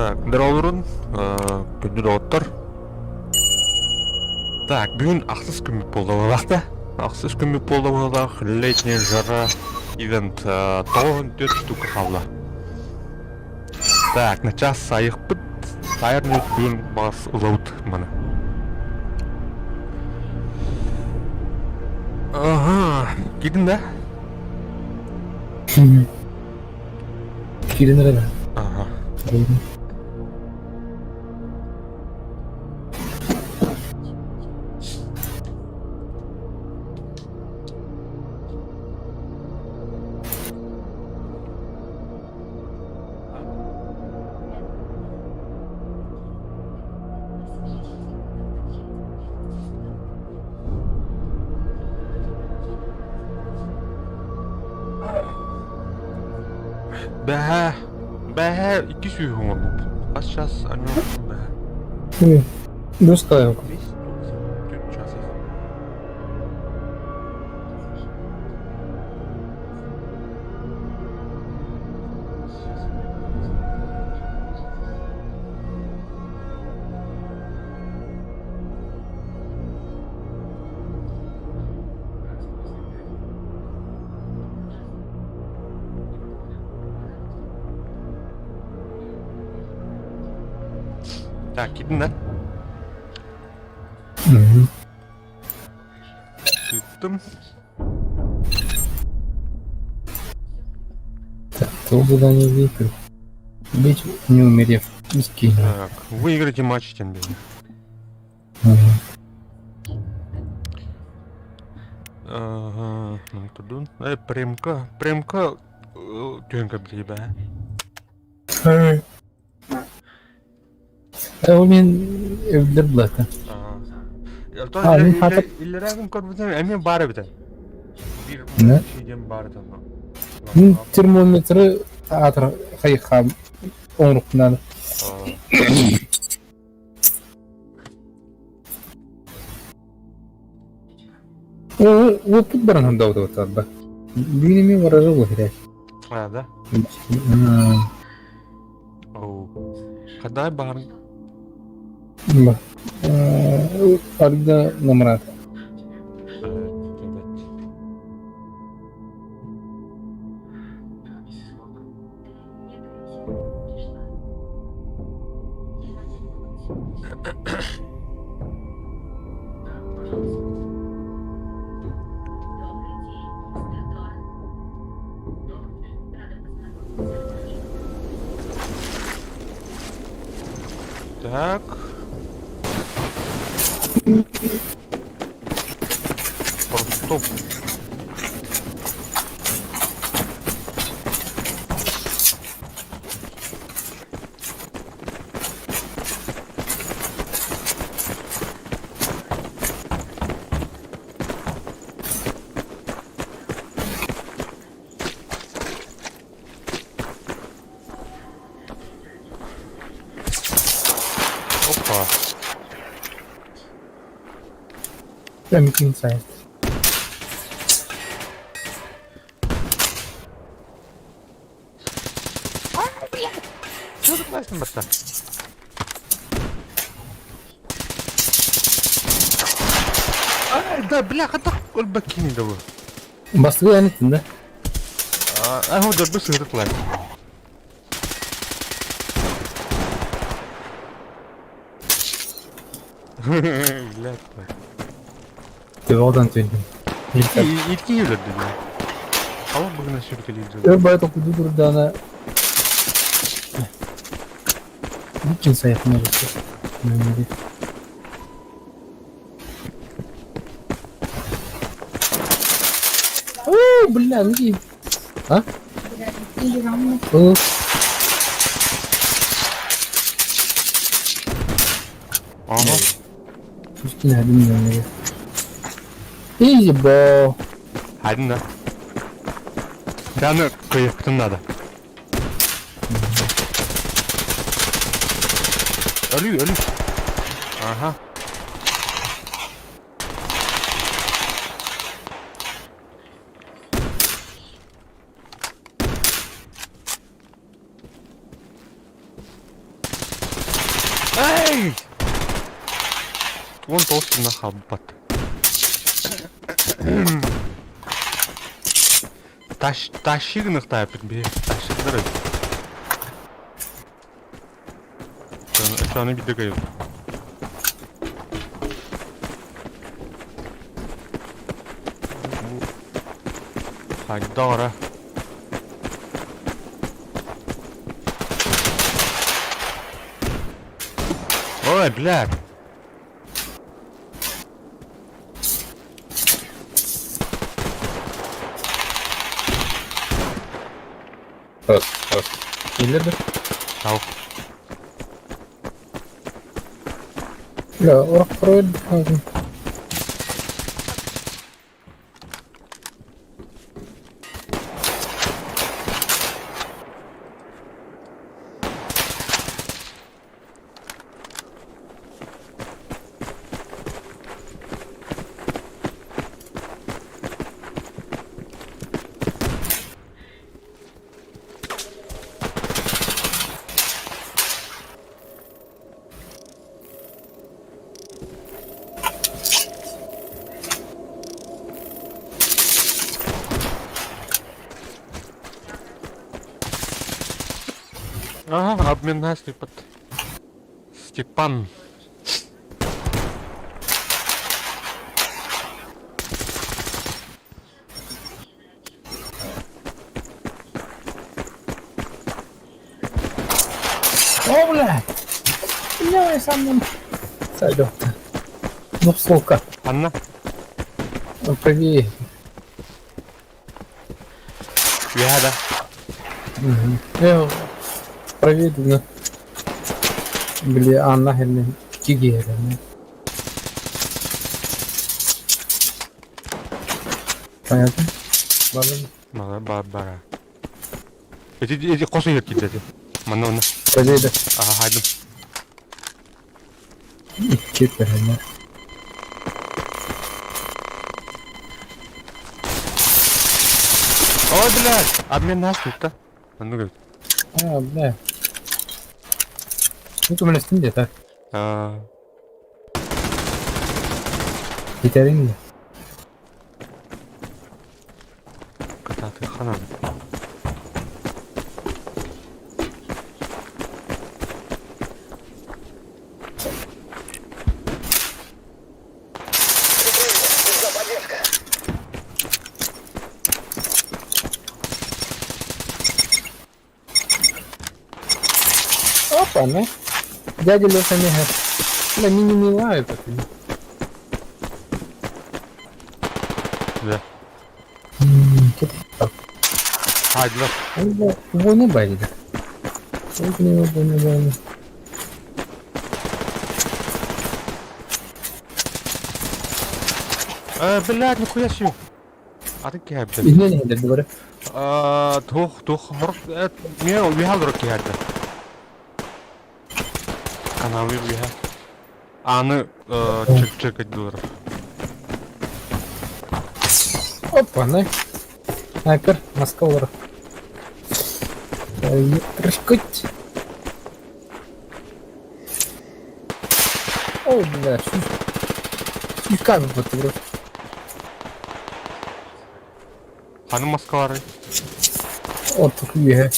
Так, здоровурун, күндү доҕоттор. Так, бүгүн ахсыс күммүт буолла буоллахта. Ахсыс күммүт буолла буоллах, летняя жара ивент 94 штука хаалла. Так, на час сайыхпыт. Сайар бүгүн бас ылабыт маны. Ага, киирдин да? Киирэн эрэ да. Ага. Бэһээ, бэһээ 200 оҥорбуппут. Хас час анньыахпын бэһээ. Дускайок. 5 час. Так, киирдин да? Тыттым. Так, то задание выиграл. Убить, не умерев. Мискин. Так, выиграйте матч тем более. Ага, ну тудун. Премка, премка түһэн көрбүтэ бээ. Ол мен өлдөр булата. А, мен хатып Иллерагын көрбүтүм, эмиэ баар эбитэ. Биир диэн баар этэ. Мин термометры аатыр хайхам оҥорукпунан. Уоппут баран хандаабыта Бүгүн эмиэ барара буолар. А, да? Оу. Хаддай баарын? Арда намрат. Так. Стоп. Опа. Прям inside. Çocuklaştın batta. Да, бля, хата өлбөккини да бу. Бастыгы яныттын да? Аһу дөрбү сыһырыклар. Блядь. Төбөҕө түндүм. Икки өлөрдү. Алла бүгүн сүркелейді. Өр бай токуду турдаана Бүккин сайыкын өлөрдү. О, бля, ну А? О. Ага. Пускай один Изи бо. Один да. Яны кыйыктын надо. Ölü ölü. Aha. Эй! 19 гына хаалбыт. Таш, тащи гыныктааппыт биһи. Тащиктар эбит. Аны биирдэ кыайабыт. Хайдах эрэ. Ой, блядь! Раз, раз. Киллер да? Ау. Бля, орох проверь. Ага, обменный под Степан. О, бля! Бля, я сам сойдет. Ну, сука. Анна? Ну, правее. Я, да. Угу. Я правее, да. Бля, Анна, херня. Киги, херня. Понятно? Ладно. Мала бара. Эти эти қос егер киирдэ Манна манна. Правее, да. Аха хайдым. Икки херня. Ой, блядь! Обмен нас тут, да? А ну говорит. А, бля. Ну, ты меня где-то. А, Гитарин. Кататы хана. Опа, ну. Дядя Леша мега. Бля, мини не лают. Да. Так. Хайдла. Войны байда. Войны, войны, войны. Э, блядь, нихуя себе. А ты кем, блядь? Не, не, говорю. А, тух, тух, мне уехал руки это. Каналы уехал. Аны чек чек долларов. Опа, ну. Снайпер, Москва. Прыжкать. О, бля, как вот вроде. Ханы Москвары. О, тут е.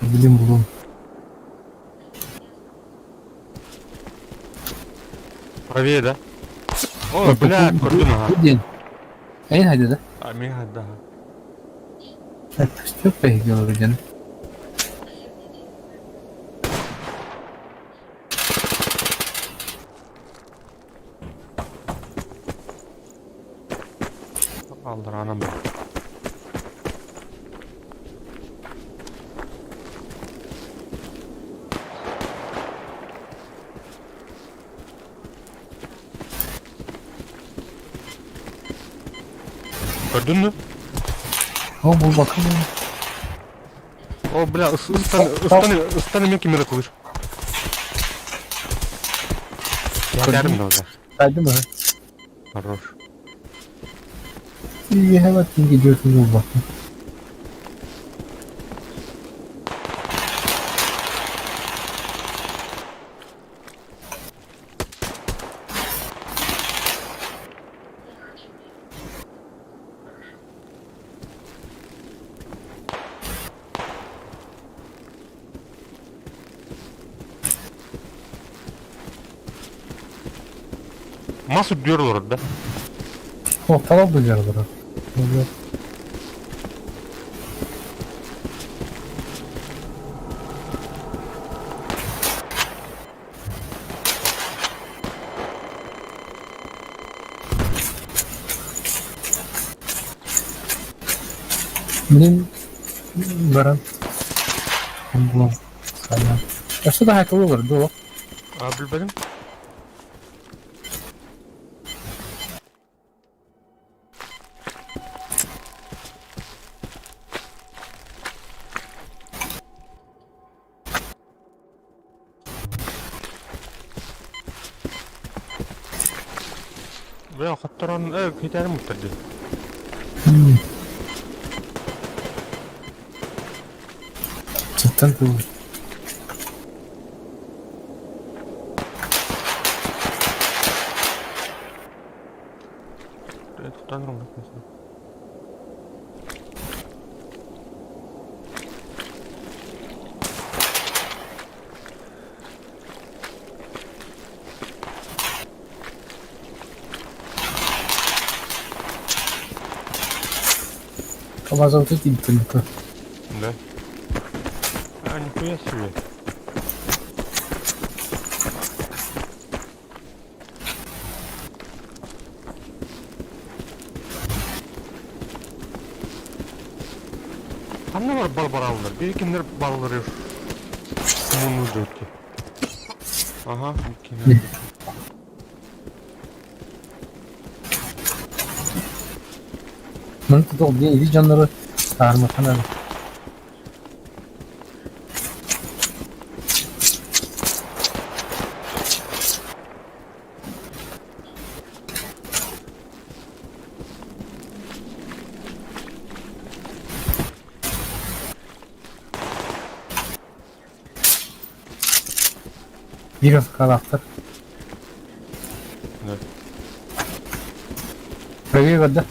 Блин, блин. Правее, да? О, бля, көрдүм аха. День. А не да? А, мега, да. Так, что поиграл один? Алдыранам бар. Көрдүн mü? О, бұл бақым. О, бля, ыстан, ыстан, ыстан мен кемере кылыр. Я да уже. Қайды ма? Хорош. You have a thing you do бақым. Мас үрдүгэр олорор да? О, талал быдьар олорор. Мин баран Өссө да хаакылы олор дуо? А, билбэтим. Бля, хотторон, китәрим үттэрди. Сыттан тыл. Тутан Камазовты типтинка. Да. А, нихуя себе. Ханна бар барбараллар? Бир кимдер баллары муну дөтти. Ага, кимдер. Маны тутал диэн ити дьоннору таарыматан эрэ. Биир хаалаахтар. Да. Правее да?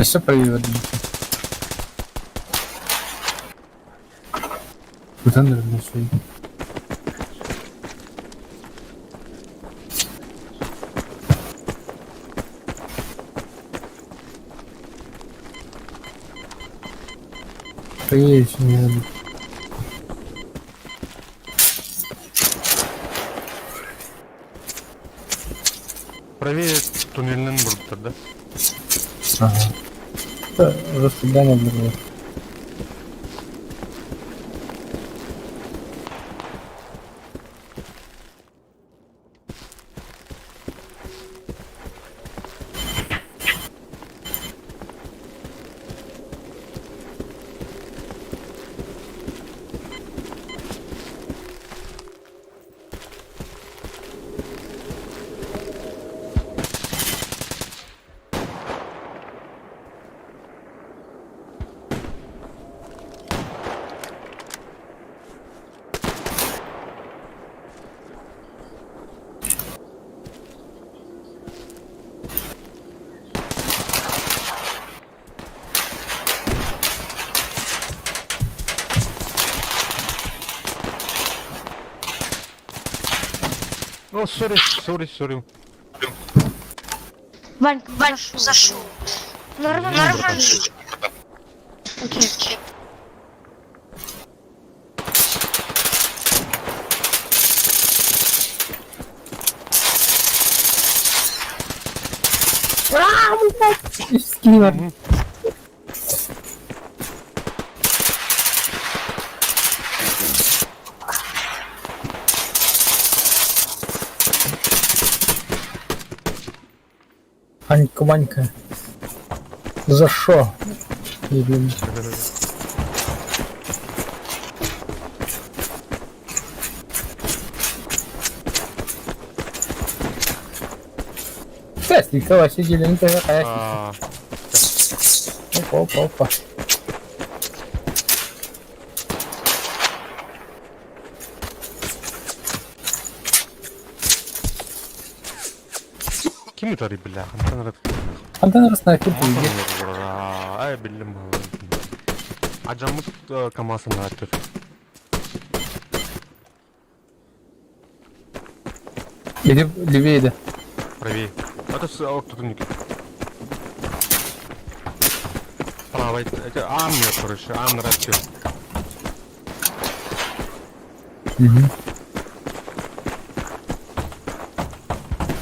Өссө правее да. Тутан эрэр суй. Правее еще не надо. Правее туннелинен бурдуктар да? Ага. Это расстояние было. О, sorry, sorry, sorry. Ванька, Ванька, зашел. Нормально. Нормально. Окей. Скинер. Анька, Ванька. За шо? Блин. Здравствуйте, сидели, не А, Опа, опа, опа. Ким ытарый бля? Хантан рад. Хантан снайпер тиийдэ. Ай, биллим. Ажаммыт КамАЗын аттыр. Или левее да. Правее. Это с ортотунники. Правый. Это армия, короче, армия растет. Угу.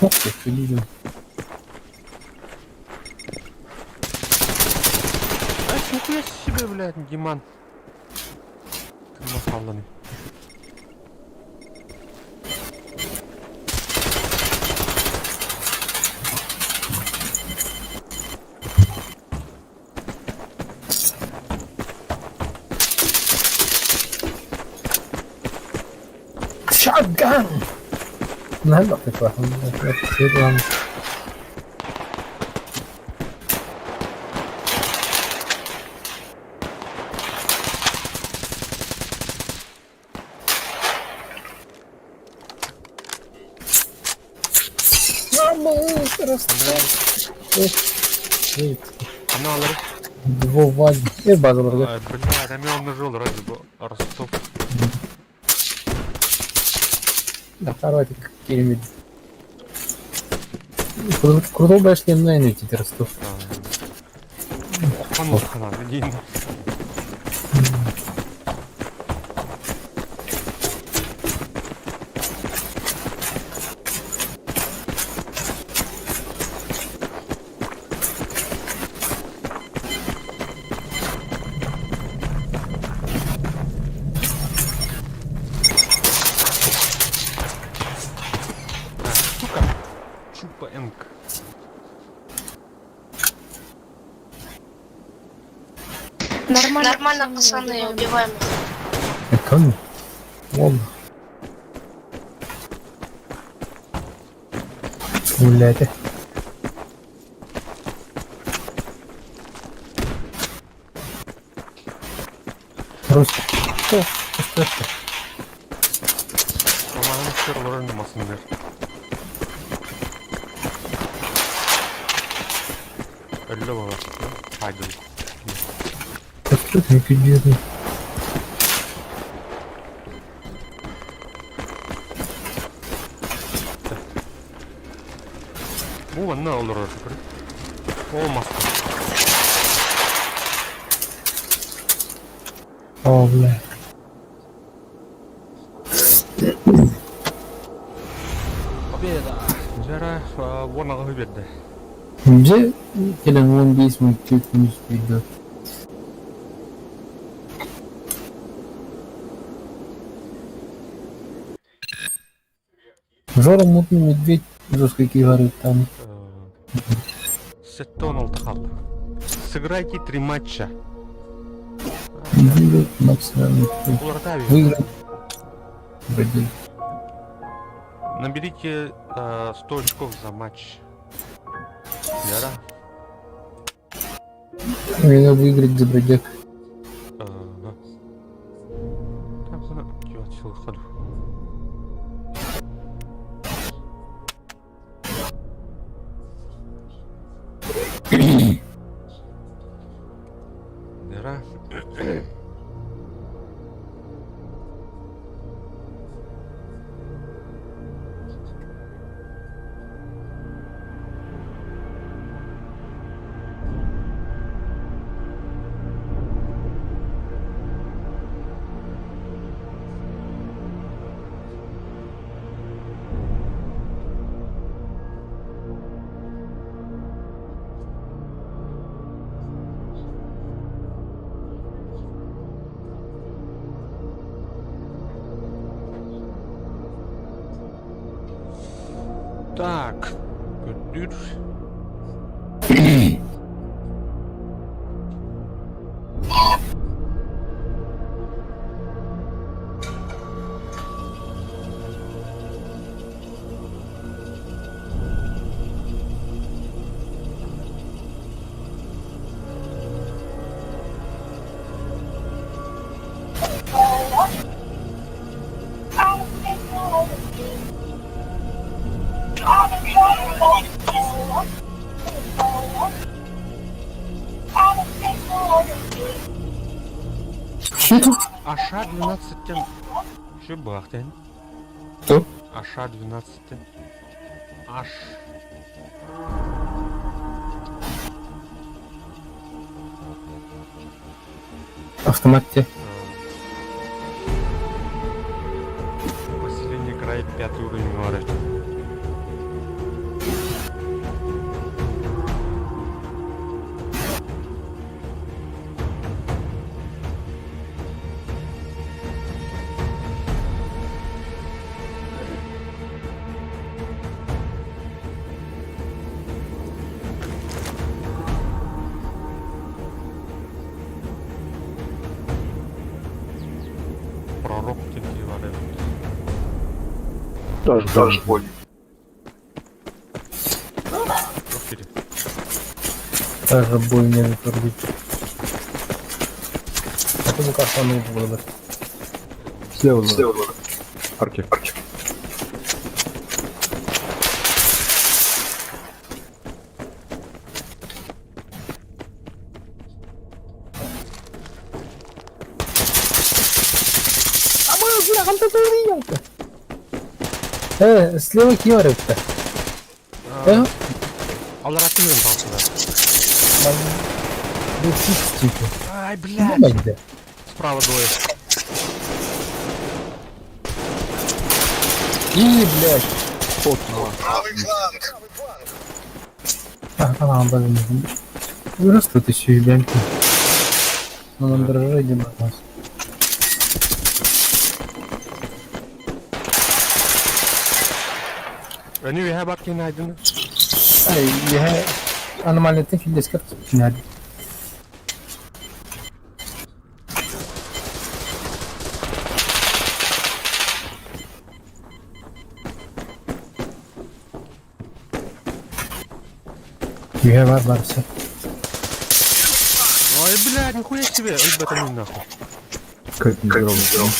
Ох ты, видел. А нихуя себе, блядь, Диман. Ты нахаланный. Shotgun! Наһаа да Двова. Бля, рамен нажал, разве бы Ростов. Да, второй какие-нибудь. Крутой башни, наверное, теперь Ростов. Хан, Сука. Чупа Энк. Нормально, Нормально, пацаны, убиваем их. Экон. Вон. Гуляйте. Русь. Что? Что это? Романın sırların masındır. Öyle baba. Haydi. Что это не Bu ne olur Olmaz. О, бля. Победа. Жара уонаға берді. Дьэ, кэлэн 15 мүнүүт күнүс биирдэ. Жора мутный медведь жесткий горы там. Сеттон алтахал. Сыграйте три матча. Выиграть максимально. Выиграть. Вроде. Наберите 100 очков за матч. Яра. Надо выиграть за бродяг. Ага. Там, Яра. Так. Көдүр. Что? Аша 12 тен. Şu бахтен. Кто? Аша 12. Аш. Автомат те. Поселение край пятый уровень говорит. Пророк диэн бар эбит. Даже боль. Туох дири? Даже боль не вытурбит. А то кафану было. Слева, Слева. Арки. Слева киорепті. Э, Алар кимден талсыда? Бу фикс типа. Ай, блядь! Нема Справа двое. И, блядь. Правый фланг. А, а, блин. Просто ты еще ебянки. Но нам дрожжи не нас. Они үһэ бар киһини айдыны. Ай, я аномальный тефилес как надо. Я бар бар все. Ой, блядь, нихуя себе! Ой, бэтамин нахуй. Как не здорово.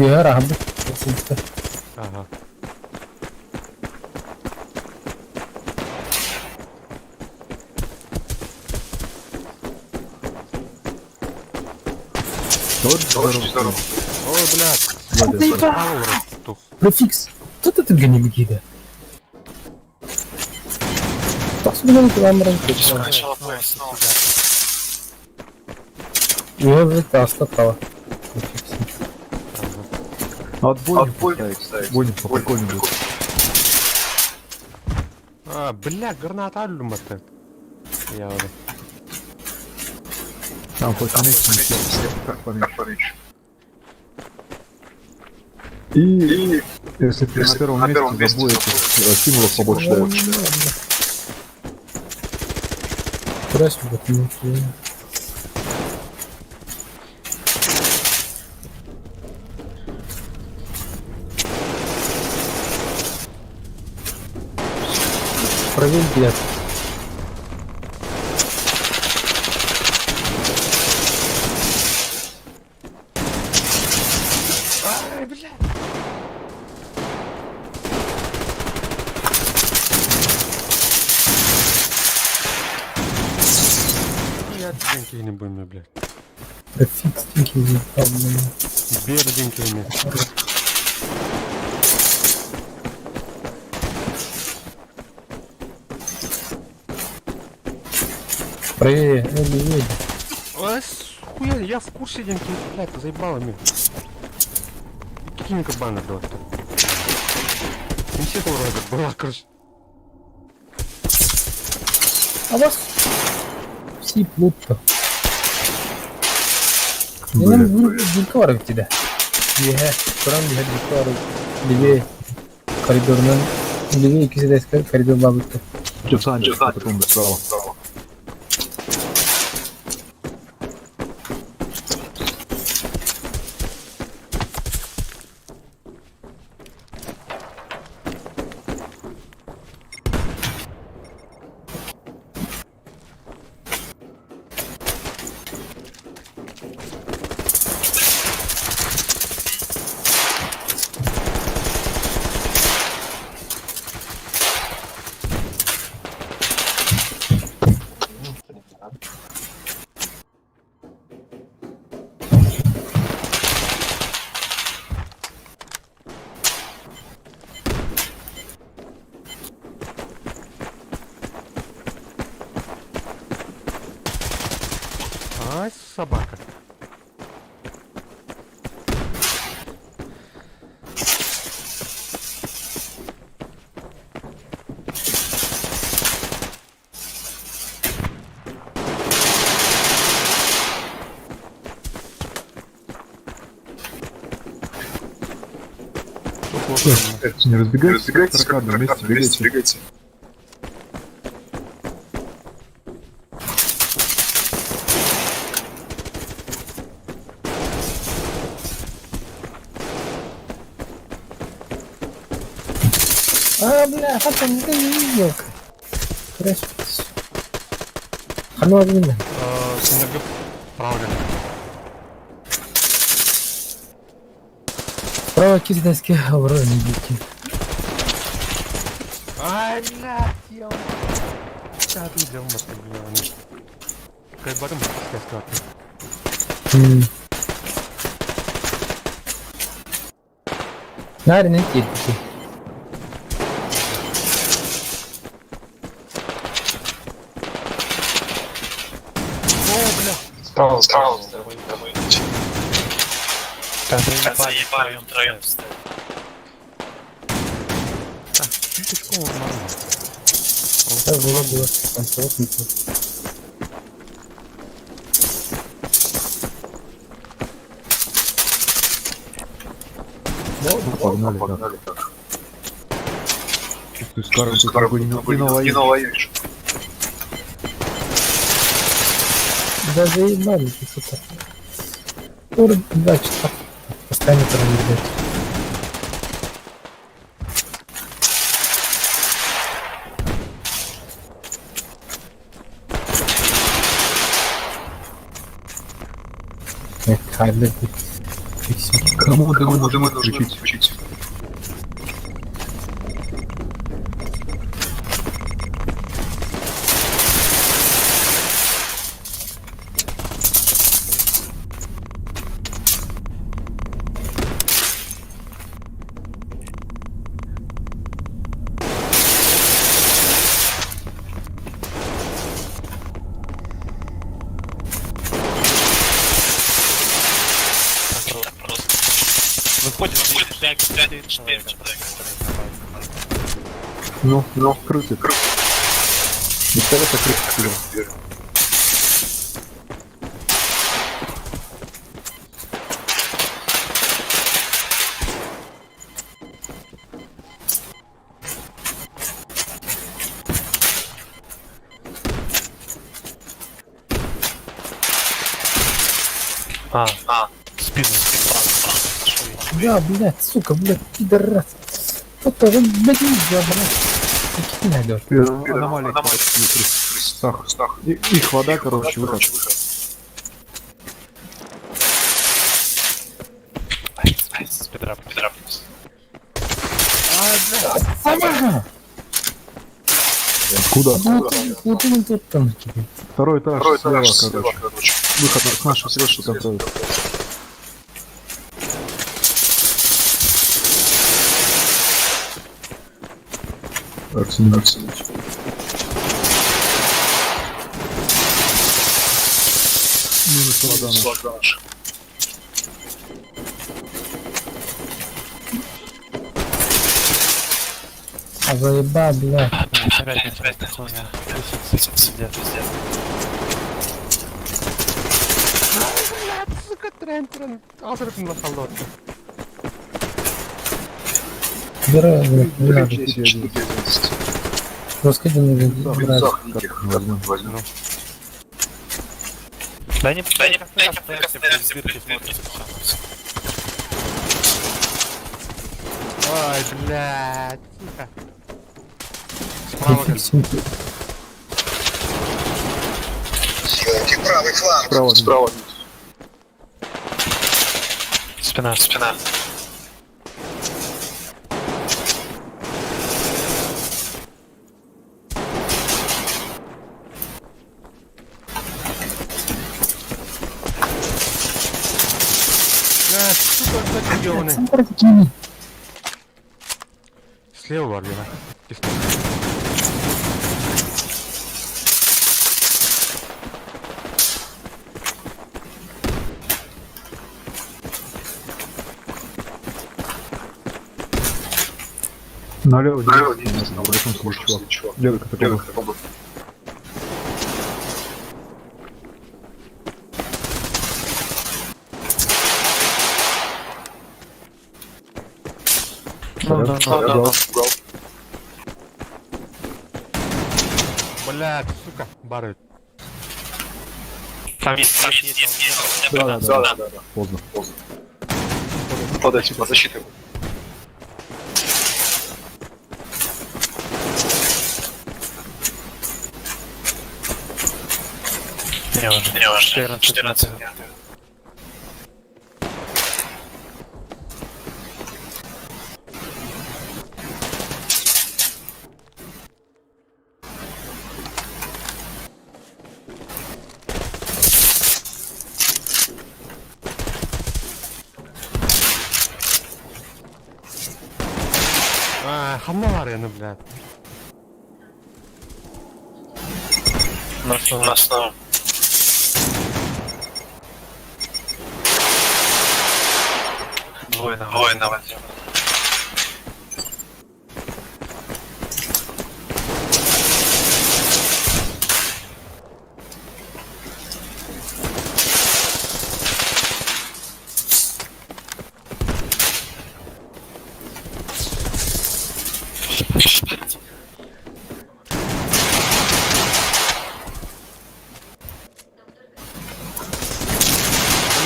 Я раб. Ага. Вот здорово. Ой, блядь. Сзади. Справа вроде тух. Префикс. Тут это гнилгида. Начало боя снова. Я остатала. Префикс. А отбойник Отбойник поставить. поставить. Отбойник поприкольнее будет. А, бля, граната аллюматы. Я вот. Там хоть вместе не съел, как поменьше. Как поменьше. И если ты на Если первом на первом месте месте забой этих символов побольше дает. Красиво, вот, ну, Проверь билет. Ай, бля. Я деньги не будем, блядь. Префикс тихий, там, Бер деньги не. Проверь, или Ой, хуя, я в курсе деньги, блядь, заебало меня. Какими кабаны был? Не все вроде была, короче. А вас все плутто. Блин. Нам тебя. Е, Туран биһэр диккар левее коридорынан левее иккиси коридор бабытта. Чё, потом справа. Ай, собака. Не разбегайтесь, как тараканы, вместе бегайте. А, бля, хата, не видел. Трэш. Ханова видно. Синергия правда. Справа кирдески, аврора не дики. Ай, блядь, я... Да, ты делал, блядь. Кайбарым, я сказал. Наверное, кирдики. Справа, справа. Да заебали, он троем стоит. Так, чуточку нормально. Да, было, было. Там срок не то. Ну, погнали, так. Чувствую, скоро тут такой не навоюешь. Да заебали ты, сука. 42 часа. Постоянно блядь. Эх, блядь, фиксим. Кому мы нужны включить? Просто. Выходит, 5, 4 человека. Ну, ну, крутит. Пистолета крутит. А, спину, спину. Да, блядь, сука, блядь, пидорас. Вот он, блядь, нельзя, блядь. Какие найдешь? Аномалия. Стах. Их вода, короче, выход. Спидрап, спидрап. Собака! Куда? Вот он тут там. Второй этаж слева, короче. Выход с нашего средства контроля. Арсений. Минус вода наша. А заеба, блядь. Опять началась хуйня. Пиздец, пиздец. Блядь, сука, трен, трен. Азерпин на солдатке. Бери, блядь, не надо. Раскидай мне, блядь. Возьмем. Да не, да не, да не, стоят все дырки смотрят. Ай, блядь, сука. Справа, как Фиксим. Справа. Справа. Спина, спина. Бля, сука, как ёбаный. Слева варвина. Налево, налево, на большом сидит чувак. Левый катакомб. Ну да, да, да. Блядь, сука, бары. Там есть, там есть, есть, есть. Да, да, да. Поздно. Поздно. Под этим, под защитой. Не уже. Не уже. 14. 14. А, ханна арена, блядь. На основу. Двое на Двое на воде.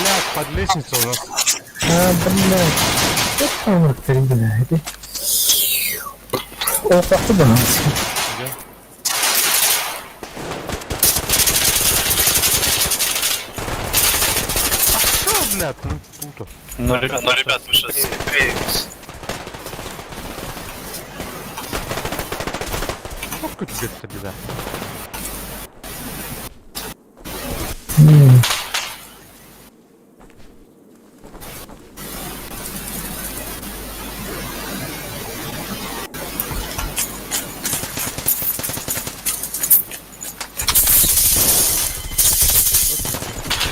Блядь, под лестницей у нас. А, блядь. Это он блядь. О, откуда нас? Где? А что, блядь, ну тут. Ну, ребят, ну, ребят, вы сейчас Сколько тебе это беда?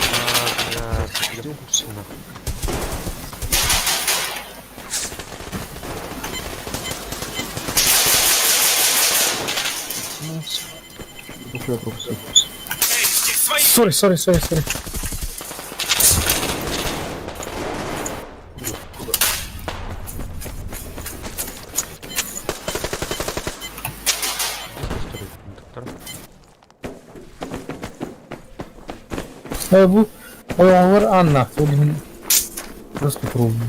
А, блядь, я пустил, нахуй. Ну, я пропустил. Sorry, sorry, sorry, sorry. Где история? Доктор? Bu Over Anna. Bugün просто пробую.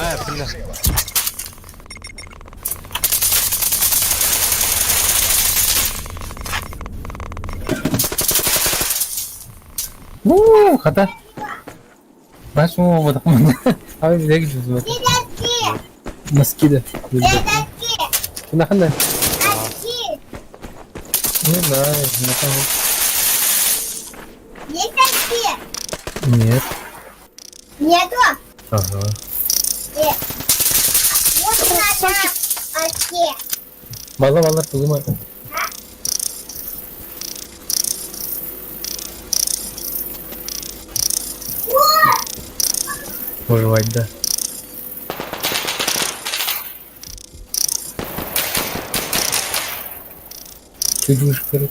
А, бля. Уу, хата. Баш уу бодох юм. Аа яг л үзмэ. Маскида. Нахна. Не знаю, не знаю. Есть очки? Нет. Нету? Ага. Вот надо очки. Бала бала тугума. Пожевать, да. Чуть выше, короче.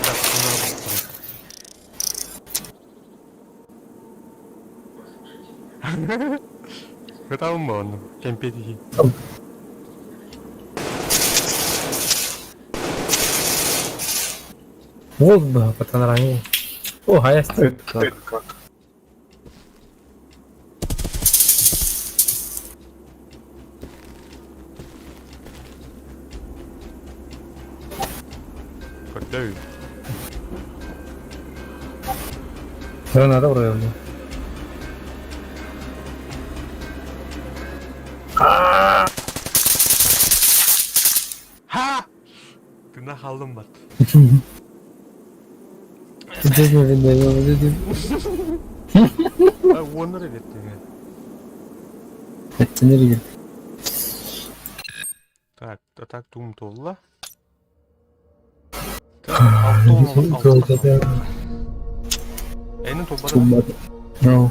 Так, надо повторить. Это он, кемпетики. Волк бы потом ранил. О, а я стою. Так, Как? Когда Граната вроде бы. Ха! Ты нахалым бат. Уоннар эбиттиҥэ. Эттинэр Так, а так туум туолла. Так, 66. Эйнин туолбата. No,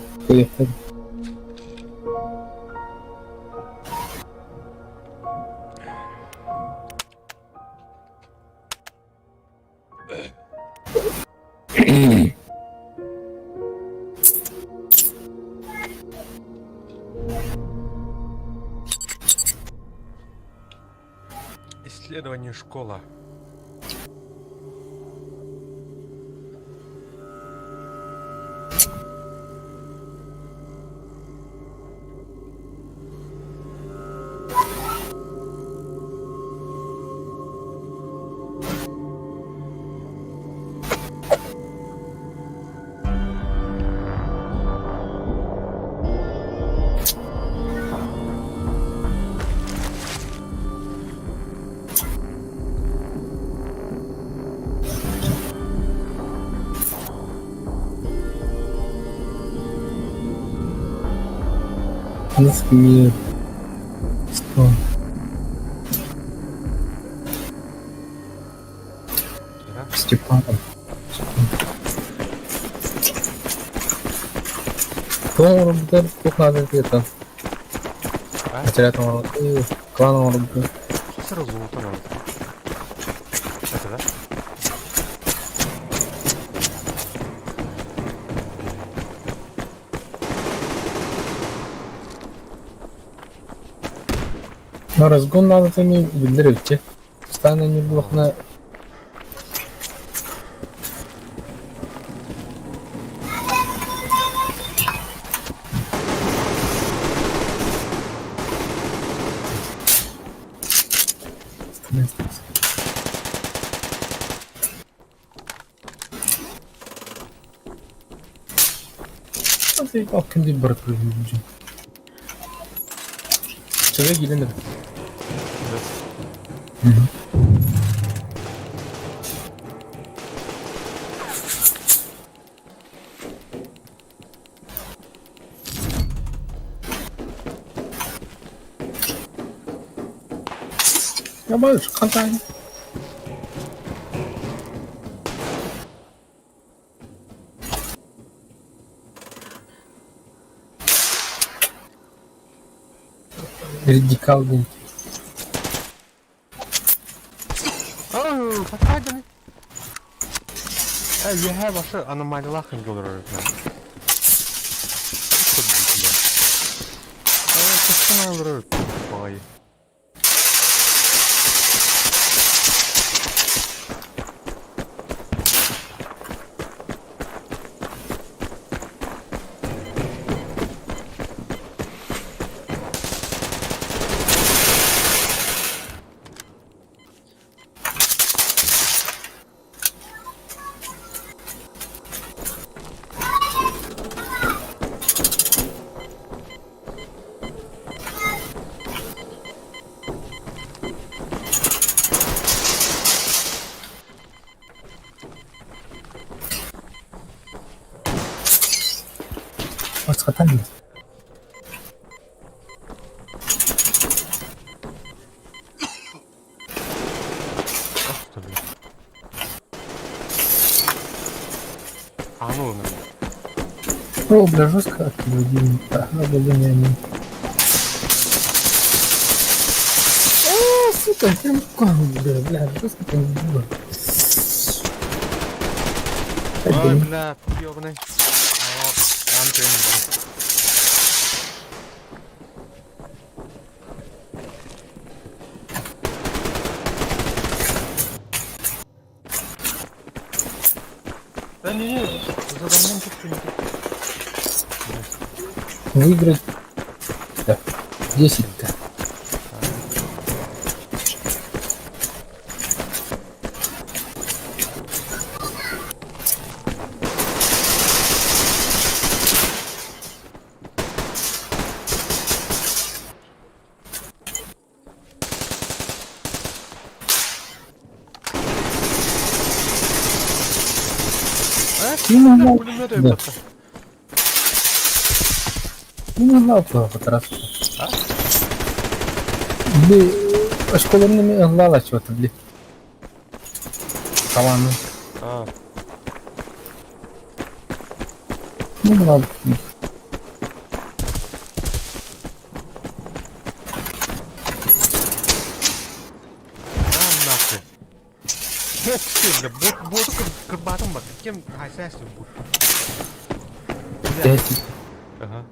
Исследование школа. Мир. Что? Степаном. Тоҥ туох наада это? Отряд оҥорбут, клан оҥорбут. Сразу золото надо. Это да? Но разгон наадатын биллэр эбитчи. Стана не булахна Күндү бар Человек или нет? Я больше хантань. Радикал день. Оу, хатааданы. Үөһээ башы аномалиялаах олорор Кыстан олорор баҕайы. Басқатан Что, блин? А ну, ну. О, бля, жестко откидывали. Да, не они. О, сука, прям бля, бля, жестко прям было. Ой, бля, ёбаный. Да не, не, задам тут Выиграть. Да. 10-то. Пулемет өйбөттө. Ну, лапа раз. Били, осколорун эми ыллаала чего-то, били. Таланы. А, Ну, ладно. На нахуй. Все, бля, бот, боту кырбатым бар. Кем хайсайсы бут. Десять. Ага.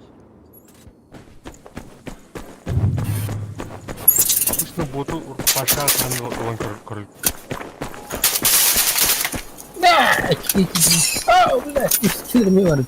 Обычно боту паша там он кор. Да, О, блядь, скиллер бар.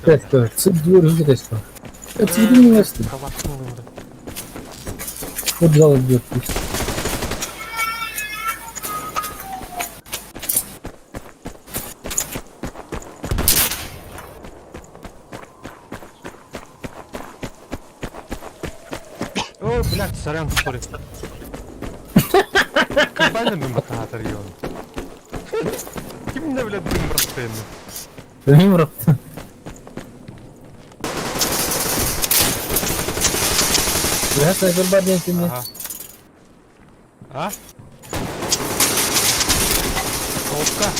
Теsto, 4 Футзал идет пусть. О, блядь, сорян, сори. Кабана мимо театр, ён. Ким блядь, дым растын? Дым растын. Бля, снайпер бар диэн кимне? А? Толка.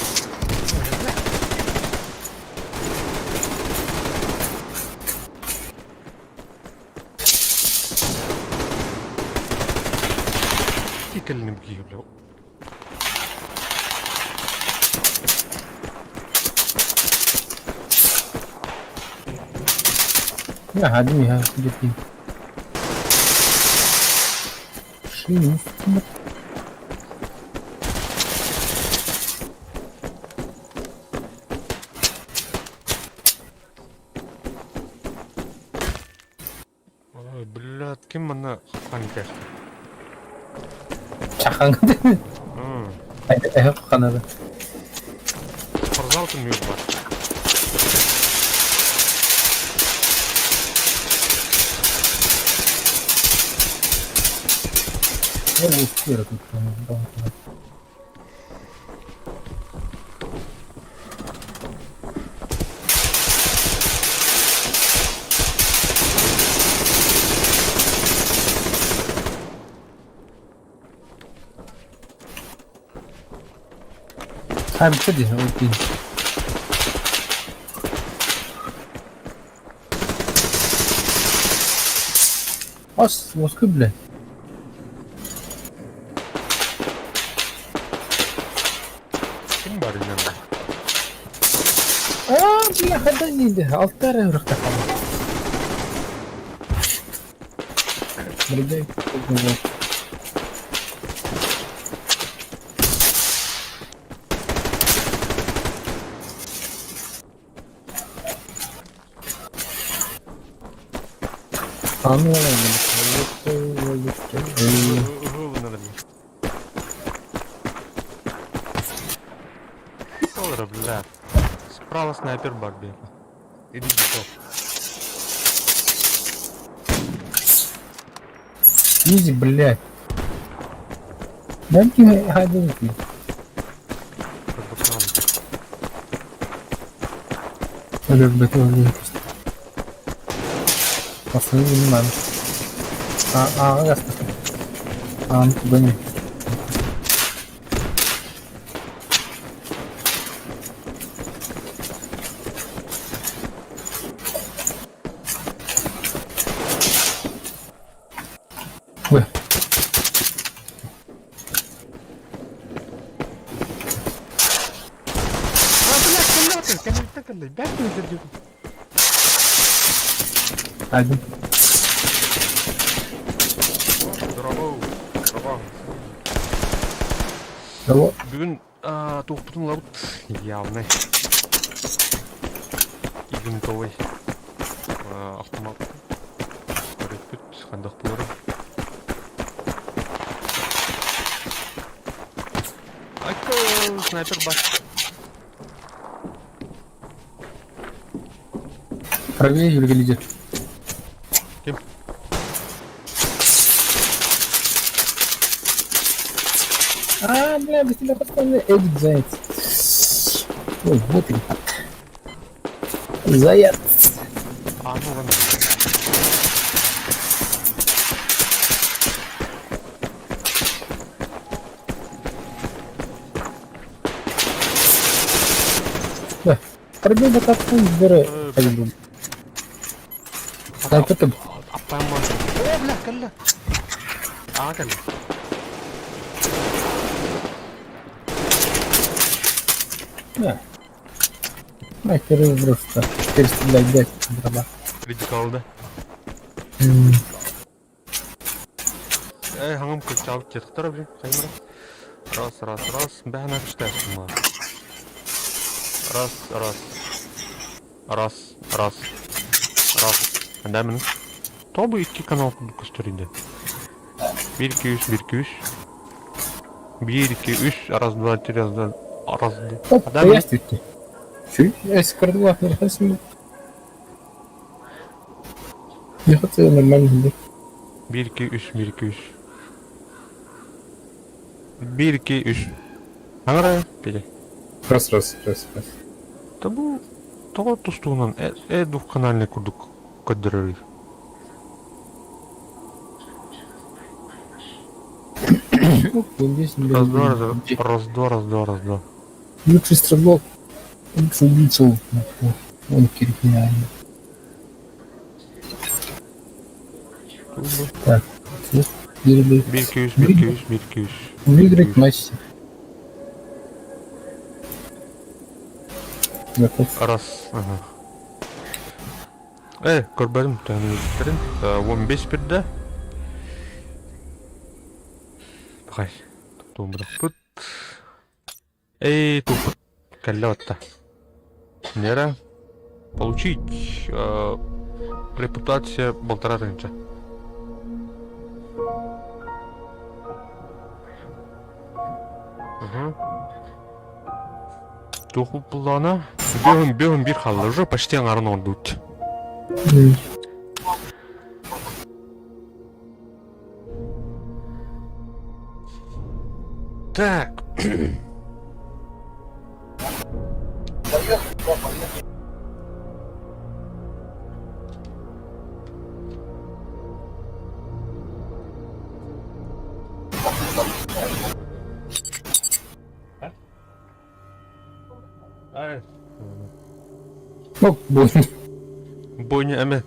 Тикальным бля. Я гади, я где Шину. Ой, блядь, ким манна ханка. Чахан. Э, ханада. Спортзал там бар. Я успел тут. Abi hadi okey. Ас, москва, бля. Ким бар инде? А, бля, хада инде. Алтара уракта калды. Бирде. Доллара, бля. Справа снайпер Барби. Иди биток. Изи, блядь. Дайте один. Aslında bilmem. А, а, ясно. А, ну куда не. Ой. А, блядь, куда ты? Куда ты? Один. Здорово. Здорово. Здорово. Бүгүн туохпутун ылабыт явный. Ивентовый автомат. Көрөппүт хандах буолар. Снайпер бар. Правее Юрий лидер. Ким? А, бля, без тебя постоянно Эдик заяц. Ой, вот и Заяц. А, ну ладно. Да. Пробил бы как он бери. Снайпер Аппаан О, бля, кэллэ. Аа, кэллэ. Да. Нахер просто. Теперь стрелять дать дроба. Радикал, да? Эй, хаҥам кыччаабыт диэтэхтэрэ били, хаймара. Раз, раз, раз, бэһэн акштээхпин Раз, раз. Раз, раз. Раз. Эндэ Тоҕо бу икки канал курдук көстөр инде? Биир, икки, үс, биир, икки, үс. Биир, икки, үс, раз, два, три, раз, два, раз, два. Оп, Здравствуйте. Чуть, я скордула, Я хотел нормально. Биир, икки, үс, биир, икки, үс. Биир, икки, үс. Аҥара, Петя. Раз, раз, раз, раз. Та бу тоҕо тустуунан э, э двухканальный курдук көрдөрөрүй? Раз, два, раз, раз, два, раз, два, раз, два. Лучший стрелок, лучший убийца. Он гениальный. Так, Биир, икки, үс, биир, икки, үс, биир, икки, үс. Выиграть матч. Готов. Раз, ага. Э, көрбөтүм төһөнү 15 бирдэ. Пахай. Туумбутахпыт. Эй, туппут. Кэллэ батта. Нера. Получить репутация балтараа тыһыынча. Угу. Туох буллаҕына биэһин биэһин биир хаалла уже почти аҥарын оҥордубут. Так. Ай. Ну, бойня. Бойня эмэ.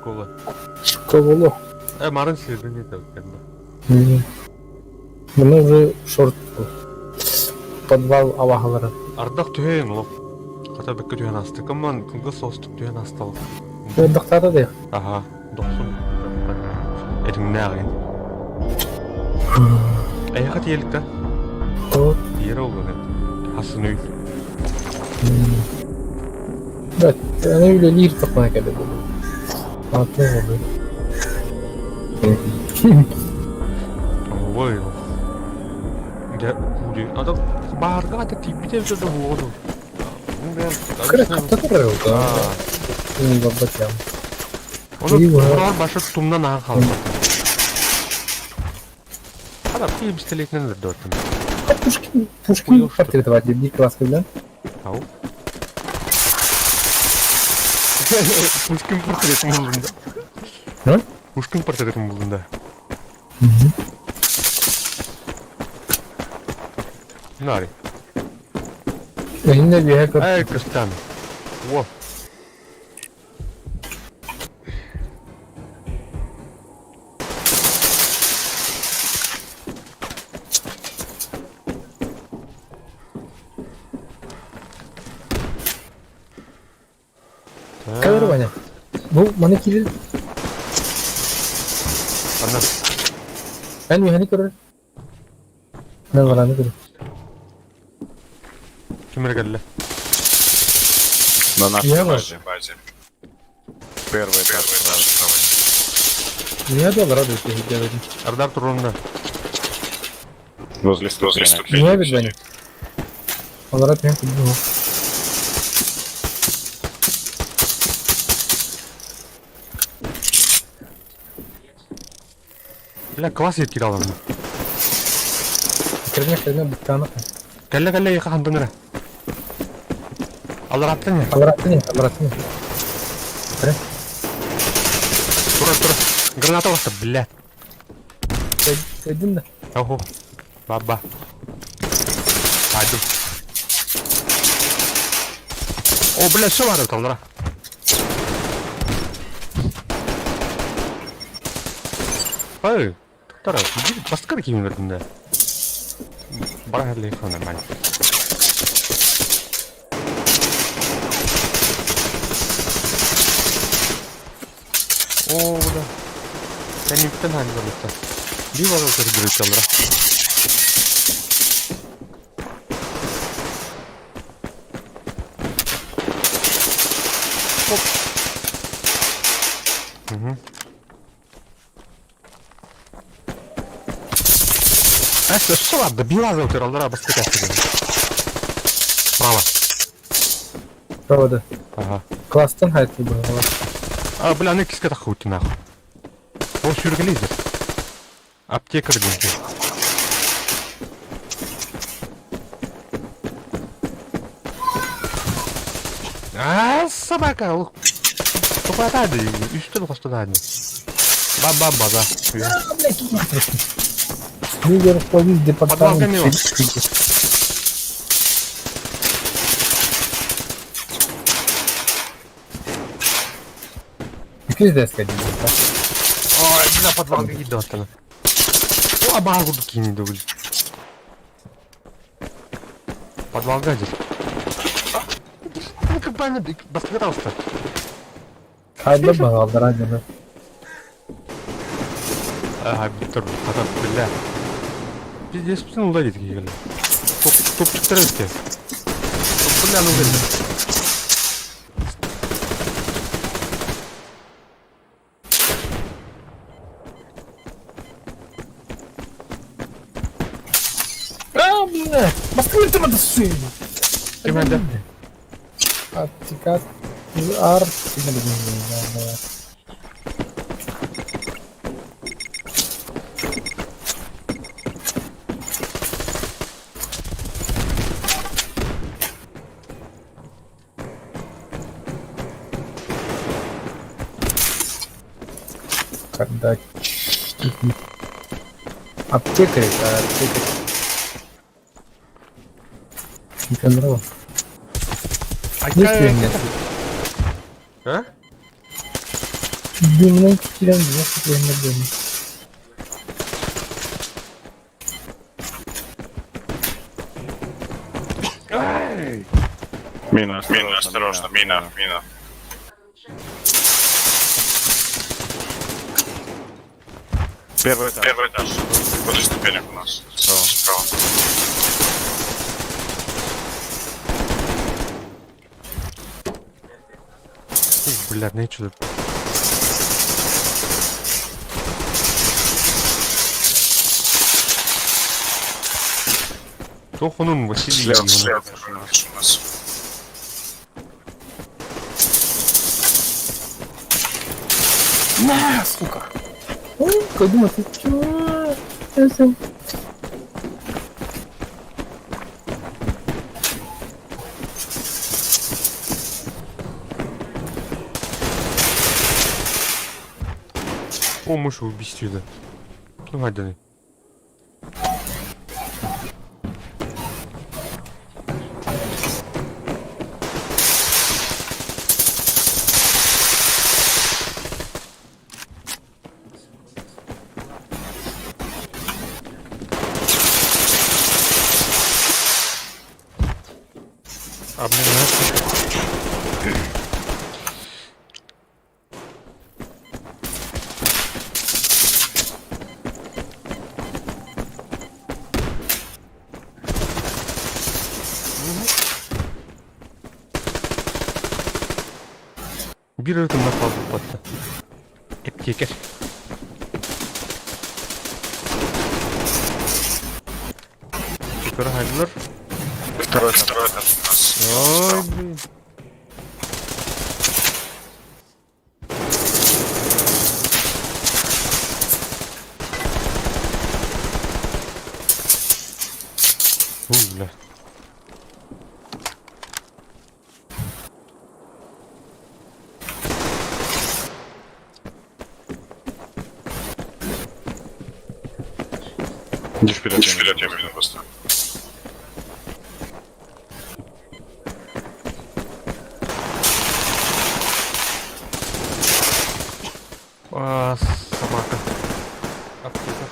Кола. Ковало. Э, марын сирдин это как бы. Мына уже шорт. Подвал абаһалара. Ардах түһэйин олох. Хата бэккэ түһэн ааста. Кымман кылгас соҕустук түһэн ааста. Ардахтаата да. Аха, дохсун. Эриҥнээҕин. Эйиэхэ тиийэлик да? Тиийэр ол Хасын үй. Да, аны үлэлиир тохтоно кэлэ буолуо. Атын буолуо. Ой. Дьэ, куури. Ата баарга ата тиийбитэ эбитэ да буолуо дуу. Кыра хатта турар да. Бабатям. Ону турар башы тумнан ахан хаалбат. Хата пи пистолетинэн ырдыбаттым. Пушкин, Пушкин портрет давайте, класс, да? Ау. Пушкин портретин булдум да. А? Пушкин портретин булдум да. Нари. Инне биһэ көр. Эй, Костян. Во. Кадр Ваня. Бу маны киирэр. Анна. Эн миэхэни көрөр. Мен бараны көрөр. Ким эрэ кэллэ? На нашей Я базе. Первый этаж справа. Меня дал радует, я говорю. Ардар турунна. Возле ступенек. Меня ведь Ваня. Олоро түһэн курдук. Бля, класс етки алам. Кирне кирне буттааны. Кэллэ кэллэ яха хантан эрэ. Аллараттан я. Аллараттан аллараттан. Кире. Тура тура. Граната баста, бля. Көйдүн да. Охо. Баба. Айдым. О, бля, все бар аллара. Эй, Тара, баскар кийин да. Бара нормально. О, бля. Кэнниттэн хаалларбыттар. Биир барыл көрдөрүттэллэрэ. Оп. Угу. Эс, өссө барда, биир азы өтөр, басты кәсті. Справа. Справа да. Ага. Класстан хайты было. А, бля, ну киска тахуйте нахуй. Ол сүргілейді. Аптекарь деньги. А, собака, ух. Тупатады, үстін қостыдады. Ба-ба-ба, да. Лидер руководитель Подвал департамент. Пиздец, конечно. Ой, бля, подвал идет она. О, багу кинь, да, Подвал гадит. Ну, как бы, баскетался. Хайда бағалдыра деді. Ага, Виктор, хата, бля. Пиздец, ну, ударит келі. Топ, топчик өтте. Бля, ну, бля. А, бля! Баскетбол сы. Ким әнді? Аттикат ар. Когда аптекарь, а аптекарь. Не понравилось. Есть ли нет? А? Дымный кирен, нет, дым. Мина, мина, осторожно, мина, мина. Первый этаж. Первый этаж. Возле ступенек у нас. Справа. Справа. Ух, бля, нечего. Тохунун Василий. Слева, слева у нас. На, сука! Ой, подумал, ты чё? Это... О, мышу убийстве, Ну, гаданы. Обмен Биир ытымна хаалбыт Эптиэкэр. Чөкөрө хайдылар. Второй этаж. Второй этаж у нас. Ой, блин. У, бля. Иди вперед, Иди вперед, я мину просто. А, собака. Аптека.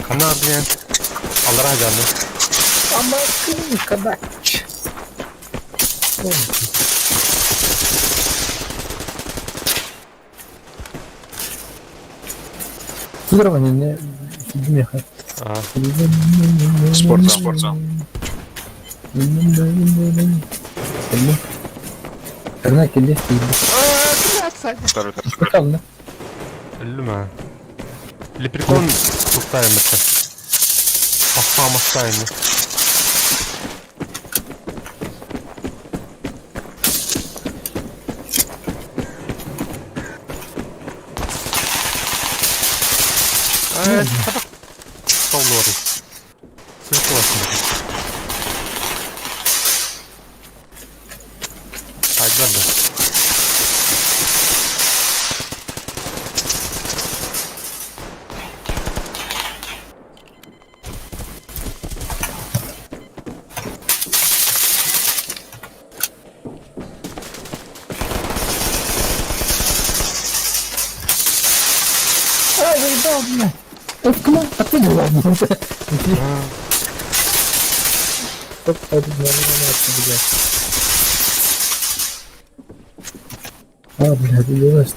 Хана, блин. Аллара жанны. Амакын кадач. Здорово, не меха. А, Спортзал. Спортзал. Второй этаж. Өллүм Лепрекон туктайм это. Ахама стайны. Столноры. Сырклассно. Айдарда. А, заебал, бля. Эвкма, а ты ладно. Стоп, блядь. А, блядь, делаешь?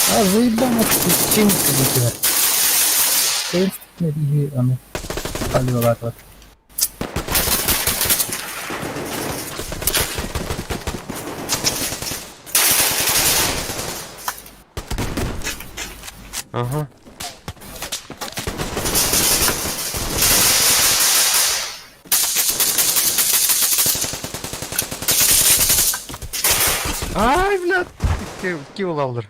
А, заебал, ты чем ты блядь? Аны. Алло, Ага. Ай, блядь! Кивал алдар.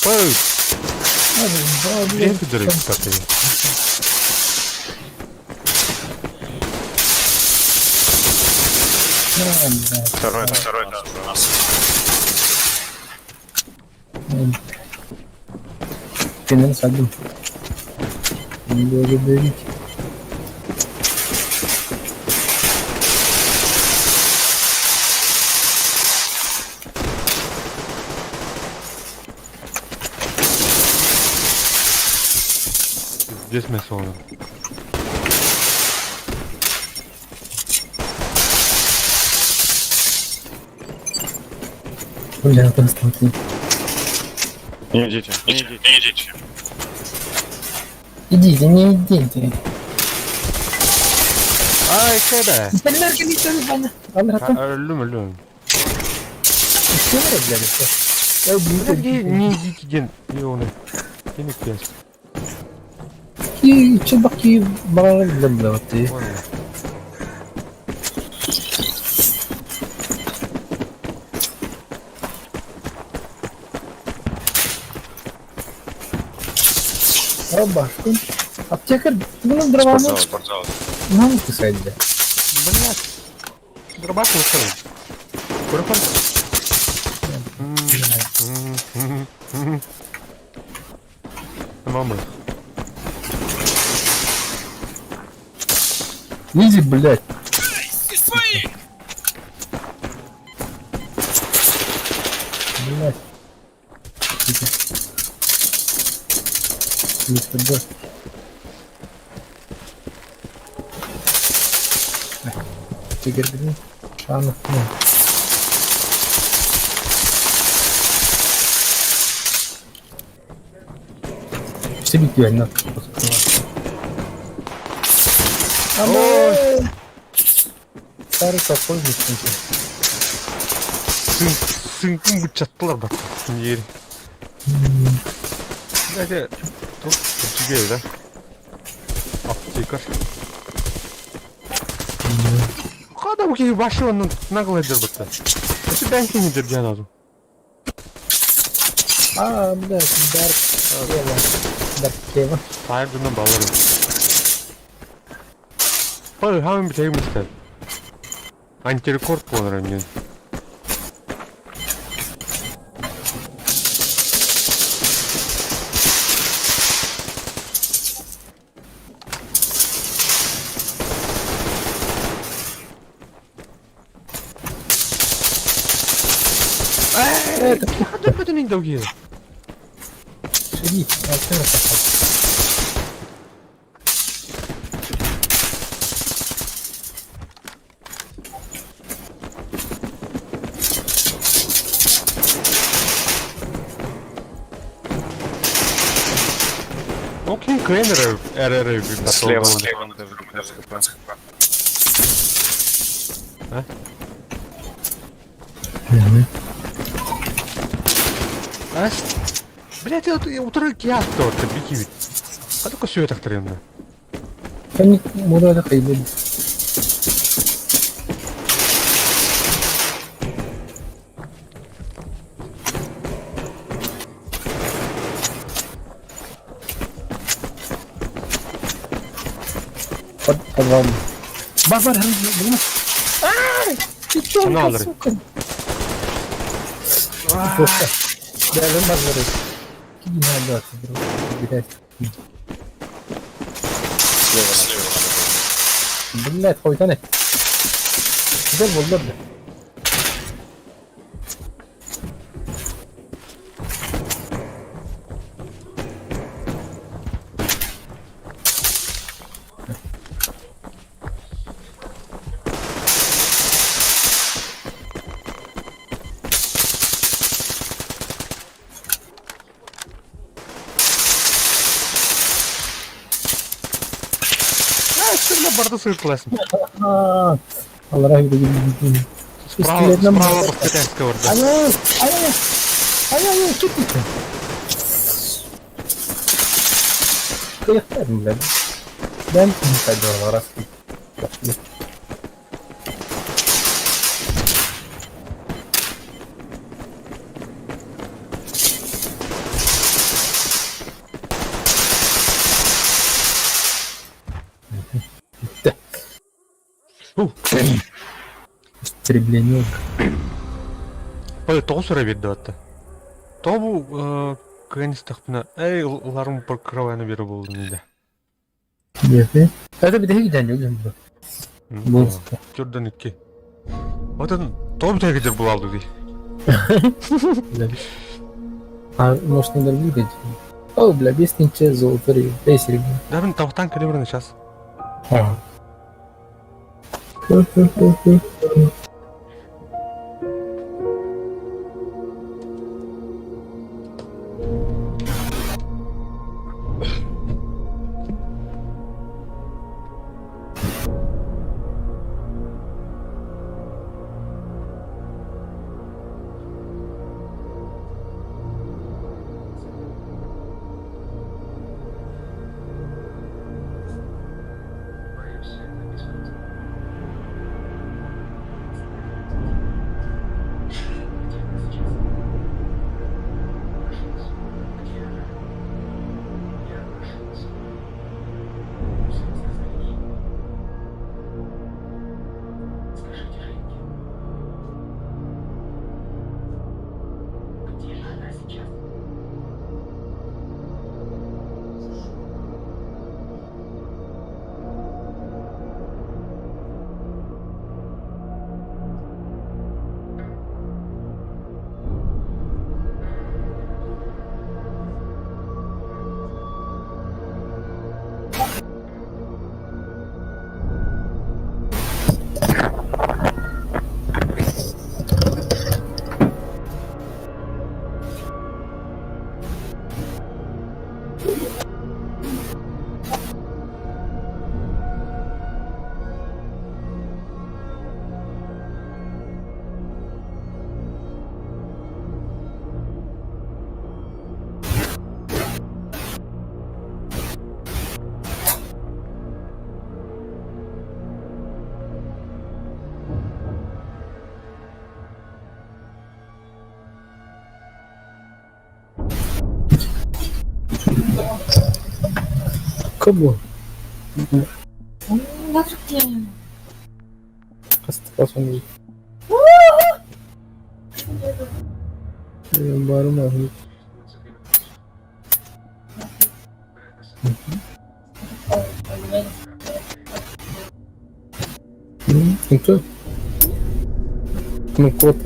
Ой, блин, пидоры как Второй этаж. Второй этаж у нас. Кинем садим. Не благодарить. Здесь мы солнце. Бля, Константин. Не идите. Не идите. Не идите. Идите, не идите. Ай, кайда? Аллах, Өлүм, өлүм. Все, блядь, Не идите, ден. Не оны. Демек ден. Ки, чебаки, баран, ты. Рубашку. Аптекарь, ну, дрова, Спортзал. Спортзал. ну, писать, да. Блядь. Дробак вышел. Курапан. Мама. Иди, блядь. Блядь. Тихо. Мистер Б. Тигр, блин. Шанов, ну. Все битвы, на. Ой! Старый колхозник. Сыҥкын быччаттылар бат. Диэри. Знаете, тут тебе, да? Аптекарь. Хада бу киһи башы оннун наглайдыр бытта. Это бәнкини деп жаназу. А, блядь, Дарк Кева. Дарк Кева. Хайырдынан балары. Пой, хамын битегим истер. Антирекорд болар мен. Это Хада бөтен инде үгиэ. шериф, а ты написал. Окей, кыйын эрэ Слева, слева надо хп. Блять, утыры киятты орта бики бит. Хада көсүө тахтырымна. Кани мурада кайбы. Под подвал. Бар бар бар. Ай! Аны Пятерка, алдыр. сука. Даже бар. Не надо, блядь. Слева, слева. Блядь, хуй тане. Güzel buldular da. А, что бля барда сыртласың. Aa, Allah rahmet eylesin. Справа, справа бастыканская орда. Ay ay ay ay ay ay tut gitti. Kıyaklarım ben. Ben doğru orası. Bitti. Истребление. Пой, тоғыз сұра берді атты. Тобу көністақпына, эй, ларым покрывайны бері болды неде. Нет. Это bir de giden yok bu. Bu. Түрден икки. Отын топ тегидер бұл алды дей. А может не другие О, бля, бестинче золото, бей серебро. Да, мен тавтан калибрны сейчас. Ага. Кого? Барым Itu. Ну, код.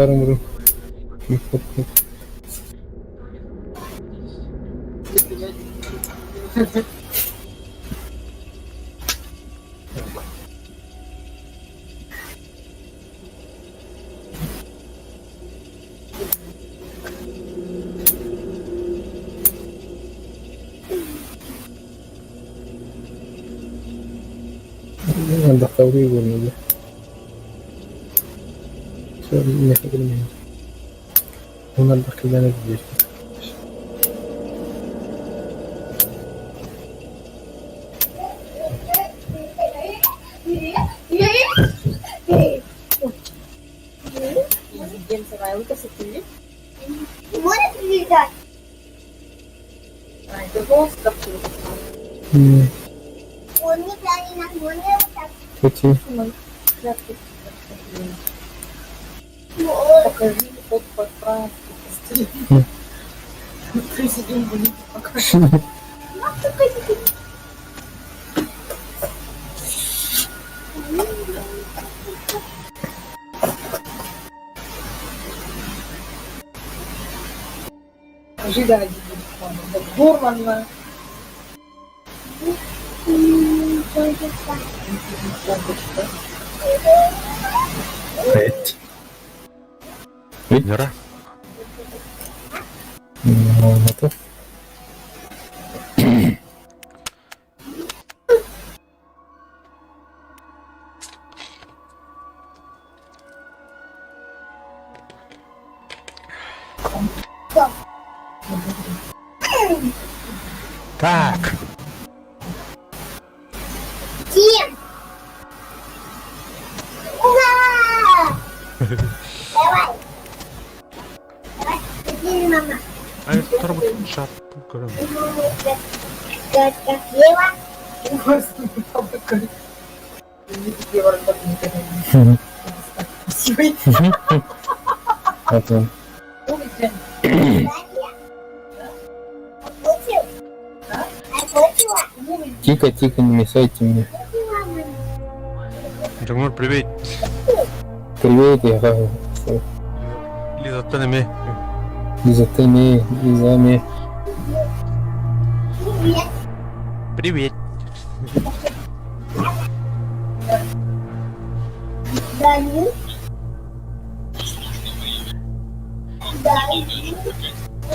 Дохталыы буолла. Эт. Нера. Готов. Так. Дим! Ура! Давай! Давай, иди, мама. Ай, торбут шап көрөм. Ева. Потом. Тихо, тихо, не мешайте мне. Джамур, привет. Привет, я Лиза, ты неме. Лиза, ты не, Лиза, не. Привет. Привет. Даю. Даю.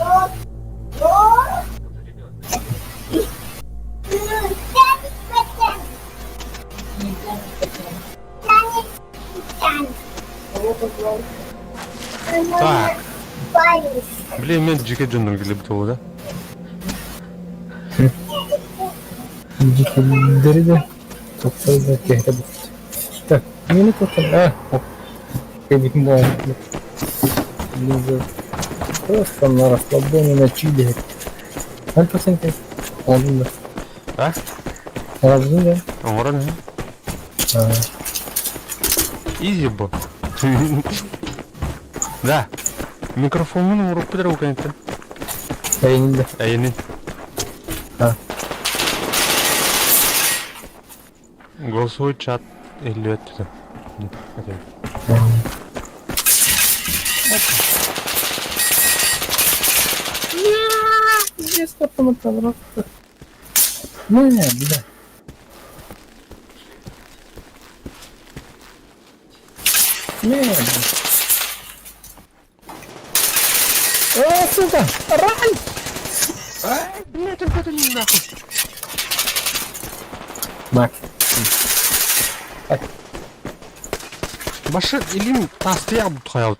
О, о. Так. Блин, мен жеке жөндөн келип болду да. Дерде тоқталды кehre Так, мені тоқтал. А, бүтін болған. Лиза. Просто на расслабоне на чиле. 100% Оңдун да. А? Оңдун да. Оңорон. А. Изи бо. Да. Микрофонун уруп битер уканеттен. Әйинде. Әйинин. А. Голосовой чат 50 это. Нет, хотя. Не, бля. Не, бля. О, сука! Рань! Ай, блядь, только это не нахуй. Мак. Башы илим тастыяк бут хаялт.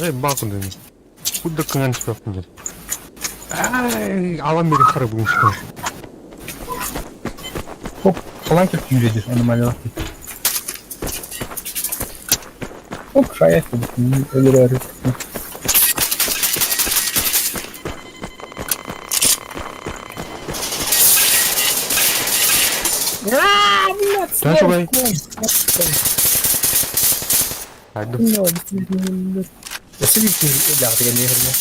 Ай, бакын дени. Куда кыңан чыгып деді. Ай, алам бери хары бүгүн чыгып. Хоп, қалан кеп түйреді, аномалиялар. Хоп, шаят өлөр. Төһө Хайдым. Өссө биир киһи даҕатыгар ньиэхэргэ.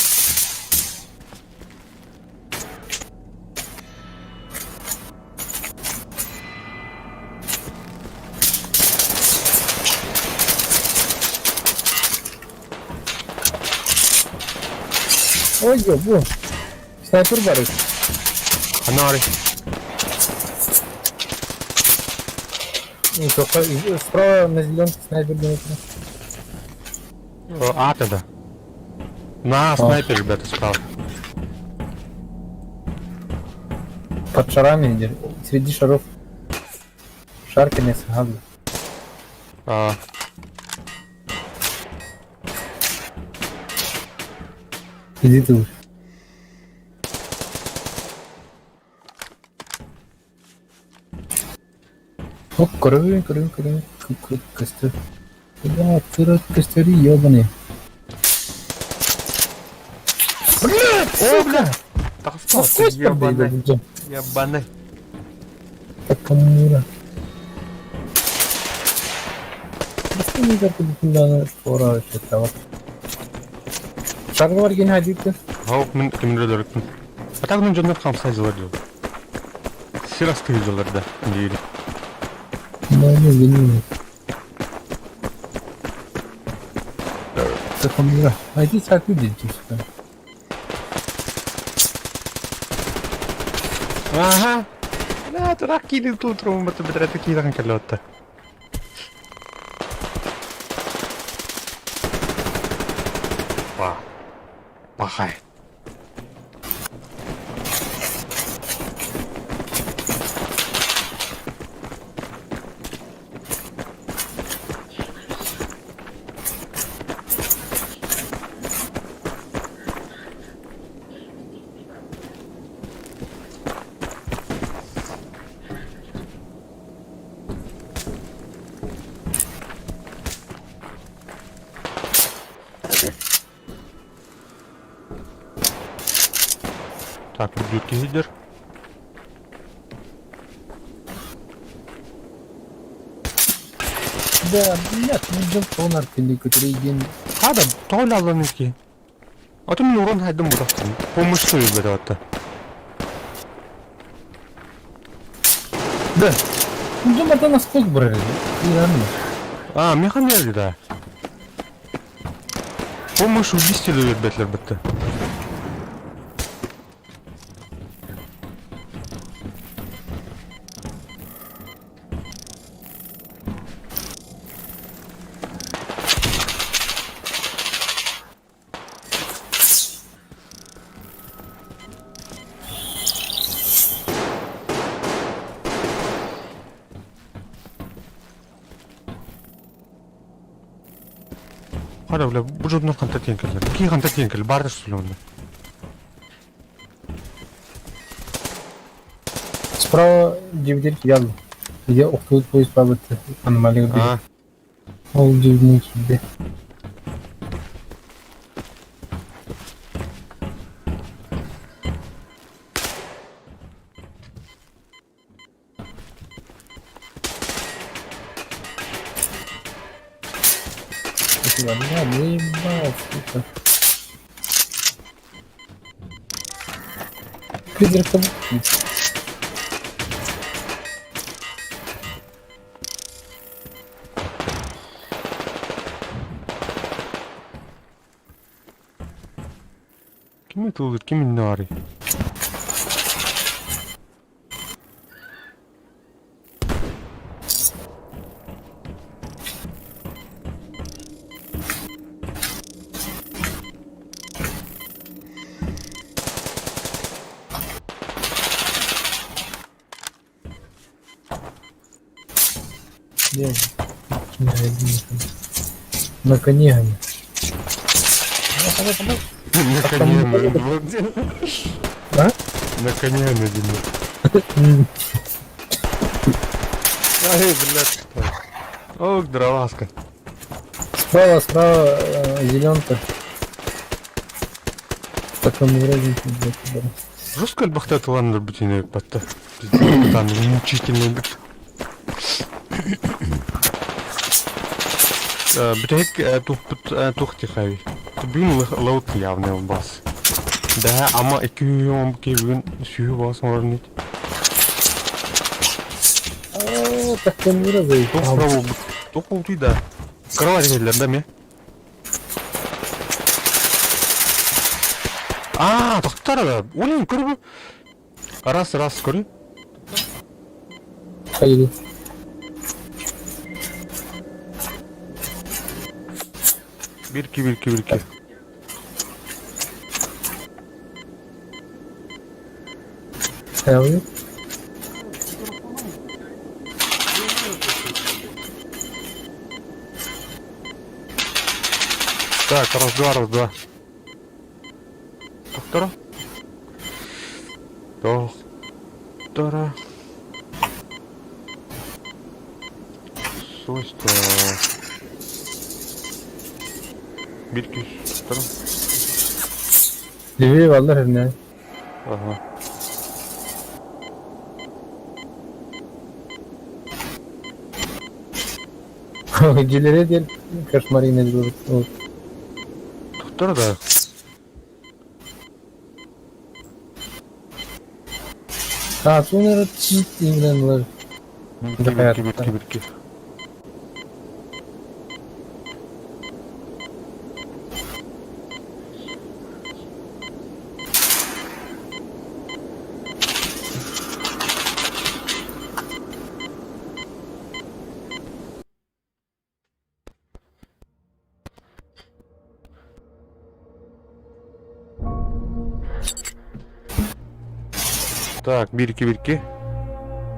Ой, бу. Снайпер бар. Анаары. Ну, только справа на зеленке снайпер думает. А тогда. На, снайпер, ребята, справа. Под шарами, среди шаров. Шарками с газом. А. Иди ты уже. Оп, көрөбүн, көрөбүн, көрөбүн. Көстөр. Бля, тырат көстөрү ебаный. Блядь, О, бля! Насквозь Ебаный. Ебаный. Такамура. Шарга бар кини хадиты. Хоп, мин кимдер өлөрүкпүн. А так мин дьоннор хамсай дьылар дьыл. Сир астыы дьылар да диир. Не, не, Такамура. Айди так видите сюда. Ага. Бля, тура киирин туутурум бата битэрэ киирэн кэллэ Па. Пахай. Так, ублюдки лидер. Да, блядь, ну джампонар или который день. Хада, толя алланики. А то мин урон хайдым бутахтым. Помощь бер Да. Ну джампонар насквозь брали. Реально. А, механизм да. Помощь убийстве бетлер бітті. Хара, бля, бу жоднор ханта тиэн кэллэр. Ки ханта тиэн кэллэр, баар да Справа дивдер кидал. Где охтуют поезд справа аномалия. А, Ол дивдин кидде. Спасибо. Бля, заебал, сука. Призрак там. ким это ким иннары? Где? На коне они. На коне на А? На коне на Ай, блядь, что? Ох, дроваска. Справа, справа зеленка. В таком вроде, блядь, да. Жестко альбахта таланнар бүтүнө батта. Там мучительный. Бүтэһик туппут туох тихай. Бүгүн лаут явный бас. Да, ама 210 киһи бүгүн сүүһү бас оҥорор нит. Туох буолбут? Туох буолбутуй да? Кровать иһиллэр да эмиэ? Аа, тохтор да. Улин көрбү. Раз, раз, көрү. Хайыы. Бир ки, бир ки, бир ки. Хайалыы. Так, раз, два, раз, два. Доктора? Доктора. Свойства. Бир күүс. Доктора. Левее баллар эрнэ. Ага. Дьиэлэрэ диэн кошмарина диэбит. Доктора да. А, суунары чиит именно Бирки, бирки, бирки. Так, бирки бирки.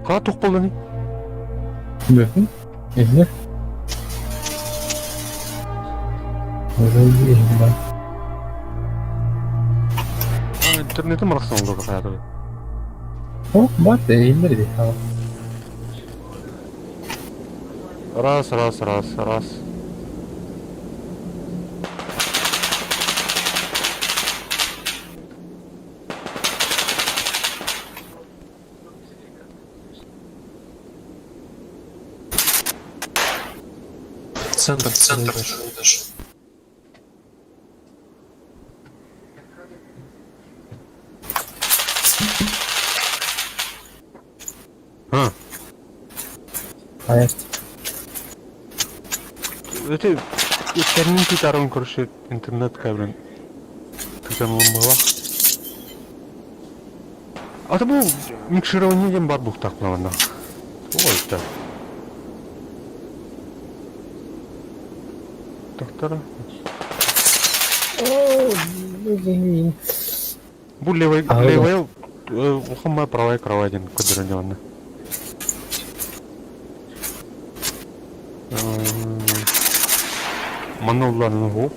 Ха тух болдуни? Бөкүн. Эһилер. Интернетим арахсан олорор хаятыбы. О, бат, эһилер ди. Раз, раз, раз, раз. Центр, центр. Даже. А. Конечно. Это кәрнин тутарын короче интернет кабелин тутанылым была. А то бу микширование диэн бар буктаах буоланна. Ой, да. Доктора. Бу левый, левый, ухамма правая кровать диэн көрдөрөн дьонно. Манна улланын уһу.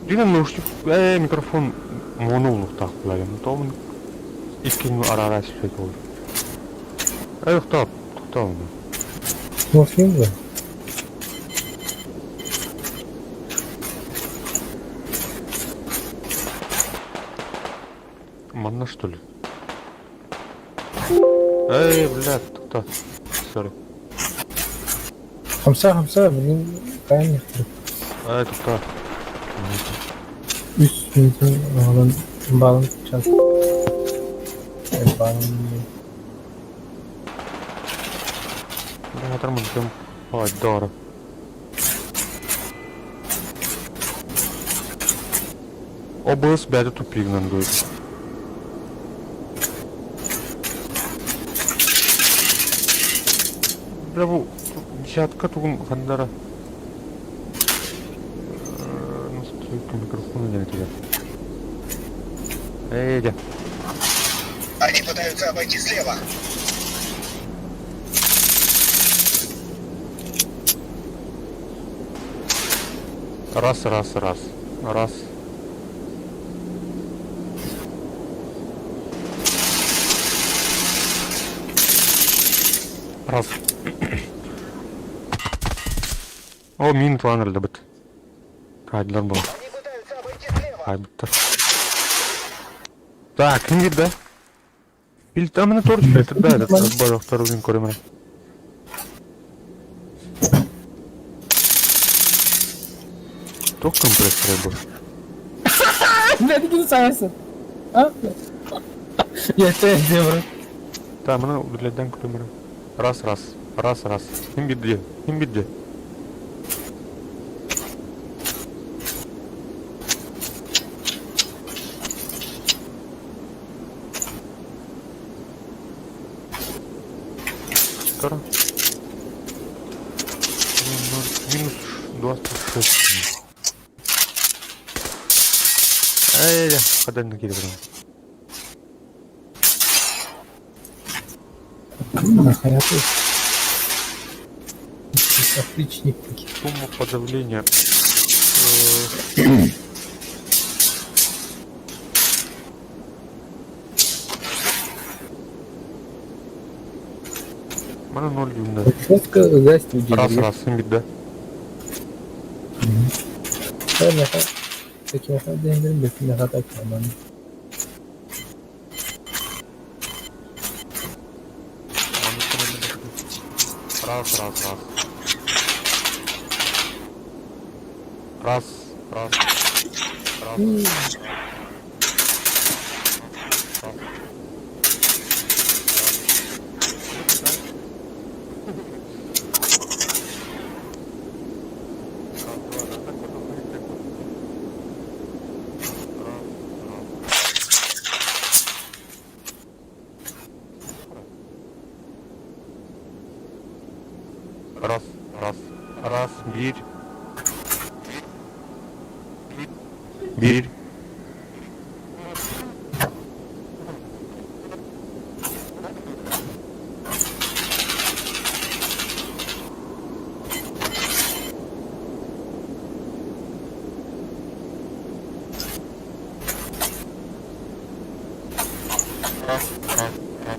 Дина наушник, микрофон моно улуктаах булайым. Тоғын иккини арара сүпет ол. Эй, тоқтап, тоқтап. Морфин ба? Манна что ли? Эй, блядь, тоқта. Сори. Хамса, хамса, блин, кайын Эй, тоқта. Үс мүмкүн оҕолон балын час. Балын Бля, мультим. Ой, дорого. ОБС бәрі тупигнан говорит. Бля, бу десятка тугун хандара. Настройка микрофона не тебя. Эй, дя. Они пытаются обойти слева. Раз, раз, раз. Раз. Раз. О, мин планер добыт. Хайдылар була. Они пытаются обойти слева. Хайбыттар. Так, ким киирдэ? Фильтр, а мене тоже фильтр, да, этот боже, второй линк көрөмөр. Туох компрессор бу? Бля, ты саясың. А? Я тебя брат. Та, маны үлэлдэн көрөмөр. Раз, раз, раз, раз. Ким киирдэ? Ким киирдэ? Скоро. Минус 26. Эй, хадан киирэ Нахуя ты? Отличник такие. Сумма подавления. Мана ноль юнда. Жестко гасть Раз, раз, имбит, да. Раз, раз, раз. Раз, раз, раз. Раз. Раз, раз, раз, биир. Биир. Раз, раз, раз.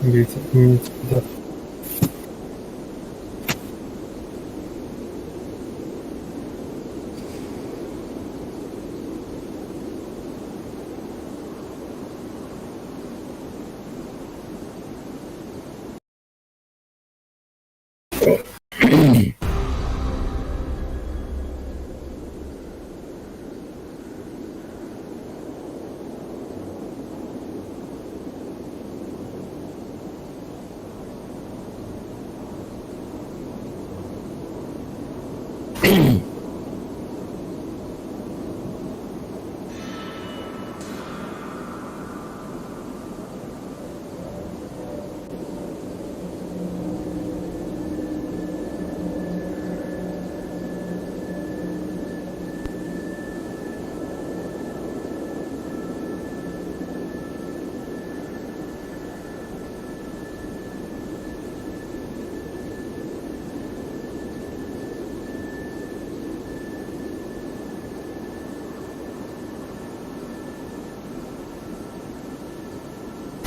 Говорите, не да.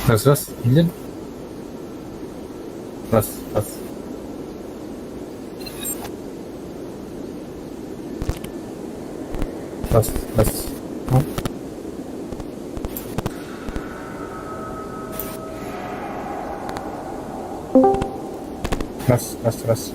Раз, раз, или? Раз, раз. Раз, раз. Раз, раз, раз.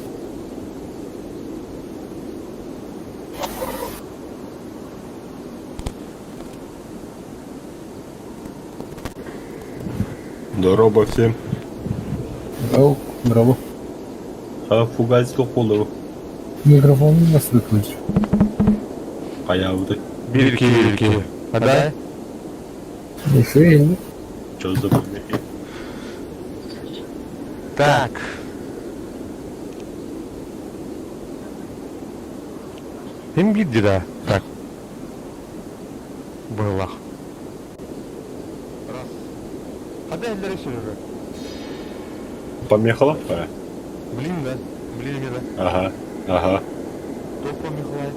Здорово всем. О, здорово. А фугас буолуо. Микрофон нас выключи. Хайаабыты. Биир икки биир икки. А Еще и Что за помехи? Так. Ким биирдии да? Так. Быһылах. Раз. Хада эллэри Серега? Помехала? Блин, да. Блин, эмиэ да. Ага, ага. Туох помехалай?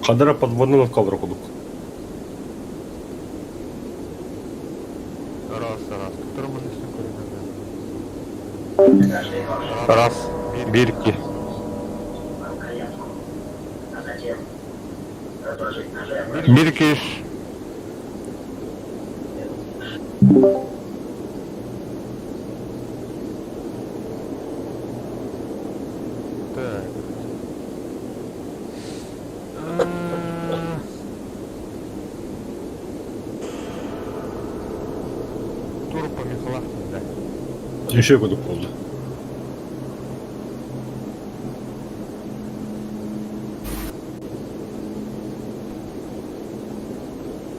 Хадара подводный лодка кудук. Раз, раз. Который мы Раз. Биир икки. Биир икки үс. Так. Тур по Михалах, да. Еще кудук болды.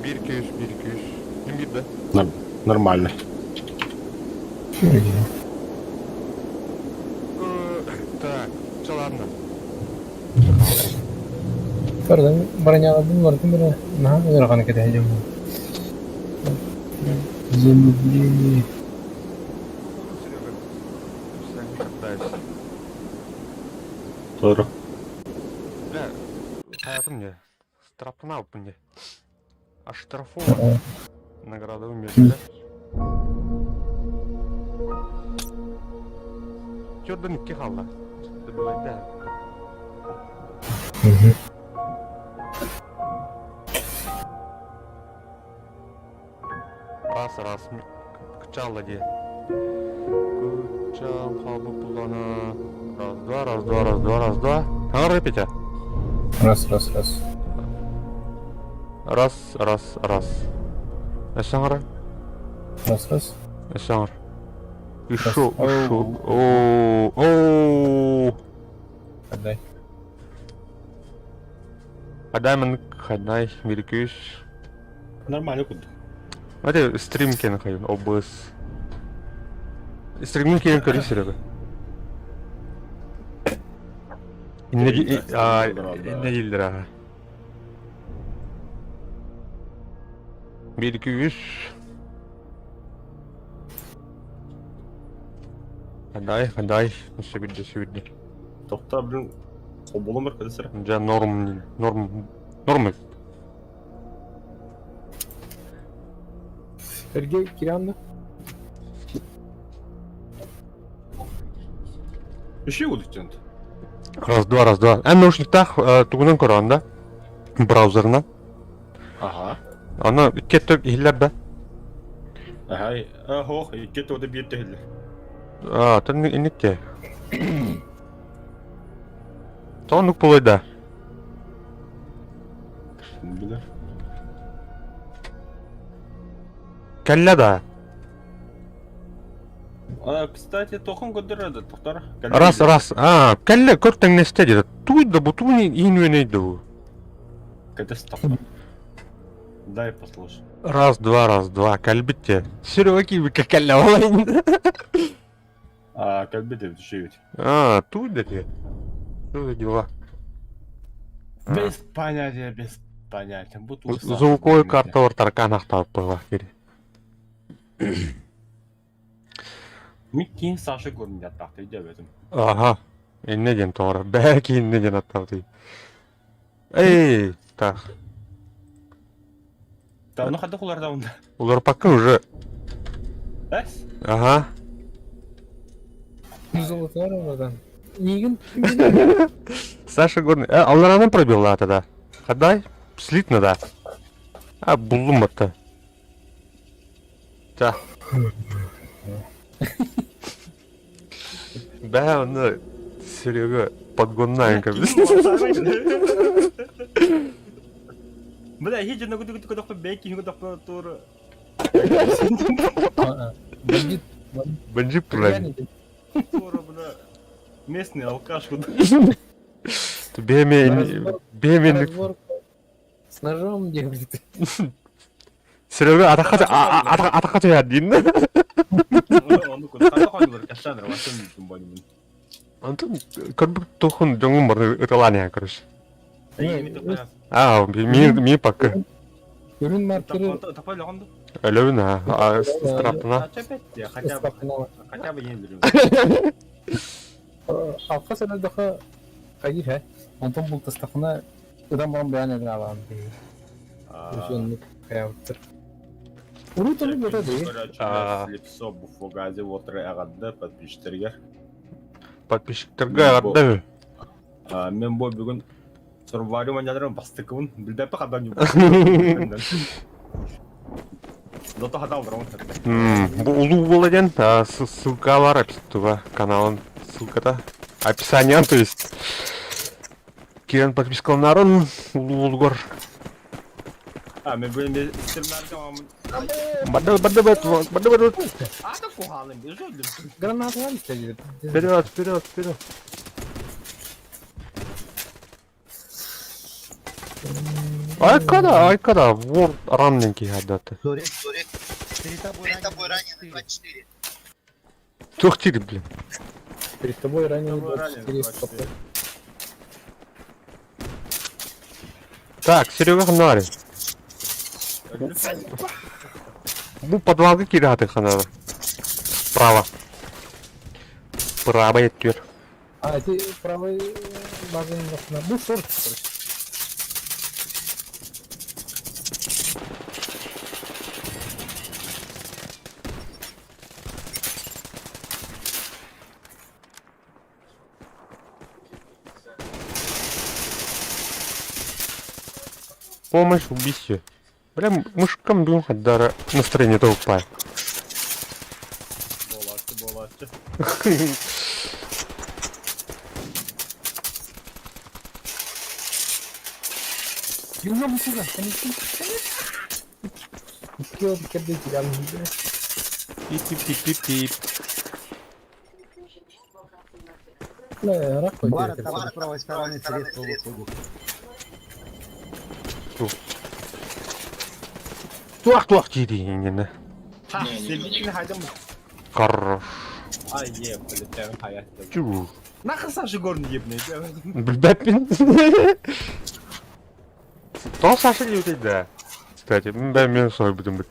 Биир икки үс, биир икки үс. Ким биир да? Нормально. Э, Так, все ладно. Пардон, броняладым, бардым бро. Наһаа ыарахан кэтэһэ Замедление. Серега, не катаюсь. Doğru. Бля, хайатым не? Штрафнал мне. Оштрафован. Награда умерли, да? Чёрдан икки хаалла. Да. Мгм. Раз, раз. Кычалла дии. Кычал хабы пулана. Раз, два, раз, два, раз, два, раз, два. Хаҥара Петя. Раз, раз, раз. Раз, раз, раз. Өссө Раз, раз. Өссө Еще, еще. О, о. Отдай. Хадай хадай, биир икки үс. Нормально кудук. Давайте стрим кен хайын, OBS. Стрим кен көрү Серега. Инне а инне дииллэр аха. Биир икки үс. Хадай, хадай. Сөбүдде, сөбүдде. Тохта, блин, Холболом бір кадесір. Дьэ норм, норм, норм Сергей Кирианна. Еще кудук тент. Раз, два, раз, два. Эн наушниктаах тугунан көрөҕүн да? Браузерынан. Ага. Аны икки иһиллэр да? Ага, хох, икки тода биир тэһиллэр. А, тэн инникке. Тоонук буолуой да? Билэр. Кэллэ да? А, кстати, тохон көрдөрөр тохтар. Раз, раз. А, кэллэ көр тэҥнэстэ диэтэ. Туй да бу тугун иһин үөнэй да бу? Кэтэс тохтар. Дай послушай. Раз, два, раз, два. Кэлбит дии. Серега киирбиккэ кэллэ буолайын. А, кэлбит эбит үчүгэй. А, туй да дии. Что за дела? Без понятия, без понятия. Бу Звуковой карта таркан ахталып была. Микки Саша көрүн аттақты өйдөбөтүм. Ага. Инне диэн тоҕоро. Бээ инне диэн аттаабытый. Эй, так. Та ну хадда куларда унда. Улар пока уже. Эс? Ага. Золотара братан. Миигин Саша Горный. Алларанан пробил тогда. Хадай, слитно да. А, буллум батта. Та. Бә, оны Серега подгонная Бля, хи жына күтү күтү көтөхпө бэки хи көтөхпө тур. Бандит. Бандит правильно. Тур, бля. Местный алкаш куда. Беме беме С ножом бегает. Серега атака атака атака дин. Ону куда ханна кашаныр васым тумбанымын. Антон как бы тохун жоңун бар ыталания, короче. А, ми ми пока. Үрүн маркеры Тапай логонду. Өлөбүн а страптына. Хотя бы хотя бы ең Алқа сәләдәхә хайыр һә. Онтон бултастахына ыдан баран бәян эден алам. Ошонну хаябыттыр. Урут ону бөтө дии. Слепсо буфогази отры агадды подписчиктерге. Подписчиктерге агадды. Мен бу бүгүн Сурвари маняларын бастыкыбын билбеппе хадан Зато хатал Бу улуу була диэн ссылка бар туга каналын ссылката описание то есть кирен подпискаланарын улуу булгор. А, мен бүгүн стримлерге Бады бады бады бады бады. Ата кухалым, бежодим. Граната var işte. Вперед, вперед, вперед. Айкада, айкада, вор ранненький гадаты. Сори, сори. Перед тобой, Перед тобой раненый 24. Тухтир, блин. Перед тобой раненый 24. Так, Серега ханари. Бу подвалга кираты ханары. Справа. Правая тюр. А, ты правый базын башына. Бу шорт, короче. Помощь в убийстве. Бля, мышкам бьем хаддара настроение толпа. Болачы, болачы. Юрга сюда, конечно. Пип-пип-пип-пип. Бар, там с правой стороны средства выходит. Туах-туах дии-дии. Хорош. Ай, е, блядь, хаятта. Чу. Нахуй Саша Горн ебный. Билбэппин. То Саша не да. Кстати, да, мен сой будем быть.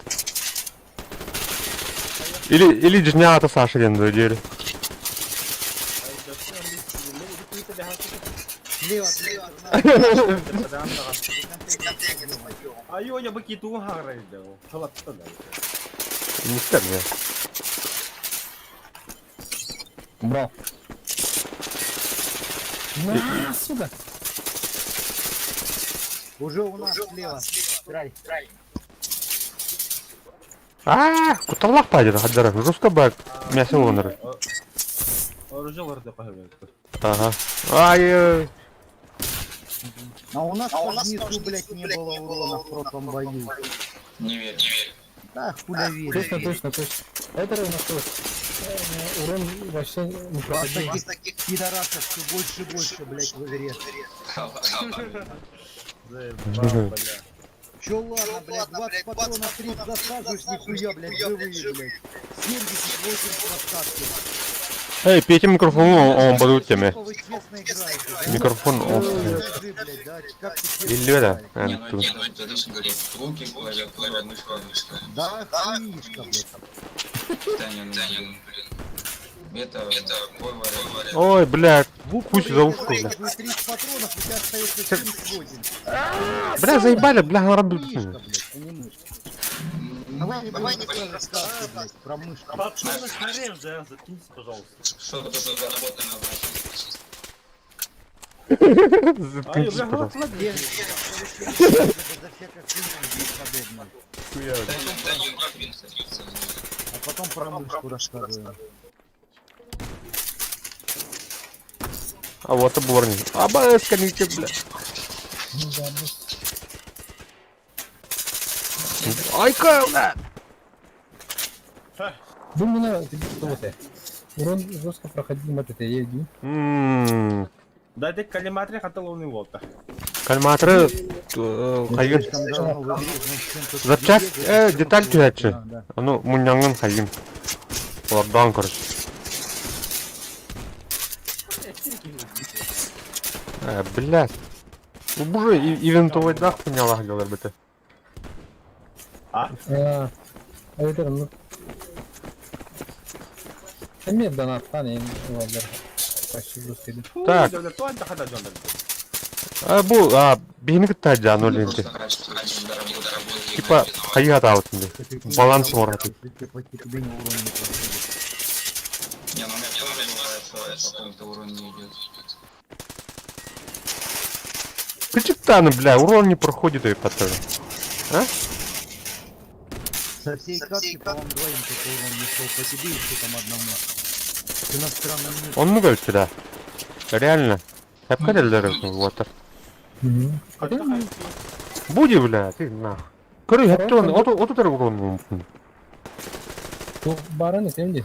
Или, или дня-то Саша ден дели. Слева, слева. Айо, я бы киту харайдел. Не скажи. Брал. На, сюда. Уже у нас слева. Драй. А, куталлах пайдер, хаддара. Жестко бак. Мясо воныр. Ага. Ай. А у нас, а у нас низу, блядь, не было урона в прошлом бою. Не верю. Да, хуля верю. Точно, точно, точно. Это у нас тоже. Урон вообще не проходил. У вас таких пидорасов все больше и больше, блядь, в игре. Чё ладно, блядь, 20 патронов 30 засаживаешь, нихуя, блядь, живые, блядь. 78 двадцатки. Эй, Петя микрофон он подут теме. Вы честно играете, Микрофон он. Скажи, блядь, да, как ты честно Или да? играешь? Не, ну это точно говорит, руки, клавиатура, мышка, мышка. Да, хуишка, блядь. Да не, ну блин. Это, это, Ой, бля, пусть за ушко, бля. 30 патронов, у тебя остается 78. Бля, заебали, бля, на Хуишка, блядь, а не мышка. Давай не будем рассказывать, блядь, про мышку. Пацаны, хрен, да, заткнитесь, пожалуйста. Что тут за работа на вас? Ай, Заткнитесь, бля, пожалуйста. ладно. За всякой хуйней подобной. А потом про мышку рассказываем. А вот и борни. АБС, конечно, бля. Ну да, ну. Айка, бля. Вы меня вот это. Урон жестко проходил этот я иду. Ммм. Дайте коллиматоре хаталовный волта. Кальматры хайын. Слишком давно в игре, значит, чем-то Запчасть, бегает, чем-то деталь түһәччи. Да, да. Аны муньяңын хайын. Олардан короче. Блядь. Бу уже ивентовый дах хуйнялах делар бите. А, это ну. Эмиэ донаттан эн олар. Почти жестко иду. Так. А, бу, а, биһини кытта жаан өлүнчү. Типа, хайга таабытын Баланс мораты. По тебе не урон не проходит. Не, ну у меня тоже бывает, что по какому-то урону не идет. Кычыктаны, бля, урон не проходит и потом. Со всей катки, по-моему, двоим только урон не шел по тебе и еще там одному. Ты на странном месте. Он мугал сюда. Реально. Хапкареллер вот. Буди, бля, ты нах. Көрү хәттон, ото ото тар урон мөмкин. Бу барын этемди.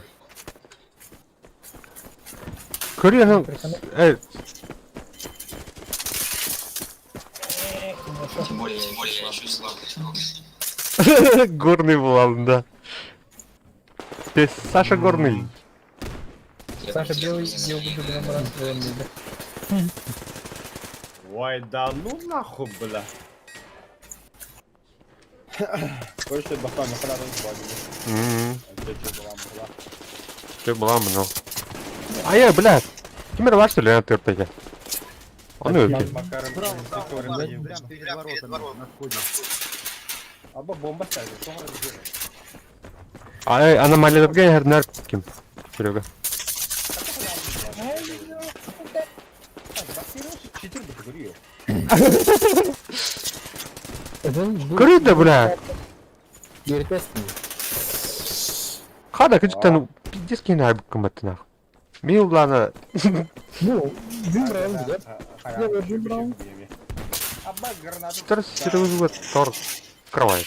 Көрү аны э Тем более я еще слабый. Горный был, да. То есть Саша Горный. Саша белый делал бы на баран да. Ой, да ну нахуй, бля. Короче, бахтан, нахуй Мм, была. Ты была мно. А я, блядь. Кимер ваш что ли на тыртаге? Он өтті. Справа, справа, прям перед воротами на входе. Аба бомба ставит, что он делает? Ай, аномалияларга хернер ким? Серега. Читер бы говорил. Көрү да, бля. Ертесин. Хада кычыктан пиздец кейин айбык кымбатты нах. Мен уланы Ну, Джим Браун, да? Я Джим Браун. Аба гранату. Читер серега тор кровать.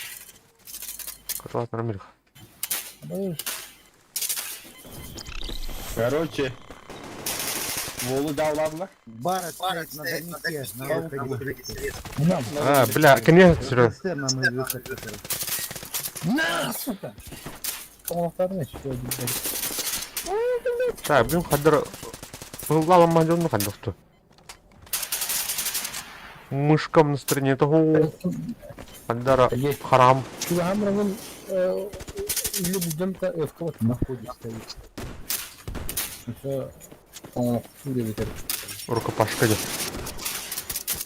Кровать нормально. Короче, Волу дал ладно. Барret стоит на горняке, на выходе. Нам. А, бля, конечно, Серега. Цистерна мы выход, который. На, сука! Тоңолоктарын еще один, блядь. Так, блин, хаддар... Лала мадён хаддохту. Мышкам на стороне того. Хаддара Есть. харам. Чугамрагын любдем-то в кого На входе стоит. Это тоңолокту деп этер. Рукопашка де.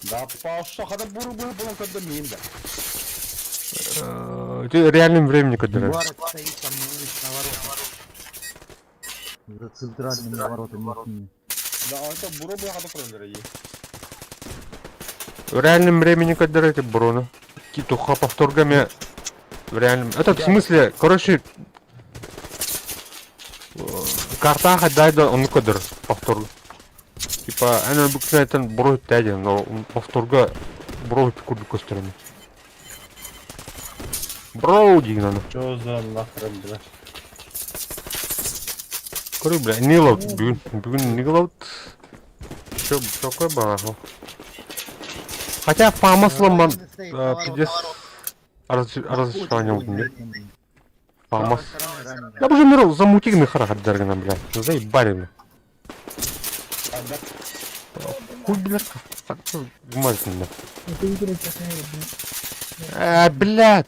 Да паша, хада буру буру буру когда мин да. Ты реальным времени кадыр. Барret стоит там на улице на воротах. За центральными воротами их. Да, он это буру буру хада пролер В реальном времени кадыр эти броны. Китуха повторгами. В реальном... Это в смысле, короче... Карта хадайда он кадыр повтор. Типа, она обыкновенно бро тяди, но повторга бро курду костерами. Бро, дигнано. Чё за нахрен, бля? Көрү, бля, Нилов, бүгүн, бүгүн Нилов. Чё, такое было? Хотя по маслам он, Раненый стоит на воротах. пиздец, разочарование Входе, мне. блядь. По С мас. правой стороны раненый. Я бы уже миру замутигны харахат бля. Заебали, бля. Хуй, бля, как гумазит меня. Это игры, честно говоря, А, блядь.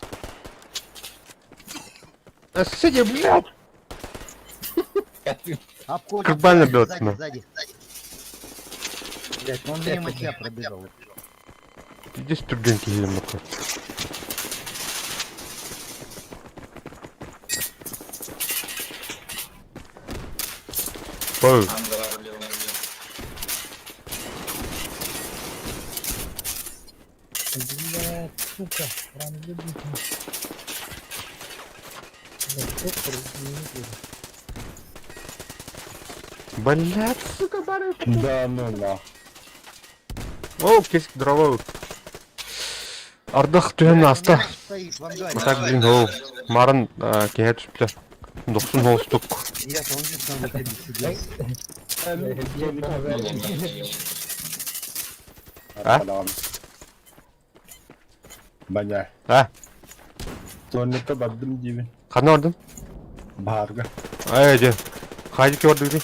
А, Сиди, блядь. Обходит Как больно сзади, бьет, сзади, на. сзади. Блядь, он мимо тебя пробежал. Здесь студенты едем нахуй. Ой. Ангар левый. Блядь, сука, рано Блядь, сука, бары. Да ну нах. О, кесик дровой. Ардах түһэн ааста. Стоит в ангаре. Так, блин, ол марын киһи түспүтэ. Дохсун холустук. Я-то он здесь там выходить сидел. А? Баня. А? Туалетка бардым диибин. Ханна бардын? Баарга. Ай, дьэ. Хайдык бардыгый?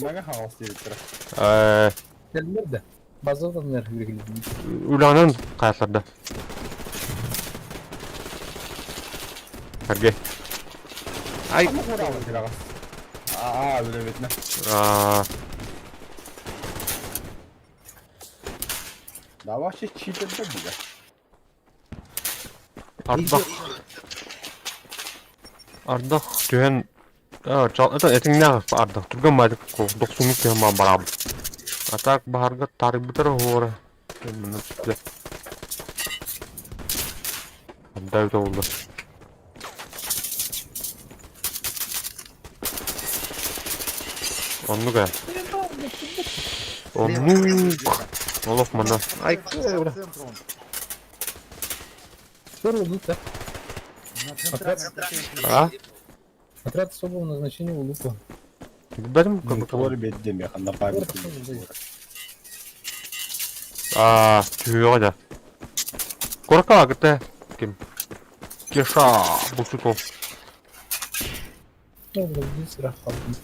Мага хаос диэбиттэрэ. Э, Кэллэр да. Базадан үлэҕинэн хаалларда. Сергей. Ай. Аа, үлэбитинэ. Аа. Да вообще читер да бile. Ардах. Ардах түһэн это этиҥнээх ардах түргэн баайдык дохсуннук түһэн баан бараабыт. А так баһарга таарыйбытара уһуора. Мына түстэ. Анда өтө болду. Оннук ээ. Оннук. Олох манна. Ай, По центру он. Улука. На центральном контейнере. А? Отряд особого назначения Улука. Билбэтим как будто. Тугар биэрдим я ханна память. Аа, түһүөҕэ да. Куоракка кытта ким? Кеша булчут ол. Ну, блин, сыраах хаалбыт.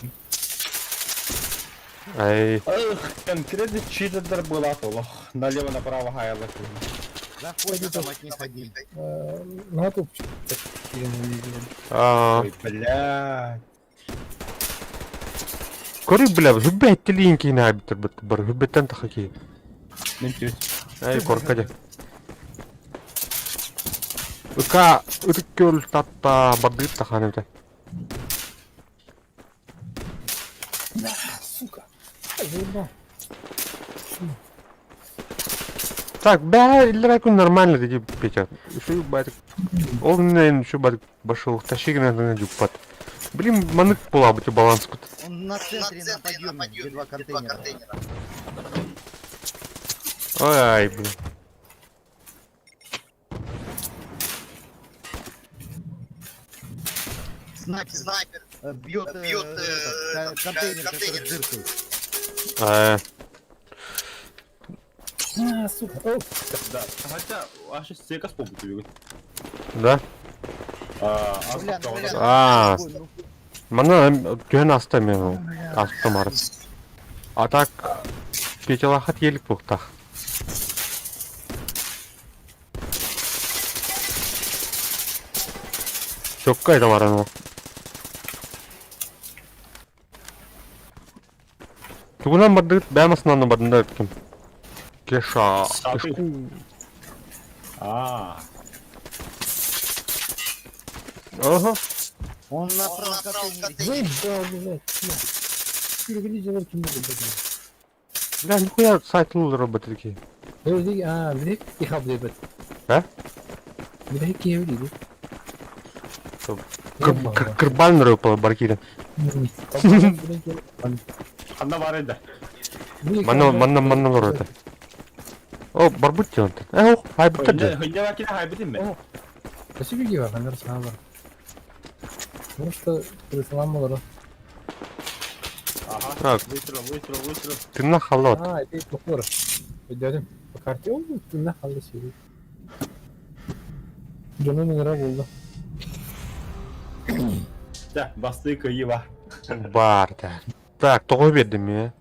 Ай, Эх, конкретно читердер была олох. Налево направо хаялы. Заходит там от них один. На тупчик. аа, Ой, блядь. көрү бля, хүббэ эттилиин киин аабиттер бит бар, хүббэттэн таха кии. Мен түс. Ай, корка дьэ. Ыка ытык көл татта бардыт таханы бит. Сука. Заебал. Так, бә, иллер күн нормально диди Петя. Шу байтык. Ол мен шу байтык башыл ташигин на дюкпат. Блин, манык була бит баланс кут. Он на центре на подъеме, где два контейнера. Ай, блин. Снайпер. Снайпер. Бьет, бьет этот, контейнер, который с дыркой. Э, А, сука. О, Да. Хотя, аж секас побуту бегут. да? А, Бля, ну, бля, А. ну, ну, Мана түһэн аста мен аста марып. А так Петялахат елик буктах. Чокка это баран. Тугунан бардыгыт бәмасынан бардында ким. Кеша. Сапы. А, Ага. Он на правом контейнере. заебал, блядь. Перегли делать не буду, блядь. Бля, нихуя сайт лул роботы такие. Подожди, а, блядь, тихо, блядь. А? Блядь, киевли, Кырбан рыпал баркирин. ханна бар еді. Манна манна манна лор это. О, барбут тион. Э, ох, хай бутар же. Хында бакина хайбытын мен. Спасибо, Гева, наверное, сама. Потому что прислал олар. Ага. Так. Выстрел, выстрел, выстрел. Ты на халат. А, это плохо. Пойдем по карте. О, ты на халат сидит. Дьону нара булда. Да, басты кыйыба. Бар да. Так, тоҕо бердим я.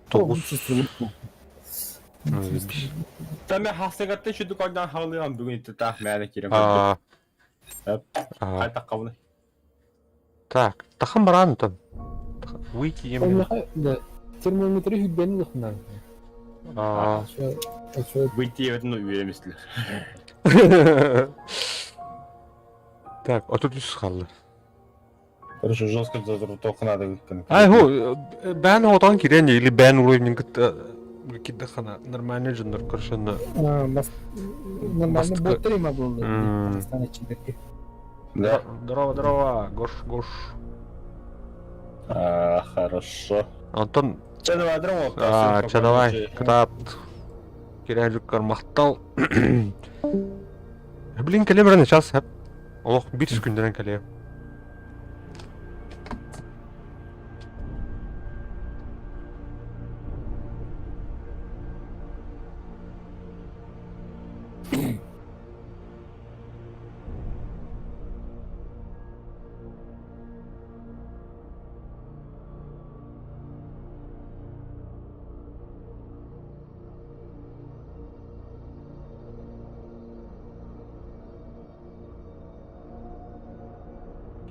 Тоҕус. Та мен хасыгатты şu дукандан халыйам бүгін итті мәні керем. А. Эп. А, Қайта қабыны. Так, тахан баран там. Выйти им. Да. Термометры хүббәни лухнан. А. Выйти ебетін үйреместілер. Так, а тут үс қалды. Короче, жестко затох надо. Ай, ху, бээн хотон кириэн или бээн уровень кытта киддахана нормальный дьоннор көрсөннө. Нормально боттар има болды. Казахстан ичиндерге. Да. Здорово, здорово, Гош, Гош. А, хорошо. Антон. Че давай, здорово. А, че давай, кытаат. Кирәжүккар махтал. Блин, кэлем сейчас. Олох бир күндерен кэлем.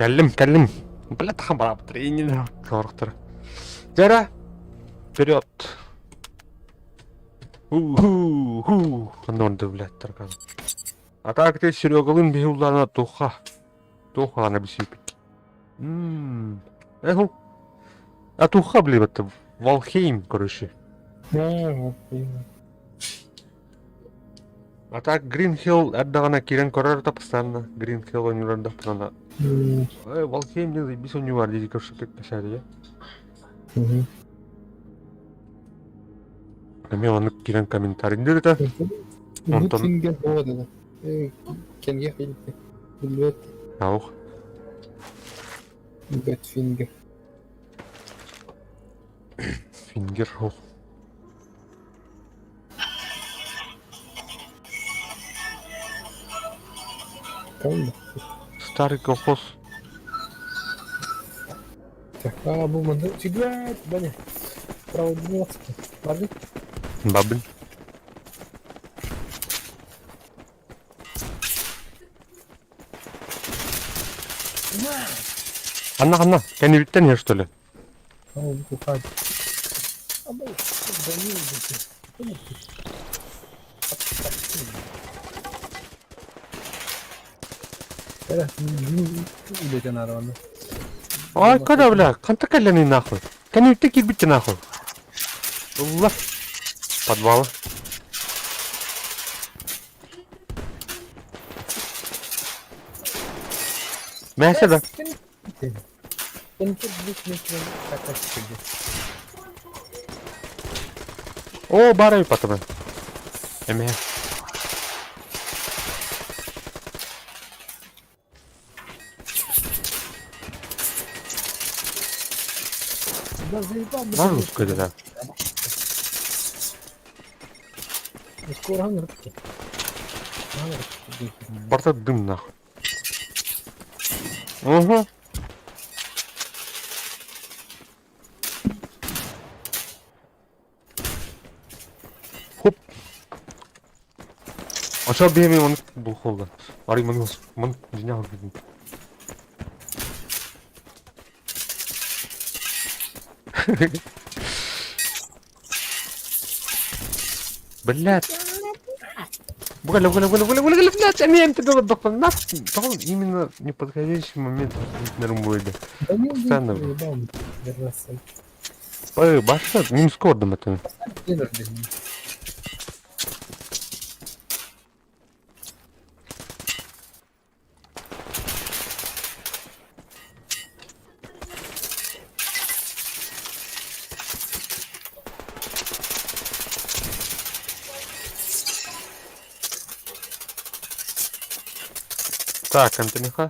Кэллим, кэллим. Бля, хамбара тренинг. Сорохтор. Дьэ, вперед. Ху-ху-ху. Ханна блядь, таракан. А так ты Серегалын биһуллана туха. Тухалана бисипит. Ммм. Эху. А туха, блин, это Валхейм, короче. А так Green Hill эрдэҕинэ киирэн көрөр да постоянно. Green Hill ойнуулар да постоянно. Э, Валхейм не заебись ойнуулар диди көрсө кэпсээри. Эмиэ оннук киирэн комментарийдыр да. Онтон Фингер болады. Кемге хилти. Билбет. Аух. Бет фингер. Фингер ох. Правильно? Старый колхоз. Так, а, бу манды. Сигарет, Баня. Право 12. Барды? Бабын. Анна, Анна, кэннибиттэн иһэр что ли? Ау, бу кухать. Абай, Данил, Кара, үлэтен арабаны. Ай, когда, бля, ханта кэллэний нахуй? Кэннибиттэн киирбиттэ нахуй. Ылла. Подвала. Мээсэ да. Оо, баар эбит батыбын. Эмиэ. Да заебал. Бар русская да. Скоро аңыртты. Барта дым нахуй. Угу. Хоп. А что биэми он был холда. Ари ман ман дня Блять. Бугаля, бугаля, бугаля, бугаля, бугаля, блядь, а меня это нас именно неподходящий момент на румбуэде. Постоянно. Ой, баша, мин скордом это. Так, Антониха.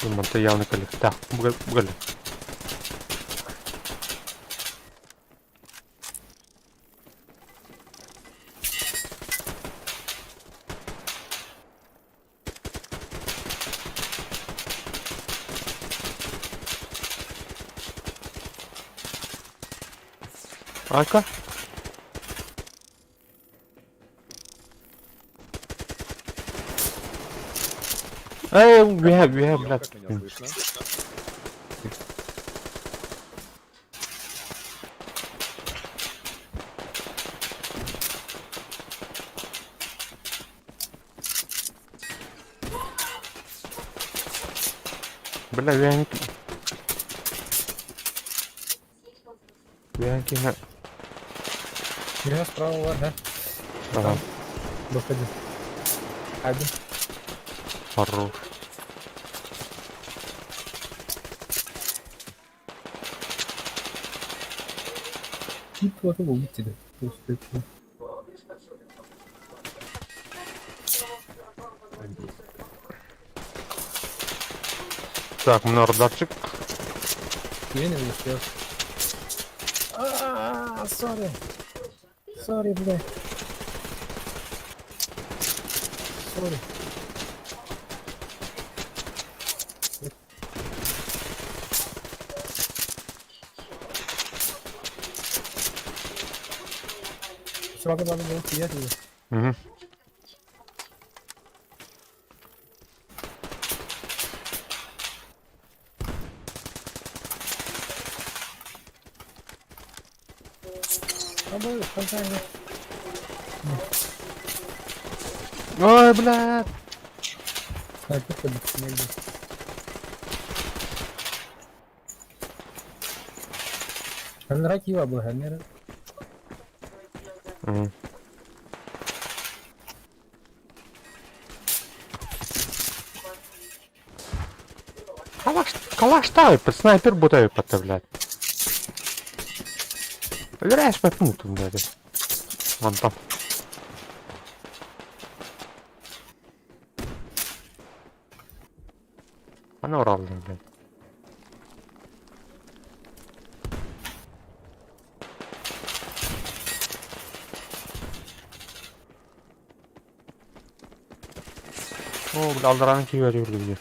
Манта явно коллег. Так, бугали. Айка. Эй, we have, блядь. Как меня слышно? Бля, үөһэн Үөһэн киһи Меня справа бар, да? Ага. Выходи. Один. Хорош. Тип вот его убить тебе. Просто Так, мына радарчик. Я не успел. А, сори. Сори, бля. Сори. Сразу надо было съехать. Угу. Ой, бля. Угу. Калаш, калаш ставит, снайпер будет подставлять. Проверяешь по пункту, блядь. Вон там. Она уралная, блядь. О, бля, алдыраны киіп әйтеуір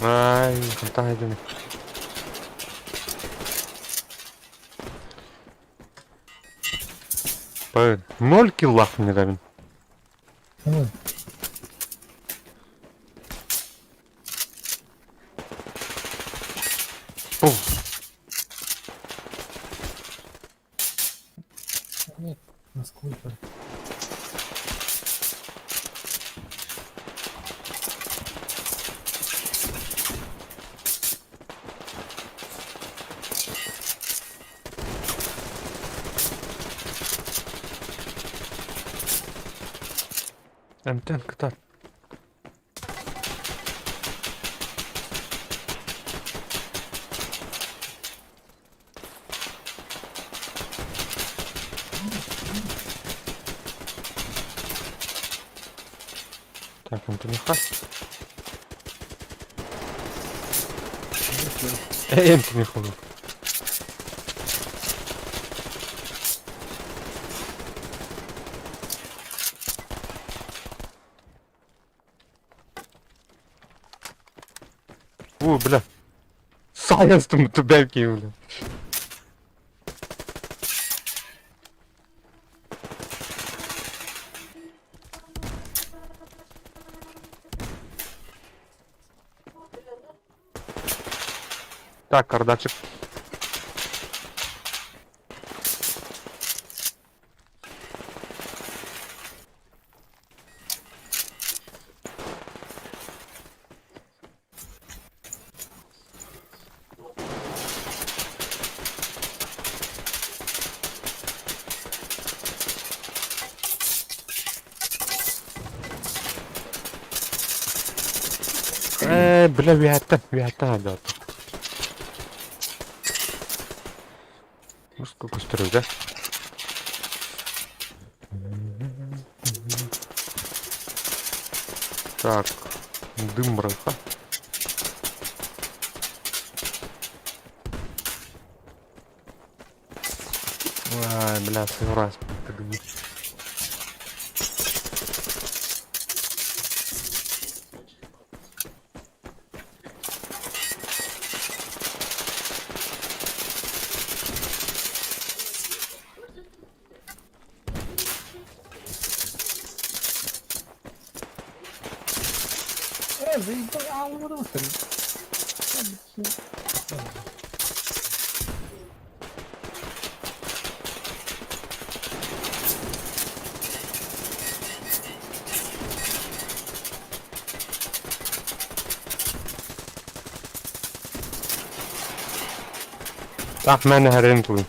Ай, хантан айдыны. Блин, ноль киллах мне дабин. Пуф. Нет, насколько. Эмтен кытар. Так, МТНХ. Эй, МТНХ. О, бля. Сайенс там туберки, бля. Так, кардачик. Э, бля, вята, вята, да. Ну сколько строй, да? Так, дым браха. Ай, бля, сыграть. Э, заебал, аалыбытым. Так, мээнэ хэрин тулун.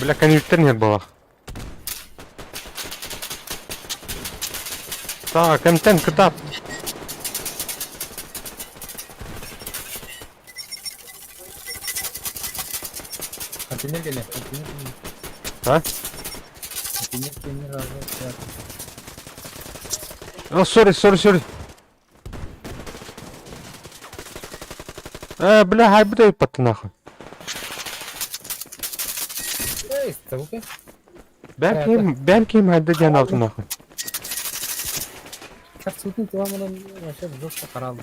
Бля, конъюнктур нет было. Так, МТН кытап. Контейнер кэлэ, контейнер кэлэ. А? Контейнер кэлэ, разы. О, сори, сори, сори. Э, бля, хайбытай патты нахуй. Эй, сука. Бэм ким, бэм ким хайда диэн алтын нахуй. Капсултын туламынан вообще жестко қаралды.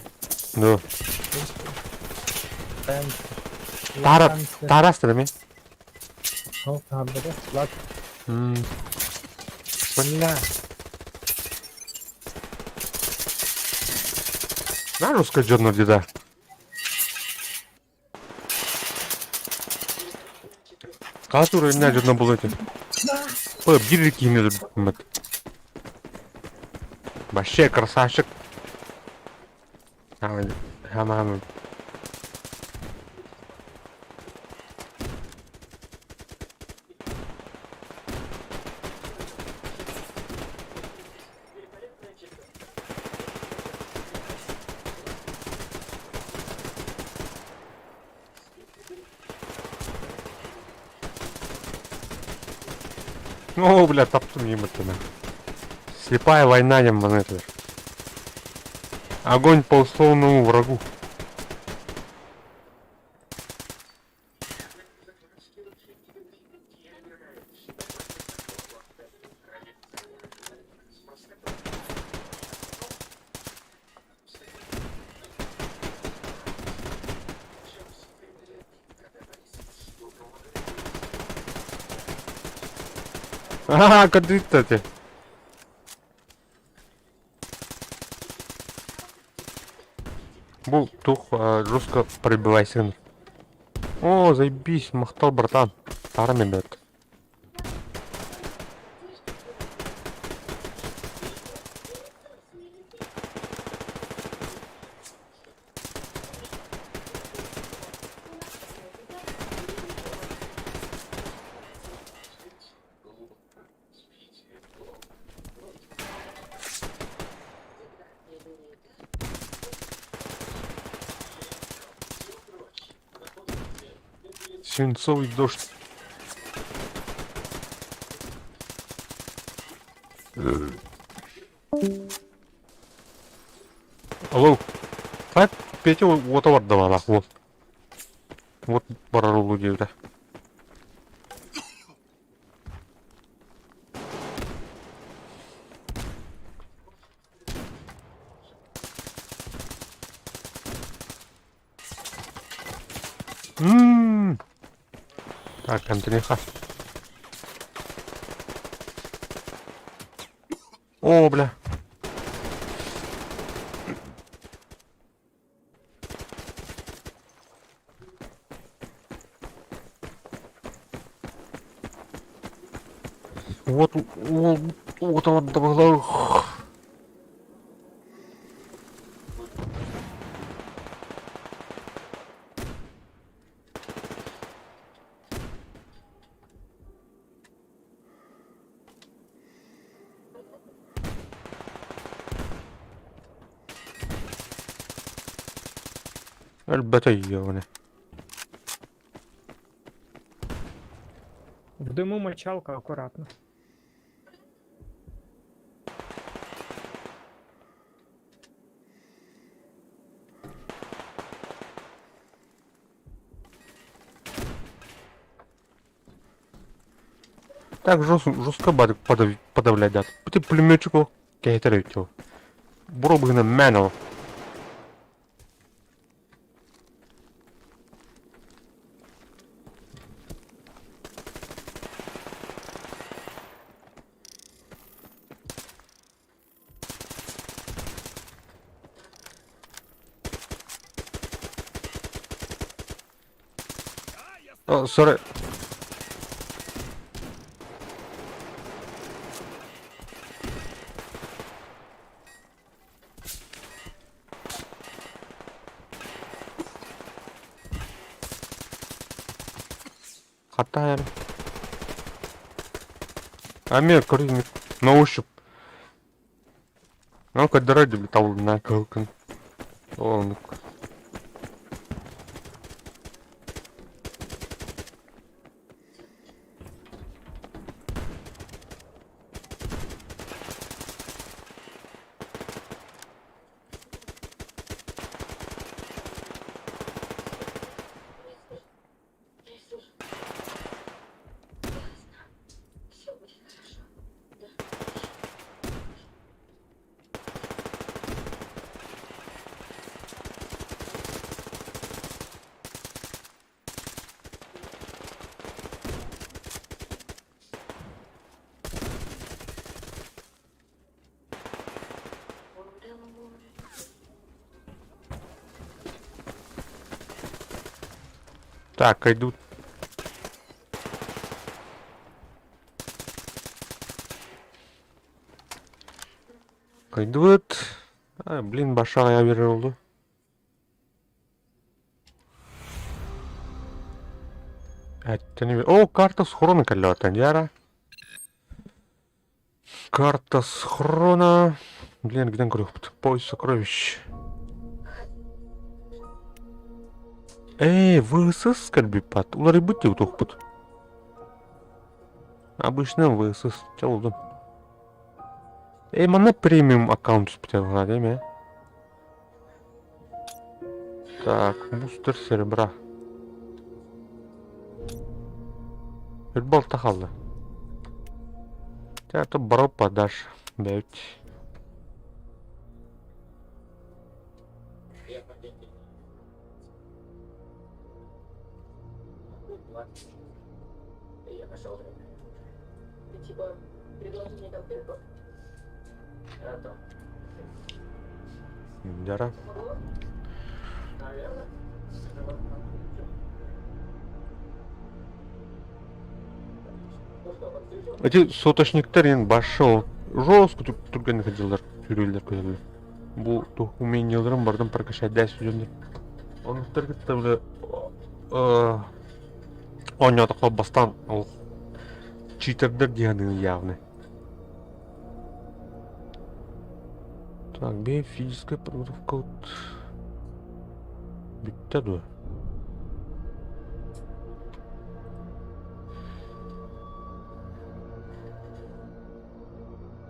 Ну, Прям... Тара, тарастыр ме? Ол тағырда лак. М. Бля. На русская дерну деда. Катура имна дерна булыты. Ой, бирики имя Вообще красавчик. Хама, хама. О, бля, таптым ебать Слепая война, не это. Огонь по условному врагу. А, кстати. Бу тух жестко пробивайся. О, заебись, махтал, братан. Армия, блядь. Свинцовый дождь. Алло. Так, Петя вот вот давала, вот. Вот барарулу да. Ммм. Так, Антониха. О, бля. Вот, вот, вот, вот, вот, Өлбөтөйүөнэ. В дыму мочалка, аккуратно. Так жестко, жестко подавлять дат. Ты пулеметчику кейтерить его. Буробыгына мэно. О, sorry. Хата Амир, көрүҥ на ощупь. Ну, көрдөрөр дии табылына кыһыл Оннук. Так, идут. Идут. А, блин, башаҕа биэрэр олду. О, карта схрона кэллэ Яра. Карта схрона. Блин, где көрүөхпүт? Поиск сокровищ. Эй, ВСС кэлбиппат. Уларыйбыт диye утуохпут. Обычно ВСС. Чалудун. Эй, манна премиум аккаунт түспүтэ değil mi? Так, бустер серебра. Бір балта қалды. Это бро подашь. Бәйт. Дяра. Эти соточниктар енді башы жестко түрген ходилар, сүүрэллэр көтөллөр. Бу тух уменияларын бардым прокачать дәс сүдөндөр. Онуктар кытта бile оонньоотоххо бастаан ол читердер диэхэ явно. Так, бе физическая подготовка вот бүттэ дуо?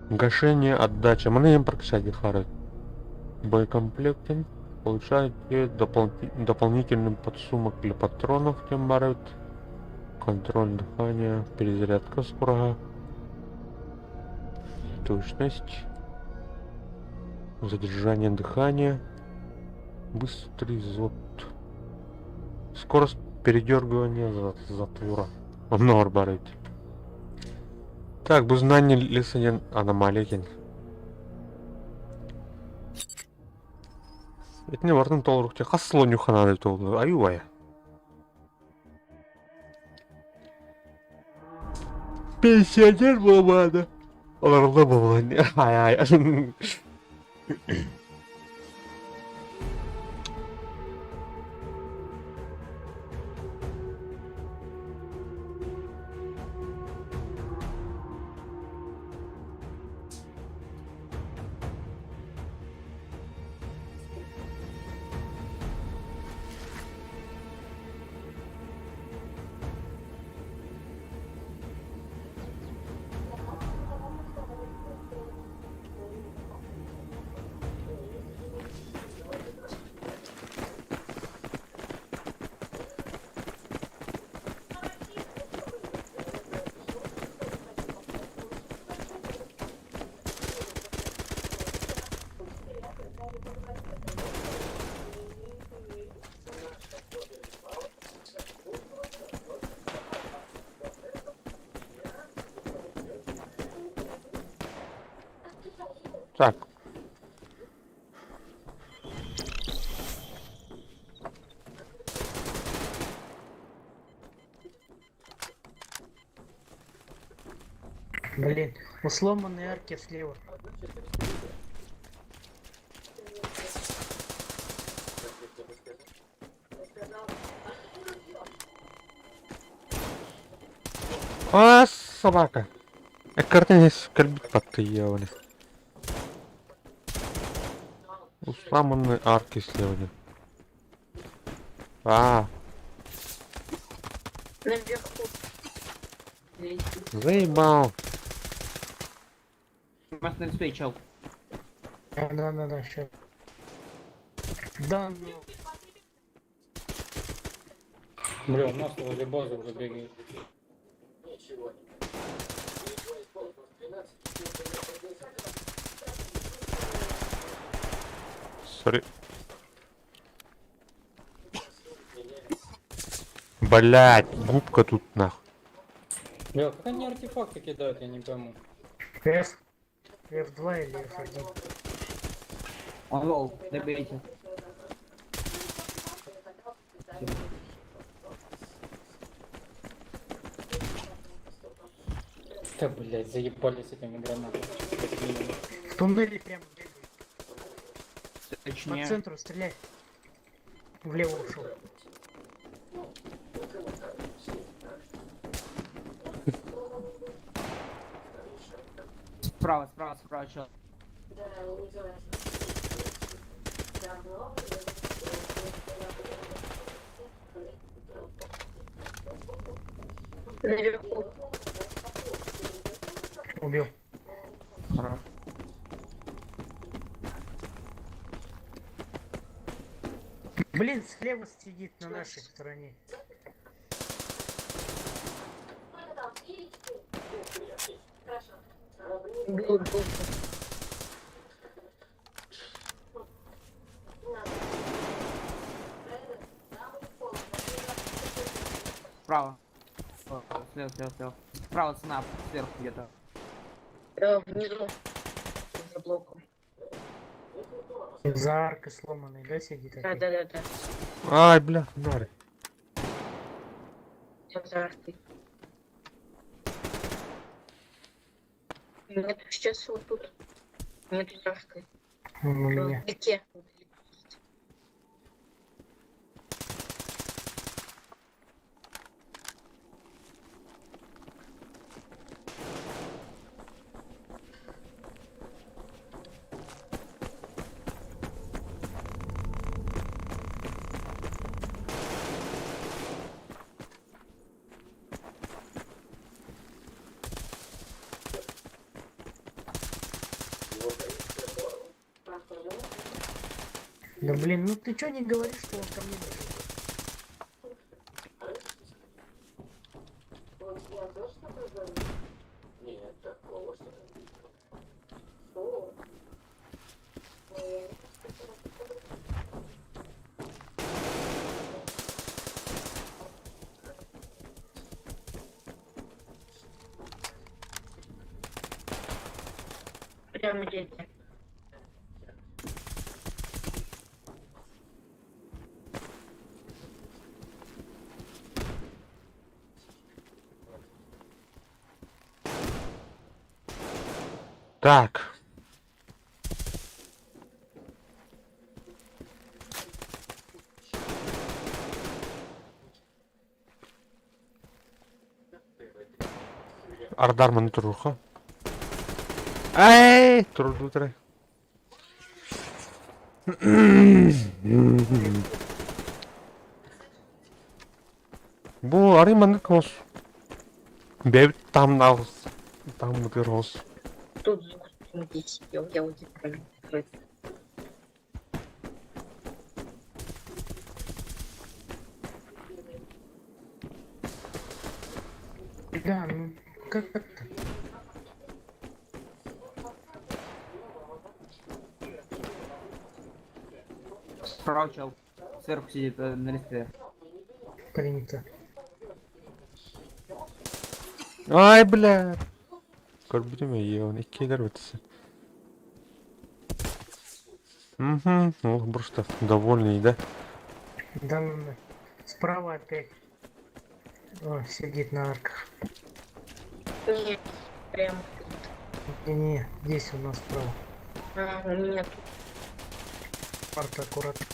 Гашение, отдача. Маны им прокачать хары. Боекомплектом получаете дополнительный подсумок для патронов, тем барют. Контроль дыхания, перезарядка скорого. Точность. Задержание дыхания. Быстрый зод. Скорость передергивания затвора. Онноор баар эбит. Так, бу знание леса диэн аномалия екен. Итини барытын толорук хас сыл ханаады толу аюбая. Пенсионер буолбаата. Олороллор буолуон. Ай ай. Так. Блин, у сломанной арки слева. А, собака. Эккартинес кэлбит баттыйыабыны. У сломанной арки слева. А, Наверху. заебал. Вас на дисплей, чел. Да, да, да, да, щас. Да, ну. Бля, у нас возле базы уже бегает. Сори. Блять, губка тут нахуй. Бля, как они артефакты кидают, я не пойму. F. F2 или F1. Он лол, добейте. Да, блядь, заебались этими гранатами. В туннеле прям бегает. По Точнее. центру стреляй. Влево ушел. Справа, справа, справа, чел. Наверху. Убил. Хорош. Блин, слева сидит на нашей стороне. Убил двух. Справа. О, Слева, слева, слева. Справа цена, сверху где-то. Внизу. За блоком. За аркой сломанной, да, сидит? Да, опять? да, да, да. Ай, бля, нары. Там за аркой. Нет, сейчас вот тут. Нет, за аркой. Он у меня. Вдалеке. Да блин, ну ты чё не говоришь, что он ко мне бежит? Прямо где-то. Так. Ардар маны туруха. Эй, турду тры. Бу ары маны кос. Бэбит там наус. Там мутырос. Тут за кустом где сидел, я вот прям закрыт. Да, ну как так-то? Справа, чел. Сверху сидит на листе. Принято. Ай, бля. Көрбүтүм эйион иккилер битсе. Угу, ну просто довольный, да? Да, ну, ну. Справа опять. О, сидит на арках. Нет. Прямо тут. Не-не, здесь у нас справа. А, у меня тут. Парта аккуратно.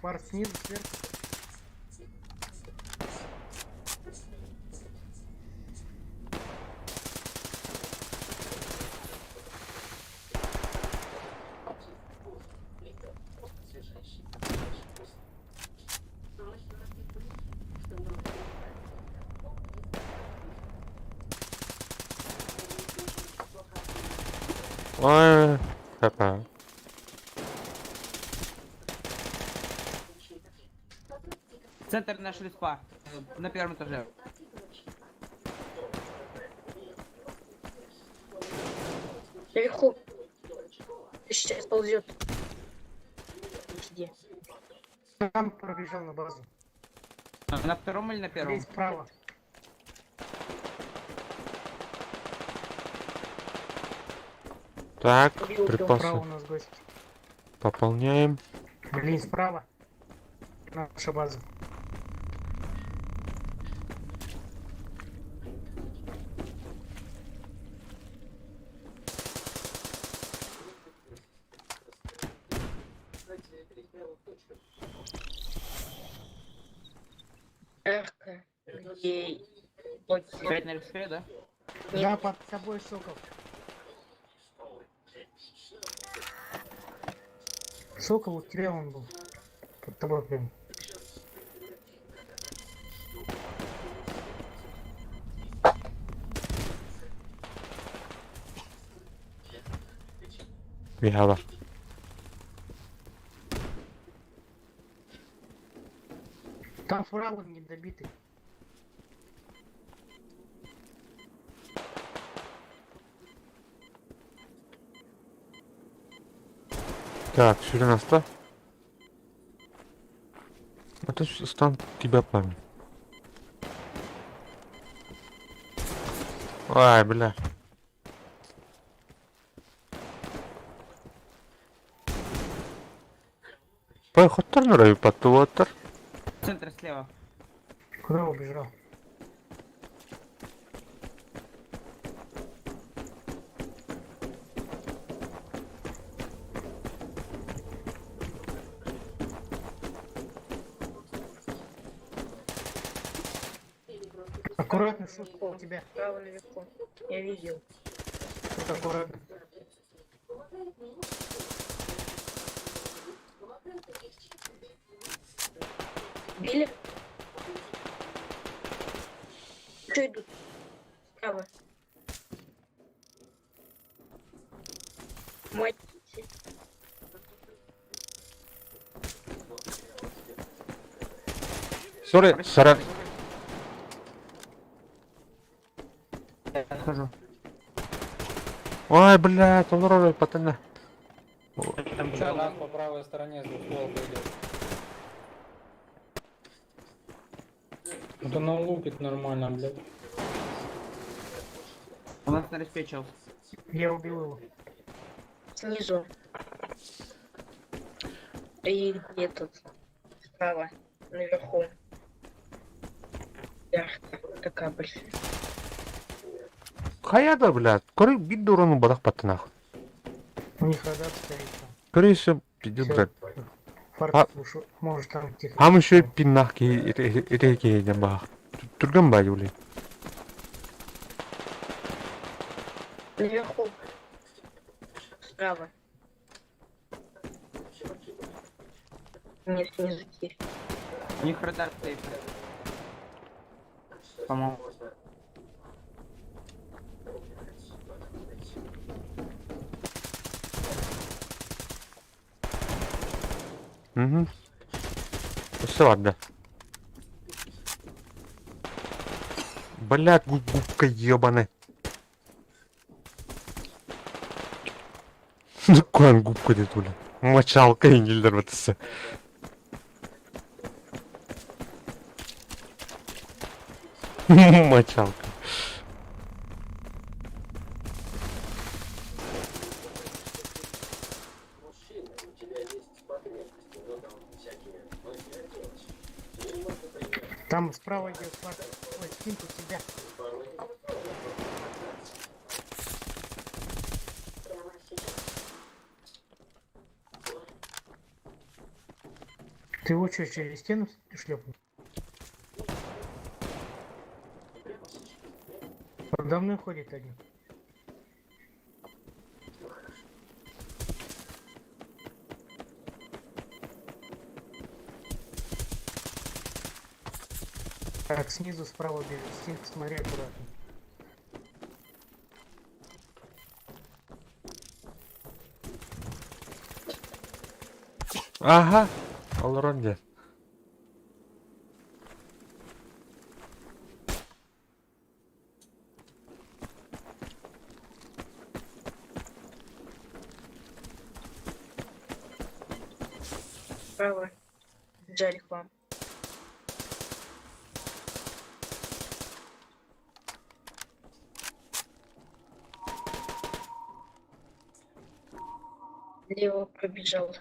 Фар снизу, сверху. Ой, хп. Центр наш респа. На первом этаже. Наверху. Сейчас ползет. Где? Там пробежал на базу. На втором или на первом? Здесь справа. Так, Убил, убил. Справа припасы у нас гости. пополняем. Блин, справа. Наша база. Эрка. Где? Вот. Опять на респе, да? Нет. Да, под собой сокол. Сокол у тебя он был. Под тобой прям. Михала. Там фраг недобитый. Так, сюда наста. Это стан тебя память. Ай, бля. Пой хоттар нұрай паттуаттар. Центр слева. Куда убежал? Аккуратно, шутка у тебя. Справа наверху. Я видел. Тут аккуратно. Били? Что идут? Справа. Мать. Сори, сора. Я отхожу. Ой, бля, там нұрай паттана. Там Да, чё? нас по правой стороне с двухстволка идет. Вот она лупит нормально, блядь. У нас на респе чел. Я убил его. Снизу. И где тут? Справа. Наверху. Яхта такая большая. Хаяда, бля. Көрі бит дурану бадақ паттана. У них радар стоит там. Көрі еще пиздец, Всё. блядь. Фарт А- ушел. Может там тихо. Ам еще пиннах ки ите ки бах. Түрген бай, блин. Наверху. Справа. Нет, снизу теперь. У них радар стоит. По-моему. Угу. Все ладно. Блядь, губка ебаная. Куан губка дед, бля. Мочалка ингилдер бітісі. Мочалка. Там справа идет парк. Ой, скиньте себя. Ты его что, через стену шлепнул? Подо мной ходит один. Так, снизу справа бежит. Стинг, смотри аккуратно. Ага, олорон дьэ. Справа. Бежали к вам. Лево пробежал.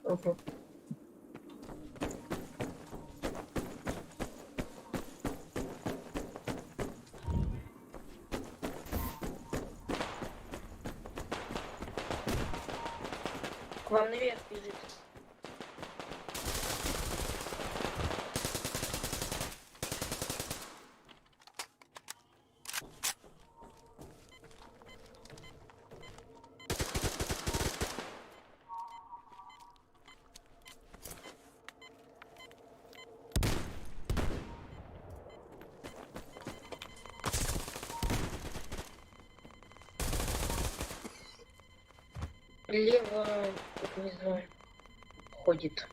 Ого. К вам наверх бежит. Лево, не знаю, ходит.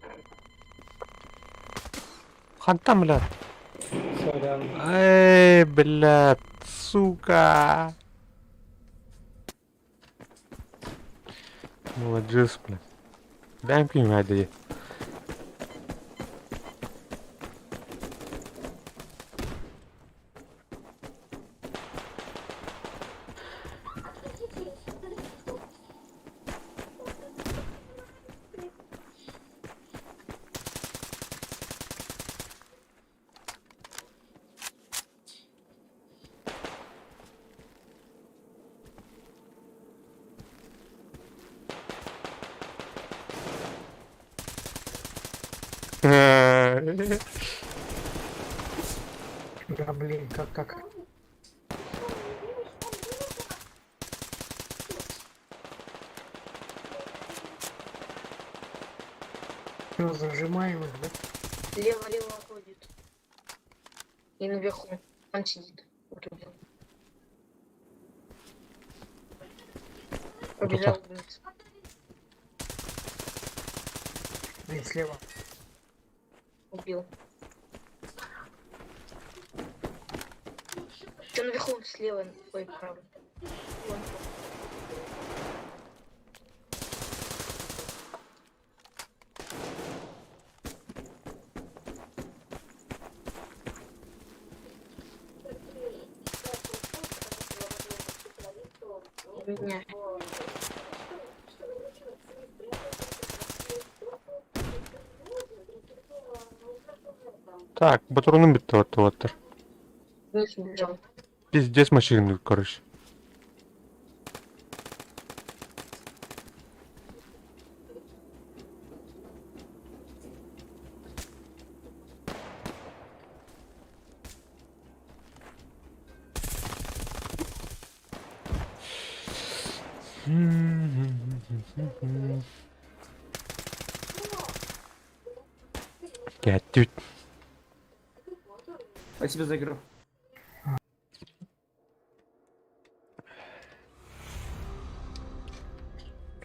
Хантан, блядь. Сорян. Эй, блядь, сука. Молодец, блядь. Дай им дии. Да блин, как как. Все, зажимаем их, да? Лево, лево ходит. И наверху. Он сидит. Вот убил. Побежал вниз. Блин, слева. Убил. Ты наверху слева, ой, право. Вон. Меня. Так, батроным бітті оттар. Вниз убежал. Пиздец машины, короче. Кәттүт. Спасибо за игру.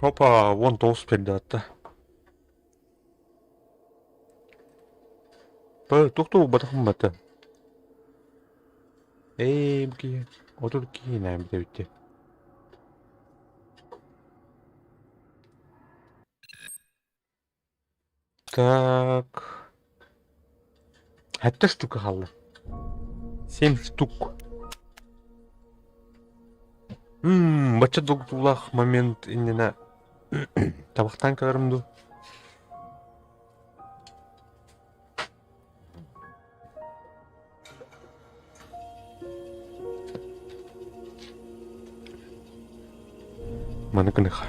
Опа, вон тоғыз берді атта. Тоқтау батақым баты. Эй, бки, отур киинэм диэбитти. Так. Сэттэ штука хаалла. Семь штук. Ммм, бачча долгутуулаах момент иннинэ табахтаан кэлэрим дуу? Маны гыныха.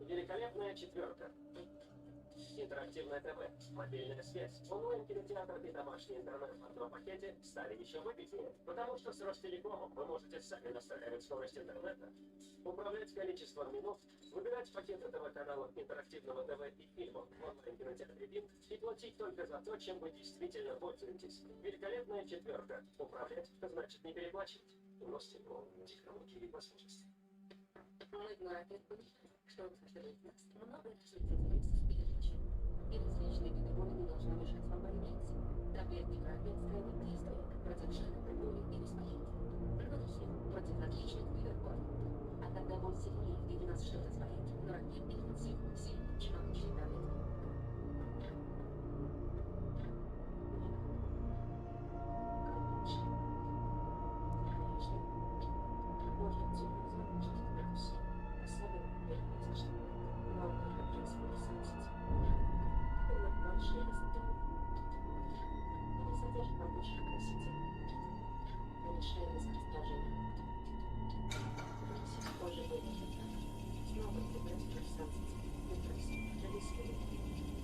Великолепная четверка. Интерактивное ТВ, мобильная связь, онлайн-кинотеатр и домашний интернет в одном пакете стали еще выгоднее. Потому что с Ростелекомом вы можете сами настраивать скорость интернета, управлять количеством минут, выбирать пакеты ТВ-каналов, интерактивного ТВ и фильмов в онлайн-кинотеатре ВИП и платить только за то, чем вы действительно пользуетесь. Великолепная четверка. Управлять значит не переплачивать. Ростелеком. Технологии и возможности. Мы в Норапед понимаем, что у каждого из нас много разных интересов и отличий. И различные виды боли не должны мешать вам появляться. Таблетки Норапед с тройным действием против жара, боли и воспаления. Норапед против различных видов боли. А когда боль сильнее или нас что-то болит, Норапед интенсив сильнее, чем обычные таблетки.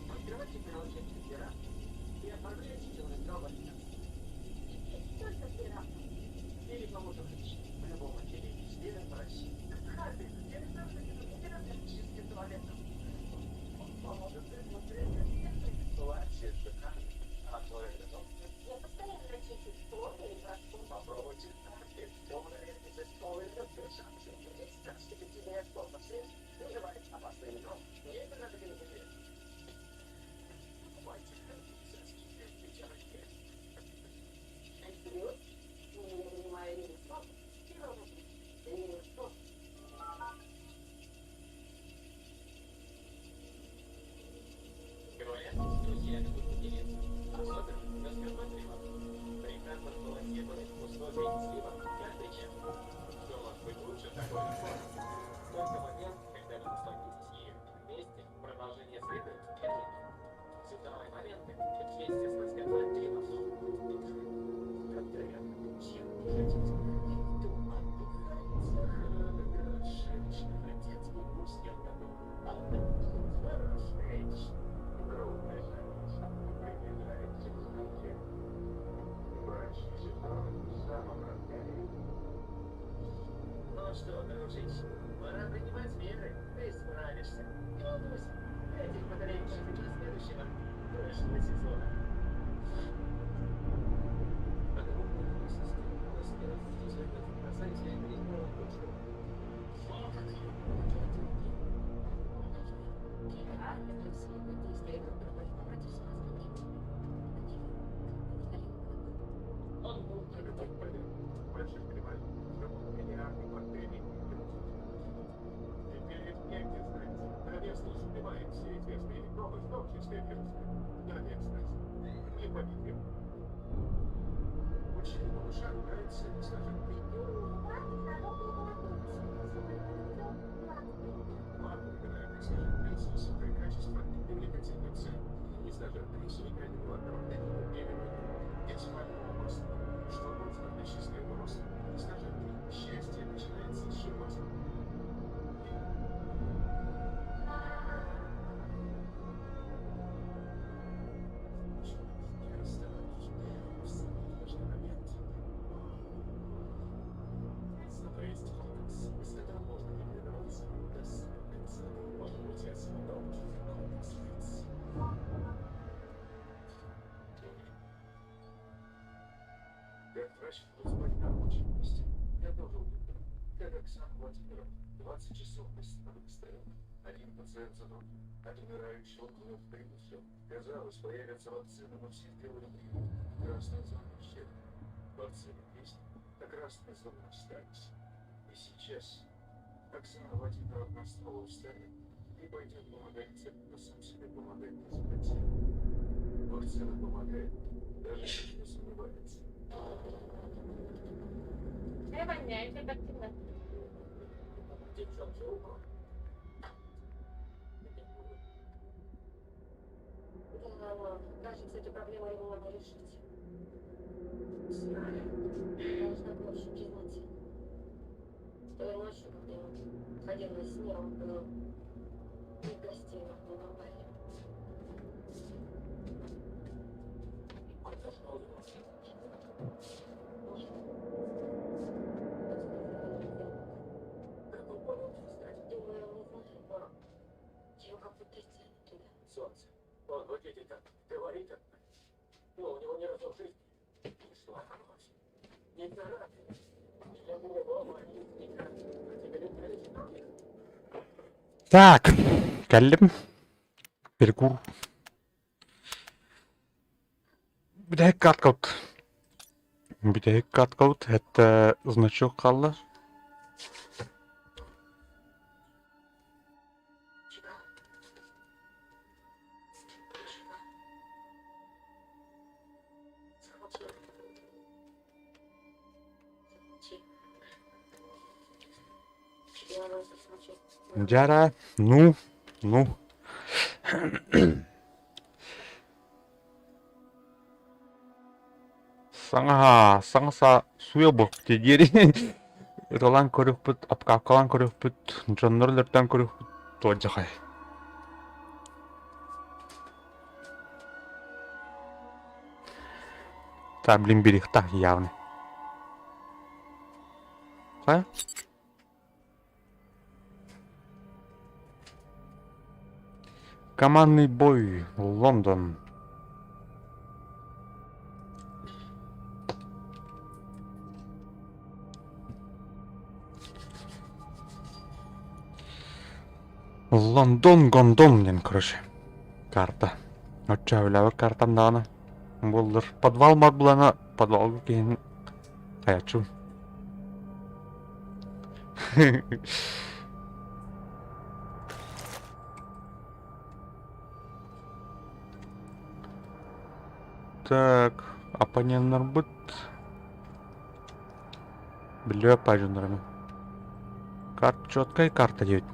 Открывайте приложение Вера и оформляйте километровый Только Вера. Или поможем лично в любом отделении Сбера в России. Харбин, чистки туалетов. Поможет Платье шикарно. А твой готов? Я постоянно чищу шторы и порошком. Попробуйте Харбин. Полная опасные микробы. Не Покупайте Харбин со скидкой в пятерочке. Антибиотик. Не принимаю минус Минус Говорят, друзья любят поделиться. Особенно на скажем Прекрасно сбалансированный вкус кофе и сливок каждый час. Что может быть лучше такой формы? Только момент, когда вы насладитесь ею. Вместе продолжение следует. Цветовые моменты вместе с Нескафе 3 в одном. Откровенно, чем не хотите. Иду отдыхать. Отец укусил Приближается к звуке. Брачный сезон в самом разгаре. Ну что, дружище, пора принимать меры. Ты справишься. Не волнуйся. Этих батареек хватит до следующего брачного сезона. Он был больше понимать, что миллиарды бактерий. Теперь ведь негде знать. Королевство сбивает все известные микробы, в том числе вирусы. На поверхность. Не победим. Очень малышам нравится, скажем, Ладно, выбирает, скажем, высокое качество и привлекательную цену. Не зажатые уникальный молоко, или масла. Что нужно для счастливого роста? Скажем, счастье начинается с живота. Не расставайтесь в самый важный момент. Зато есть комплекс, с которым можно не прерываться до самого конца. Подумайте о своем комплекс лиц. Как врач буду спать на рабочем месте. Я тоже удивлен. Как Оксана Владимировна, 20 часов без стоял. Один пациент за другим. От умирающего кровь принесет. Казалось, появится вакцина, но все сделали прививку. Красная зона исчезла. Вакцина есть, а красная зона остались. И сейчас Оксана Владимировна снова встанет и пойдет помогать тем, кто сам себе помогать не захотел. Вакцина помогает, даже если сомневается. Я воняю, это активно. Девчонки, руку. Да, но, кажется, эту проблему я не могу решить. Знаю. Должна была еще признаться. Той ночью, когда я ходила на сне, он был не в гостиных, не на баре. Так, кэллим. Перекур. Бүтэһик каткабыт. Бүтэһик каткабыт. Это значок хаалла. Дьара, ну, ну. Саҥа, саҥа саа суя буолбут диэри ыталаан көрүөхпүт, обкакалаан көрүөхпүт, дьоннор өлөртөөн көрүөхпүт туодьахай. Так, блин, берегта явно. Хайа? Командный бой, Лондон. Лондон, Гондон диэн, короче, карта. Оччо үлэбэр картам даҕаны буоллар. Подвал бар булана, подвалга киһини хайаччыбын. Так, оппоненнарбыт Биллибэт паажыннарыма. Карт четкая карта диэбит.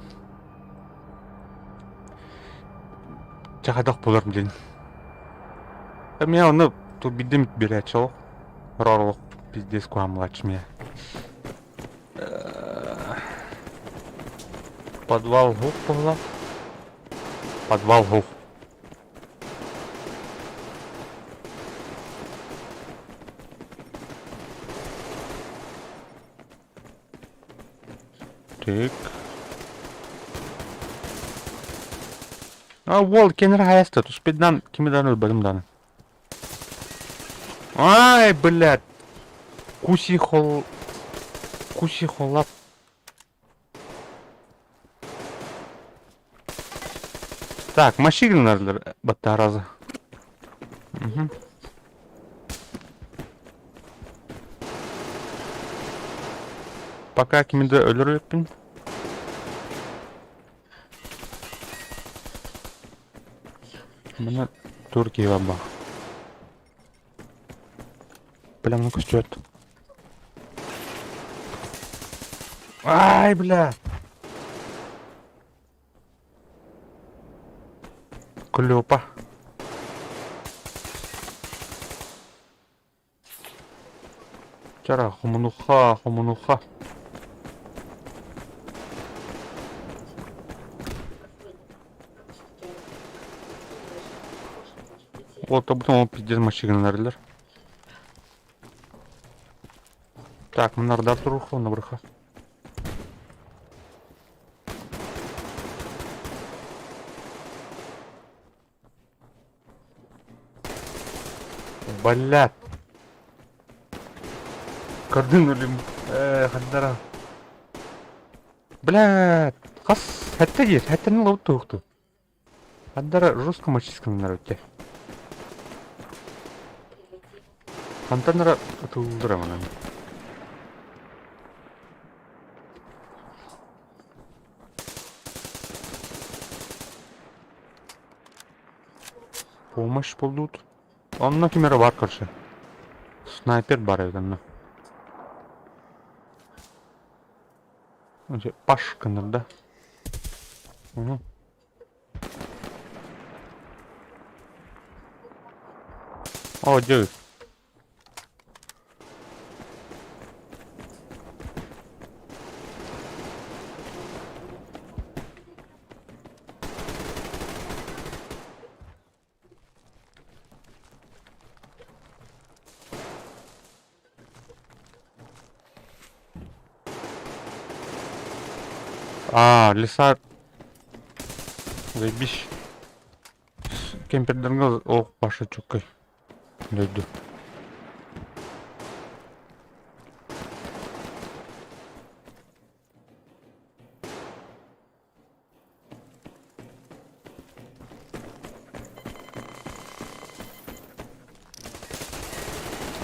Чэ хайдах буолар диэн. Эмиэ ону тут бидим биэрээччи олох. Рор олох пиздец куһааммылааччы миэ. Подвал хух буолла. Подвал хух. Так. А, уол кенер хайаста, туспиднан кимидан өлбөдүм даҕаны. Ай, блядь! Куси хол... Куси холап. Так, машиналар баттаразы. Угу. Пока кимди өлөрүппүн. Мына Турция баба. Бля, ну көстүбэт. Ай, бля! Клёпа. Чара, хомунуха, хомунуха. Вот, потом пиздец мочигнарилер. Так, мынардар туруха, набрыха. Блядь. Көрдүн Э, хандара. Блядь. Хас, хәтта диир, хәттәнин лабыт туһукту. Хандара жестко мочисканнар өттө. Хантан ытылдыра манан. Помощь болдут. Онно ким эрэ бар короче. Снайпер бар эбит онно. Паш гыннар да. Угу. О, дьэ. Аа, леса заебись. Кемпердергэ ох баша чөккөй дойду.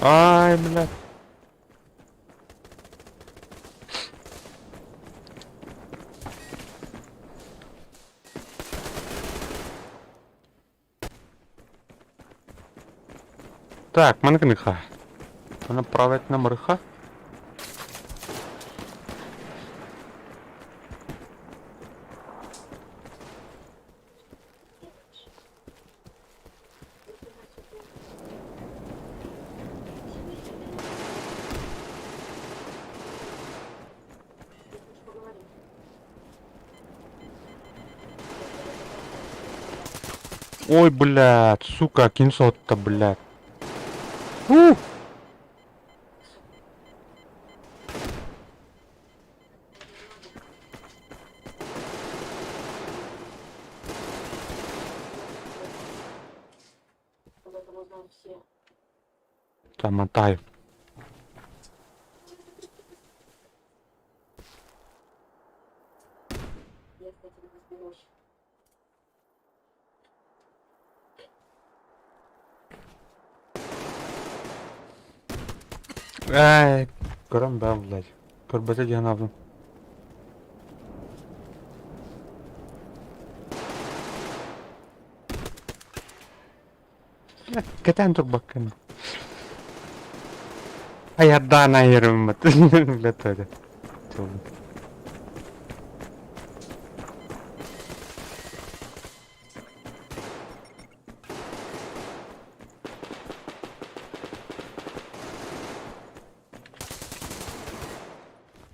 Ай, блядь. Так, манкыныха. Она правит на мрыха. Ой, блядь, сука, кинсот-то, блядь. Ух! Там мотаю. Эй, көрөн бэм, блядь. Көрбөтө диэн аабым. Кэтээн турбаккын. Айардаан айырыммыт. Блядь, это.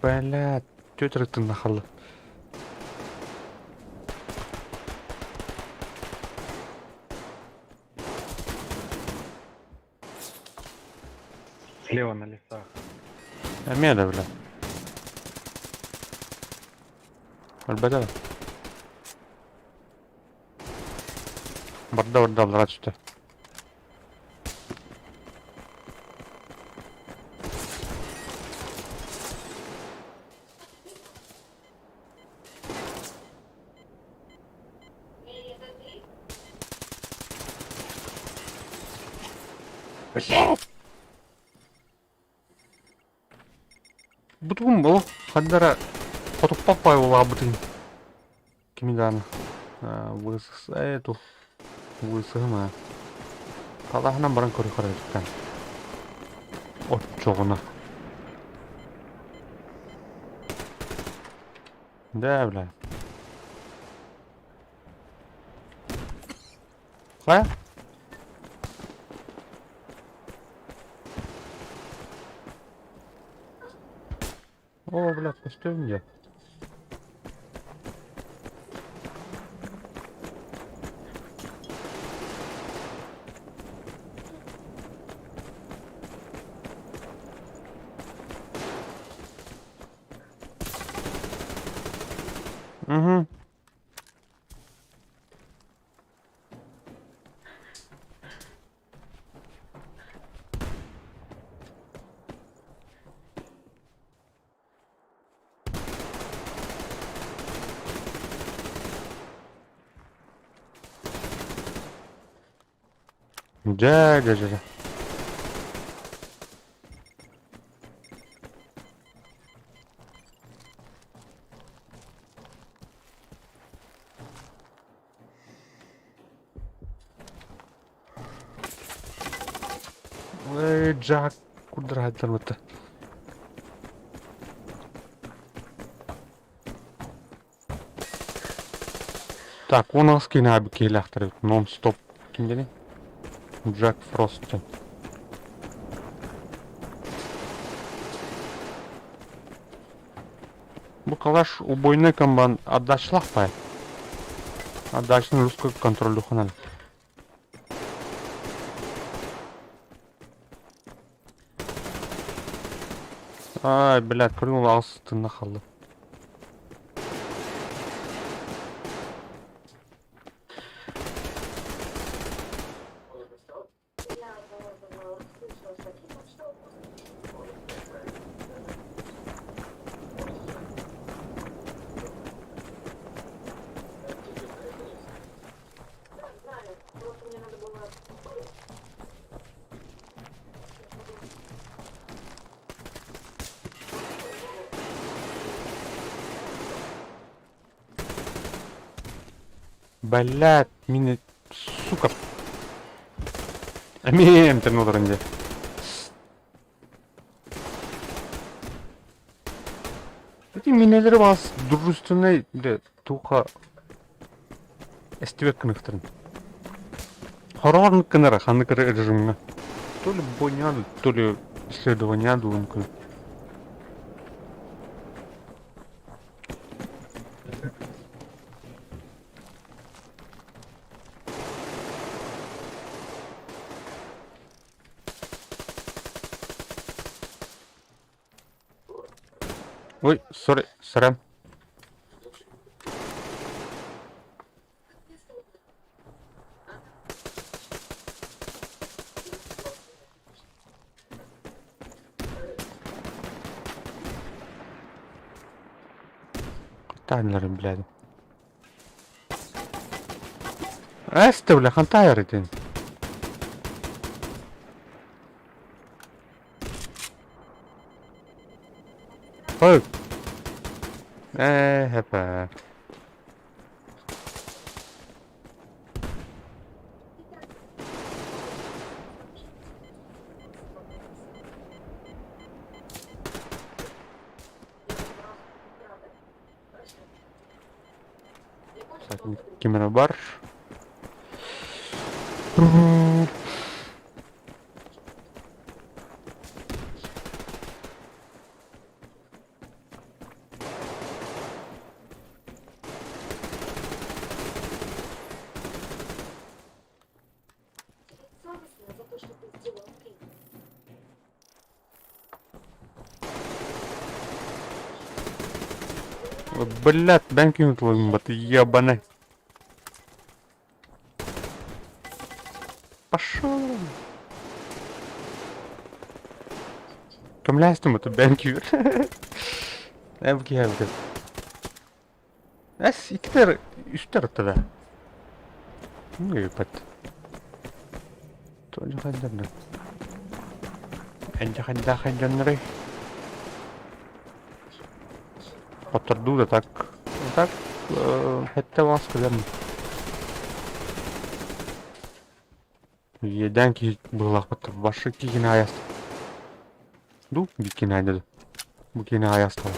Блядь, тетя ты нахала. Слева на лесах. Эмиэ бля. Өлбөтө. Барда барда аллара түстэ. Бутугум олох ханна эрэ хотуппат баҕайы Кими даҕаны ээ туох высыһым аа Халааһынан баран көрүөххэ эрэ Оччоҕуна Даа бля Хайа? О, блядь, көстөбүн дьэ. Угу. Дьэ, дьэ, дьэ, дьэ. Эй, Джак, курдураһайдарбыта. Так, у нас кинаби киһилээхтэр нон-стоп ким Джек Фрост диэн. Бу калаш убойный комбан отдачалаах бай. Отдачаны русской контроллюхунан. Ай, блядь, көрүҥ аҕыс тынна халла. Блядь, мин сука. Эмиэ эмтэн олорон дьэ. Эти минелери бас дружественный бля туха эстибэт гыныктарын. Хороор гынара ханнык режимҥа. То ли бойня, то ли исследование дуу Ой, сори, сорян. Тайлеры, блядь. Эсте, бля, хантайр итин. Ой. Ээ, хэпэ. Ким эрэ бар. Блядь, бэнкинг бат, ебаный. Пошел. Кемләстем это бэнкинг. Эбги эбги. Эс икитер үстер тогда. Ну ебать. Тоже хандарна. Ханда ханда ханданры. Хоттордуу да так. Так, хэтте вас кэлэн. Иэдээн киһи быһыылаахпыт башы киһини айаста. Ду бикини айдады. Бу киһини айастала.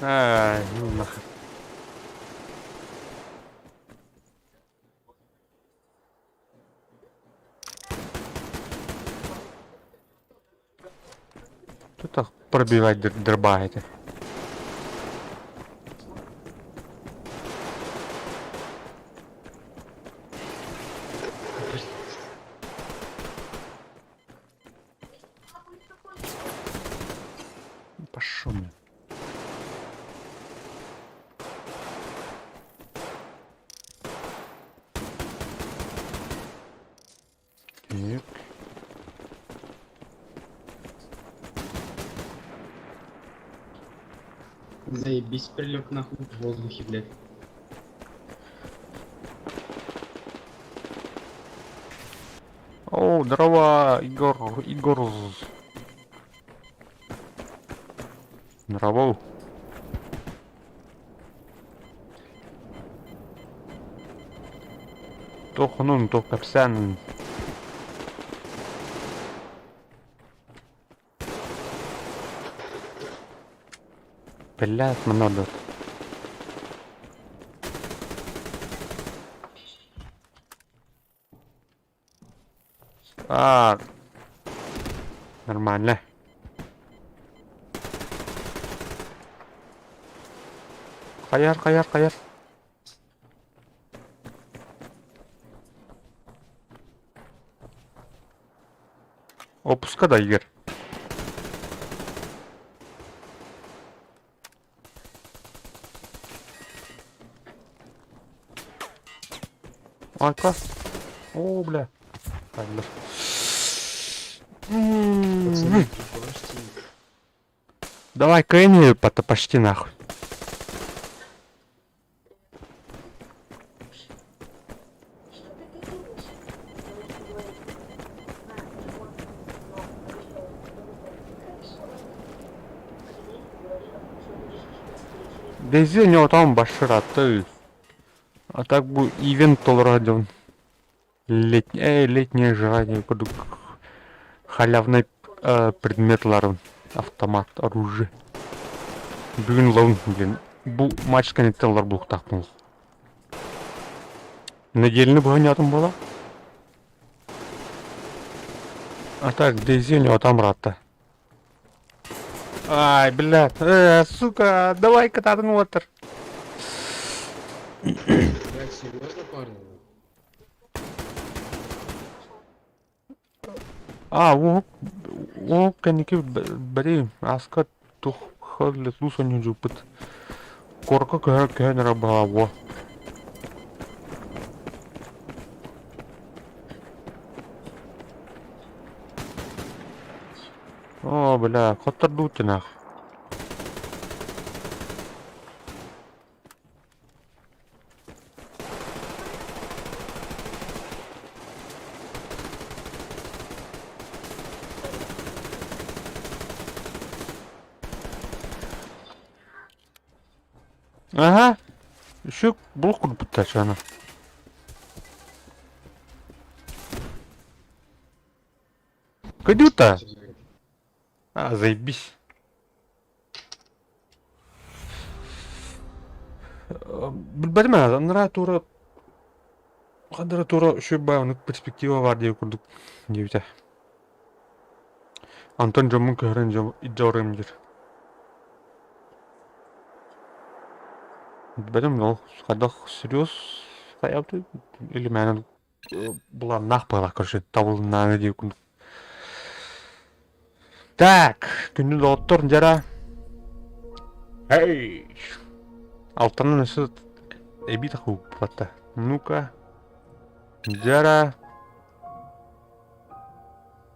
Ай, ну нахер. Тут так пробивать дробаете. Пошел. Так. Заебись, прилег нахуй в воздухе, блядь. О, здорово, Игорь, Игорь. Здорово. Тохнун, то капсян. Блядь, много. А, нормально. Хайар, хайар, хайар. Опуска да, Игорь. Айка. О, бля. Хайдах. Пацаны, ебашьте их. Давай кыайан почти нахуй. Дези у него там башыраты. А так бу ивент толору дьон. Летняя, летняя жара курдук халявный предметларын автомат оружие. Бүгүн лоун диэн бу матч кэнниттэн ылар буолуохтаахпын. Неделяны быһа буола. А так, Дейзи у него там рата. Ай, блядь, сука, давай кататын уотар. Блядь, серьезно, парни? А, уһук уһук кэнники бэри ааска тух лесу сонньудьуппут. Куоракка көһөр көһөн эрэ баҕа О, бля, хоттордуут нах. Ага. Еще блок курбуттачана. Кадюта! А, заебись. Билбэтим ээ, анараа туора ханна туора үчүгэй баҕайы перспектива баар диэбит курдук диэбитэ. Антон дьоммун көһөрөн илдьэ барыам диир. Билбэтим ол хайдах серьез хайаабытай или мээнэ былааннаах быһыылаах короче табылыннааны диир курдук. Так, күндү доҕоттор дьара. Эй! Алтанан өссө эбии тахыбыппата. Ну-ка. Дьара.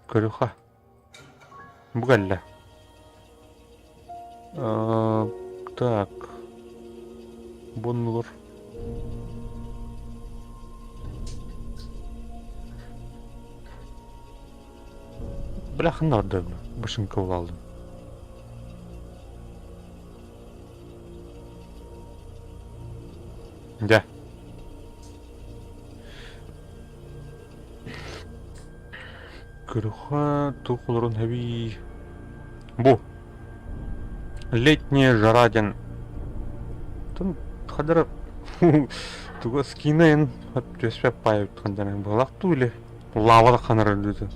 Көрүхэ. Бу кэллэ. Так. Бу оннугар. Бля, ханна барда башынка алдым. Дьэ. Көрүхэ туох олорон хэбии. Бу. Летняя жара диэн. Хадара туга скинайын түспэп паайбыт хандан буолах туу или лавада ханар өлүтү.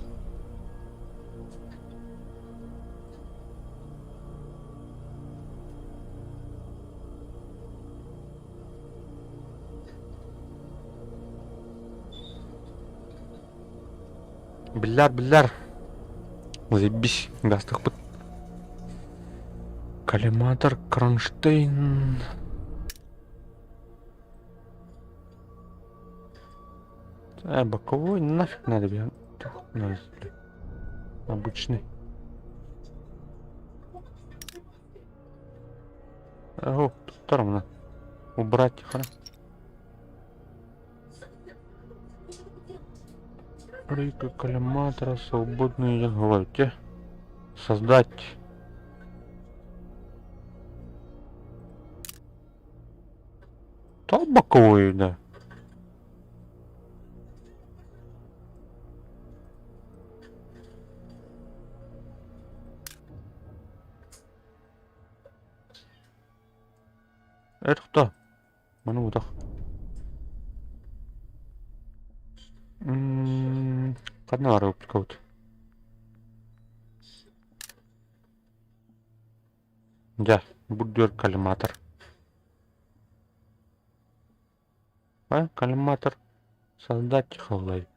Биллэр, биллэр. Заебись, гастыхпыт. Коллиматор, кронштейн. А, боковой нафиг надо, бля. Надо, бля. Обычный. О, тут равно. Убрать, хара. Рейка коллиматора, свободные говорите. Создать. То боковую, да. Это кто? Маны утах. Ханна баар кабыт. Дьэ, бурдюр коллиматор. А, коллиматор создать халай.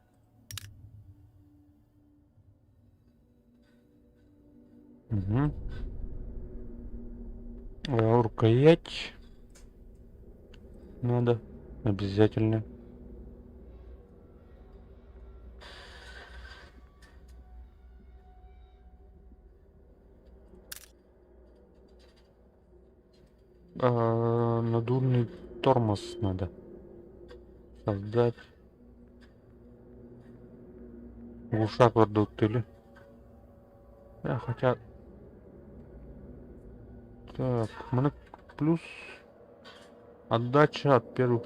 Угу. Рукоять надо обязательно. Надувный тормоз надо создать. Глушак или? А, хотя... Так, мы плюс отдача от первых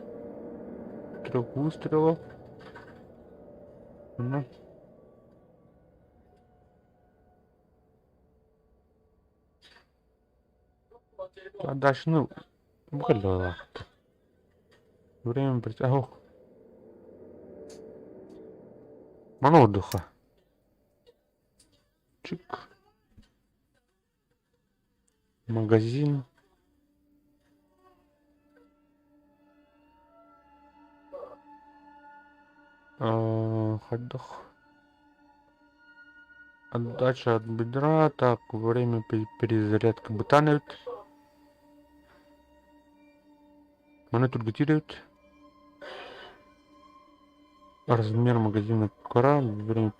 трех выстрелов. Ну. Отдача, ну, бухалила. Время прит... Ох. Мано отдыха. Чик. Магазин. Ходох. Отдача от бедра. Так, время перезарядки бытанет. Мене тут готируют. Размер магазина кора. Время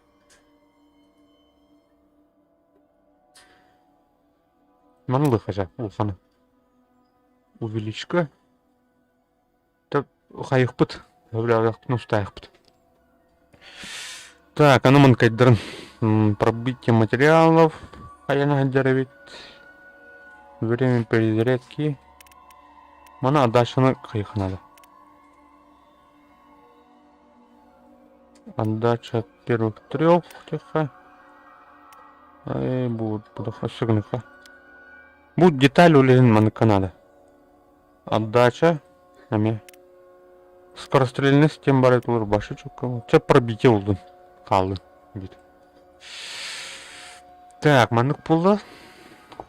Манылы хотя, улханы. Увеличка. Так, хайықпыт. Ну, стайықпыт. Так, а ну манкайдырын. Пробитие материалов. Хаяна ведь. Время перезарядки. Мана отдачаны кайых надо. Отдача от первых трех. Тихо. Ай, будет, буду. Будет деталь улин маныка надо. Отдача. Ами. Скорострельность тем бар этулар башы чукка. Чэ пробитие болду. Қалды. Дейді. Так, маннык болды.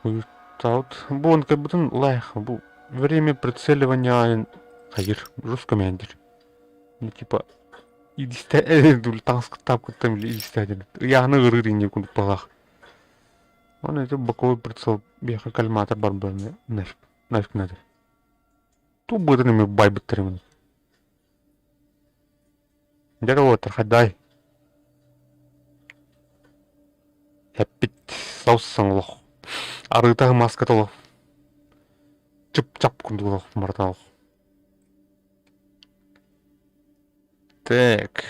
Хуйтаут. Бу он как будто лайх. Бу время прицеливания хайыр. Жестко мендер. Ну типа идисте дул таңск тап там или идисте Яны ырыр не кунт палах. Он это боковой прицел беха кальматор бар нафиг. Нафиг надо. Ту быдырными байбыттырымын. Дерево тархадай. Хәппит сауссан олох. Арыта маска толох. Чып-чап кундулох марталох. Так.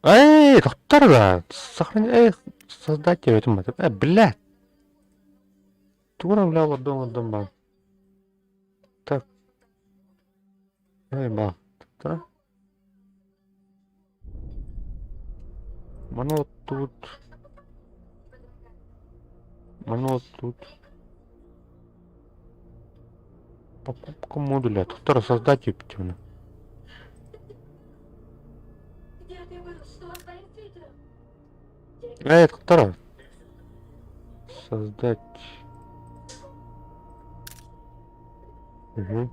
Эй, доктор да. Сохрани, эй, создать я этом. Блядь. Тура, бля, ладон, ладон, ба. Так. Эй, ба. Да? Мано тут. Мано тут. Покупка модуля. Доктор, создать ептимно. Эй, доктор. Создать. Угу.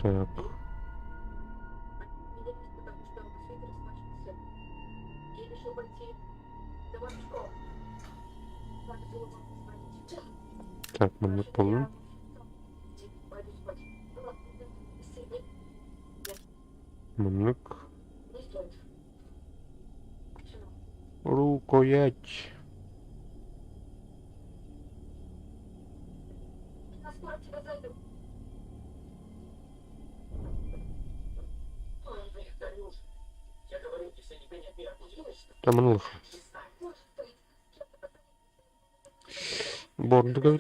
Так. Так, мы полу. Мынык. Рукоять. Там Бордуга.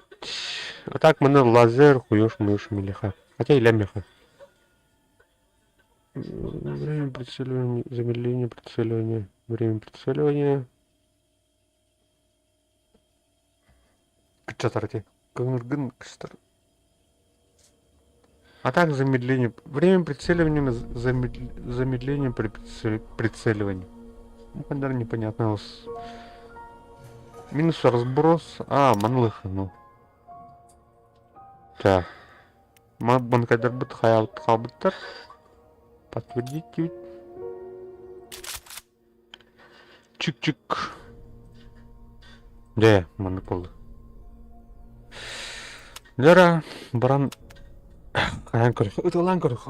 А так мы лазер хуёш мыш милиха. Хотя и лямиха. Время прицеливания, замедление прицеливания, время прицеливания. Кычатарти. А так замедление. Время прицеливания, замедление при прицеливании. Ну, наверное, непонятно. Минус разброс. А, манлыха, ну. Так. Банкадер бит хаял халбыттар. Подтвердить. Чик-чик. Де, маны болды. Лера, баран... Аян көріх. Ытылан көріх.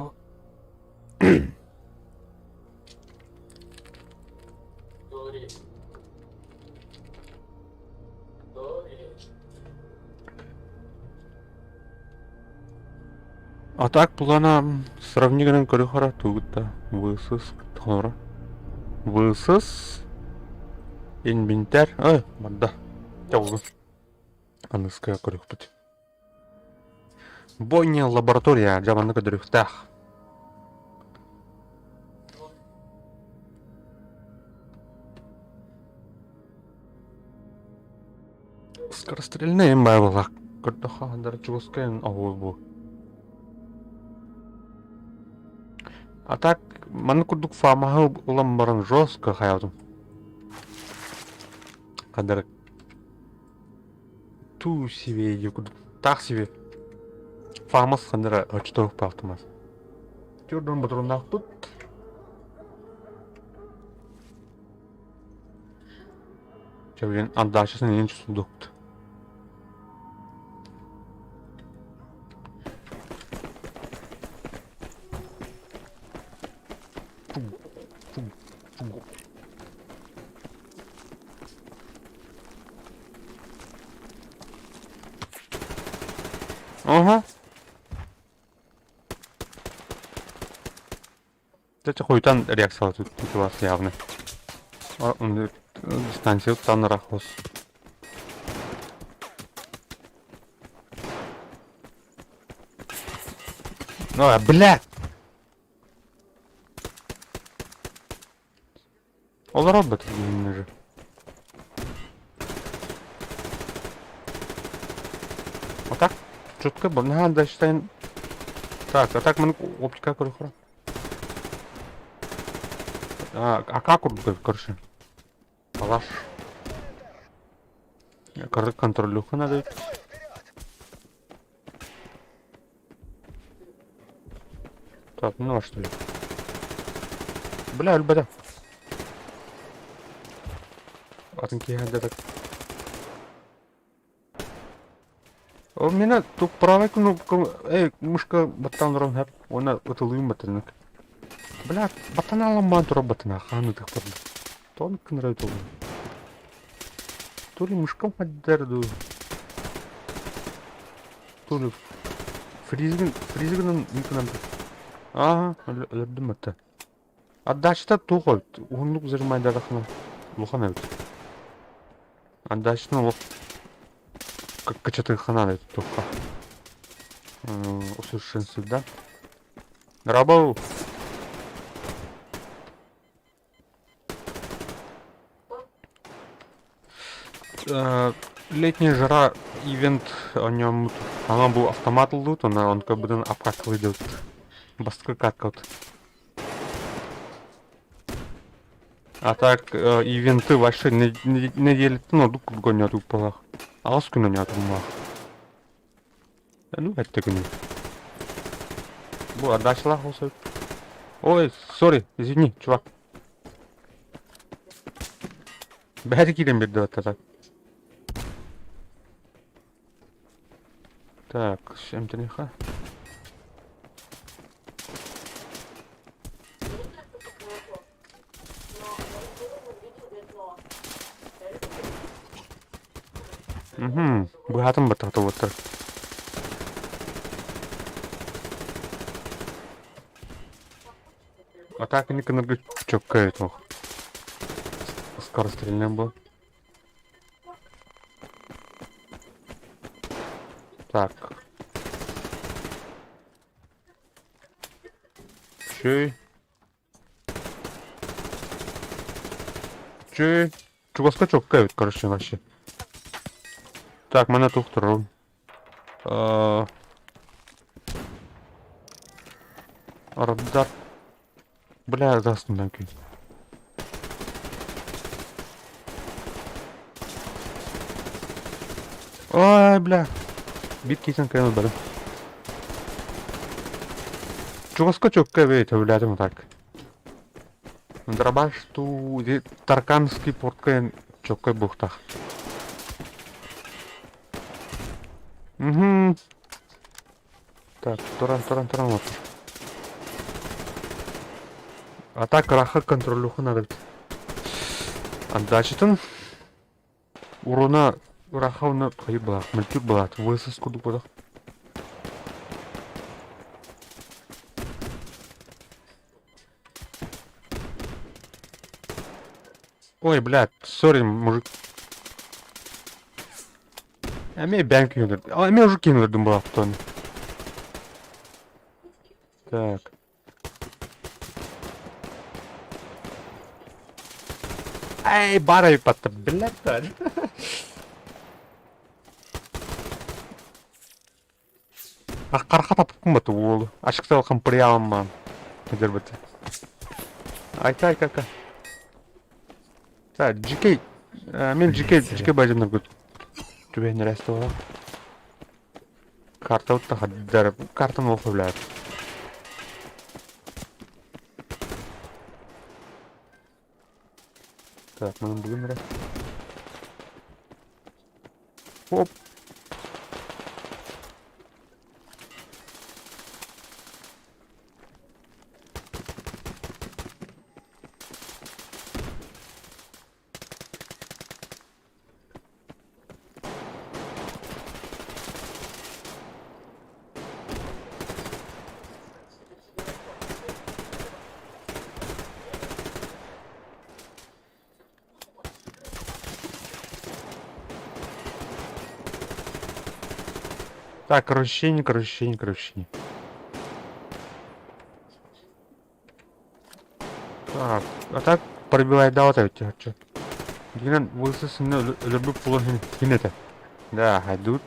А так плана сравни гынан көрү-хара тугут да высыс хоро. Высыс инвентарь. Ой, барда. Чоҕу. Аныска көрүөхпүт. Бойня лаборатория дьабанны көрдөрүөхтээх. Скорострельный эм баар буоллах. Көрдөххө хандар чугускайын оһуол бу. А так маннык курдук фамаһы ылан баран жестко хаябытым. Хандар туу себе дии курдук таах себе фамас хандара очтоох баахтымас. Түрдөн ботуруннаахпыт. Чэ, отдачасын иһин сундукт. Ага. Кстати, хуйтан реакция тут у вас явно. Дистанция там рахос. А, бля! Ол робот же. А так, четко, наһаа да считаем. Так, а так мы оптика көрөхөрө. А, а как курдук, короче. Палаш. Контролюха надо. Так, ну а что ли? Бля, өлбөтө. Атын киһи так. У меня тут правая кнопка, эй, мышка баттан рон хэп, она ытылыым баттанак. Бля, баттан аламан тура баттана, ханы тых баттан. Тон кынрай толу. То ли мышкам хаддерду. То ли фризгин, фризгинен никынан. Ага, өлөрдүм атта. Отдачата туох эбит, уһуннук зажимайдатахына улахан эбит. Отдачаны олох кычатыаххына эбит туохха. Усовершенствовать, да? Рабау! Летняя жара ивент о нем ана бу автомат ыллыт, она он как бы обкатывал идет. Бастакы каткалт. А так ивенты вообще нэдиэлэттэн ордук курдук оонньоотук буоллах. Аҕыс күн оонньоотум Ну, эттэ күнү. Бу отдачалаах ол Ой, сори, извини, чувак. Бэһэри киирэн биэрдэ так. Так, эмтэниэхэ. Угу, быһаатын баттахтыбыттар. А так они кыныргы чөккө этох. Скорострельный был. Так. Чүй. Чүй. Чугаска чөккө эбит, короче, вообще. Так, мана тухтурун. Радар. Бля, астынан күй. Ой, бля. Биир киһитин кыайан ылбатым. Чугаска чөккө эбит, өбүлээтим так. Дробаш туу Тарканский портка чөккөй буохтаах. Угу. Так, туран, туран, туран вот. А так раха контролюха надо. Отдачатын. Уруна раха уна хайы была, мультик была, высос курдук буолар. Ой, блядь, сори, мужик. Эмиэ бэйэм киһи Эмиэ уже кинулэрдим буолаахтон. Так. Эй, баар эбит блядь. Харха таппын баты уолу. Ашыксал хампырьяаммаан. Эдэрбэт. Айка, айка, айка. Так, GK. Мен GK, GK бажаннар түбэһиннэрээсте буолар. Карта хаддар картаны ол сөбүлээт. Так, маны бүгүн эрэ. Оп. Так, кручень, кручень, кручень. Так, а так пробивает да вот эти что. Дигинэн высысыны өлөрбүт буолан хин этэ. Да, хайдут.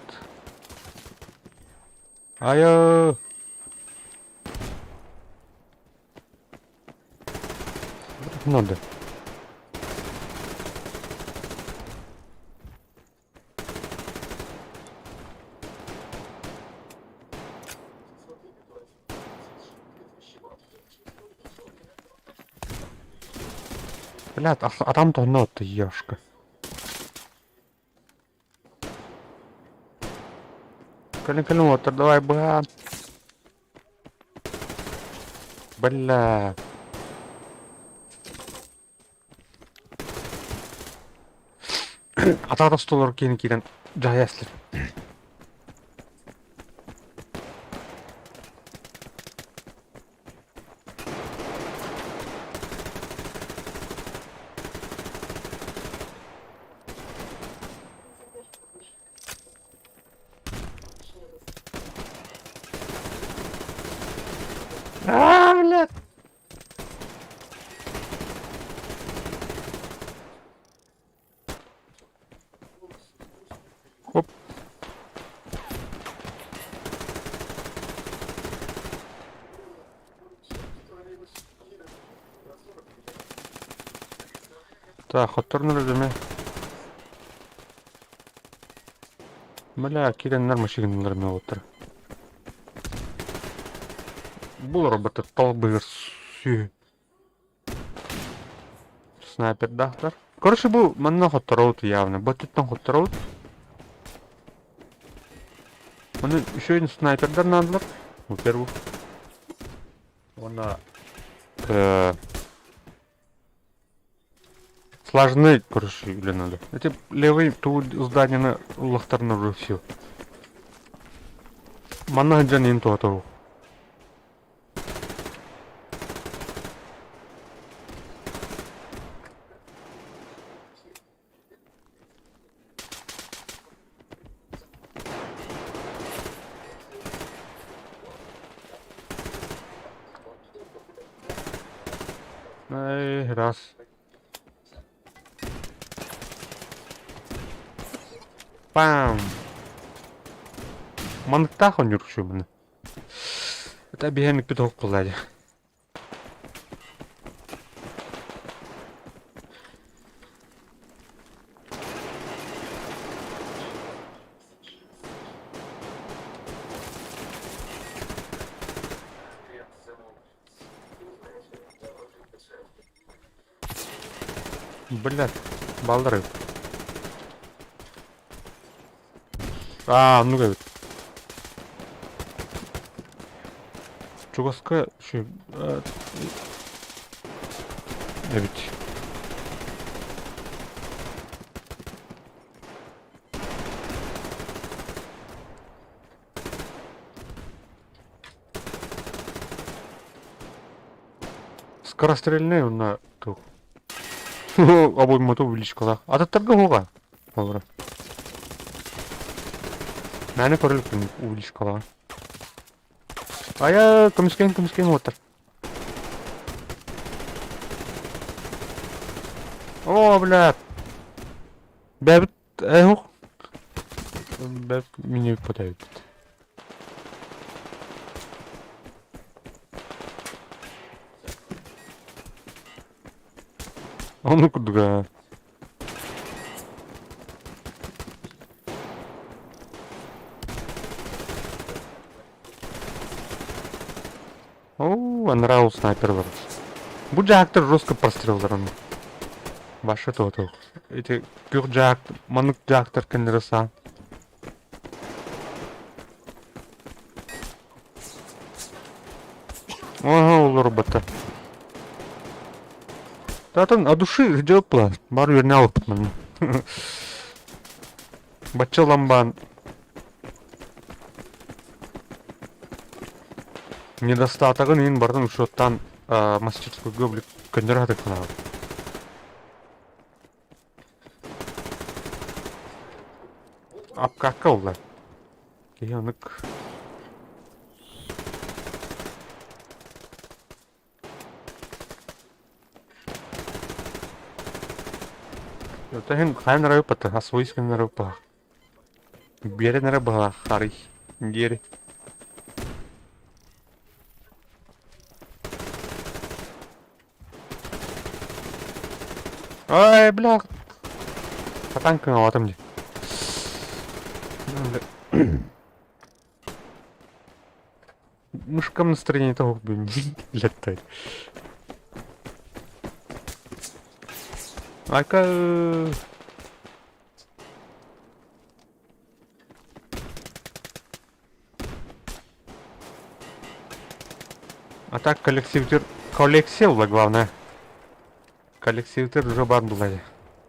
Айо! Надо. Блядь, а там-то нота, ёшка. Кэлин кэлин уоттар давай быһаан. Бля. Атаҕа остолор киин киирэн дьаһайа эстэр. А, блядь! Хоп. Так, хотторнор өдеме. Бля, киреннер машиналар ме отыр. Бу роботы талбыгыр сүү. Снайпердаахтар. Короче, бу манна хотторобут явно. Бу өттүттэн хотторобут. Оны еще один снайпердар наадалар. Во-первых. Уонна сложны, короче, үлэ надо. Эти левый ту зданияны улахтарына уже все. Манна сылдьан иһин туһата Эй, раз. Пам! Манныктаах оонньуур үчүгэй Это биһиэнникпит оһох буолла дии. Блядь, балдыры. Аа, оннук эбит. Чугаска үчүгэй эбит. Скорострельнай уонна туох. Обоймата увеличкалаах. Атыттарга уһуга. Олору. Мээнэ көрө иликпин увеличкалаах. Айа, көмүскээн, көмүскээн уоттар. О, блядь. Бэбит, э, Бэбит мини потайбыт. Ону курдуга. О, анараа снайпер бар. Бу дьаактар жестко прострелларын. Башы то Эти күөх дьаак, маннык дьаактар кэннэрэ саа. Ага, олорбата. Татын от души делать Бар үөрнэ алыппыт манна. Бачча ламбаан недостатогын иин барытын учуоттаан мастерскойга били көннөрө сатыахтанаабыт. Апкакка уллар. Киһи онык Иһин хайан эрэ ыппата, освоить эрэ ыппаха. Биэрэн эрэ быһалаах харый диэри. Ай, бля. Хатан кыҥалатым дии. Мышкам настроение того летает. Айка... А так коллективтер... Коллекция была главное. Коллективтер уже бар была.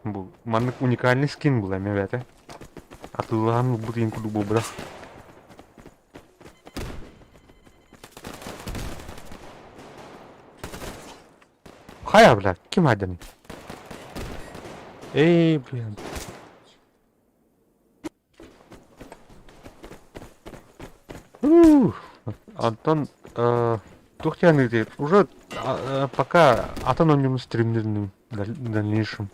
Бу маннык уникальный скин была, ребята. Атылаан бу диэн курдук буолбатах. Хайа, бля, ким айданый? Эй, блин. Антон, туох диэн уже пока атын оонньуубун стримнирним в дальнейшем.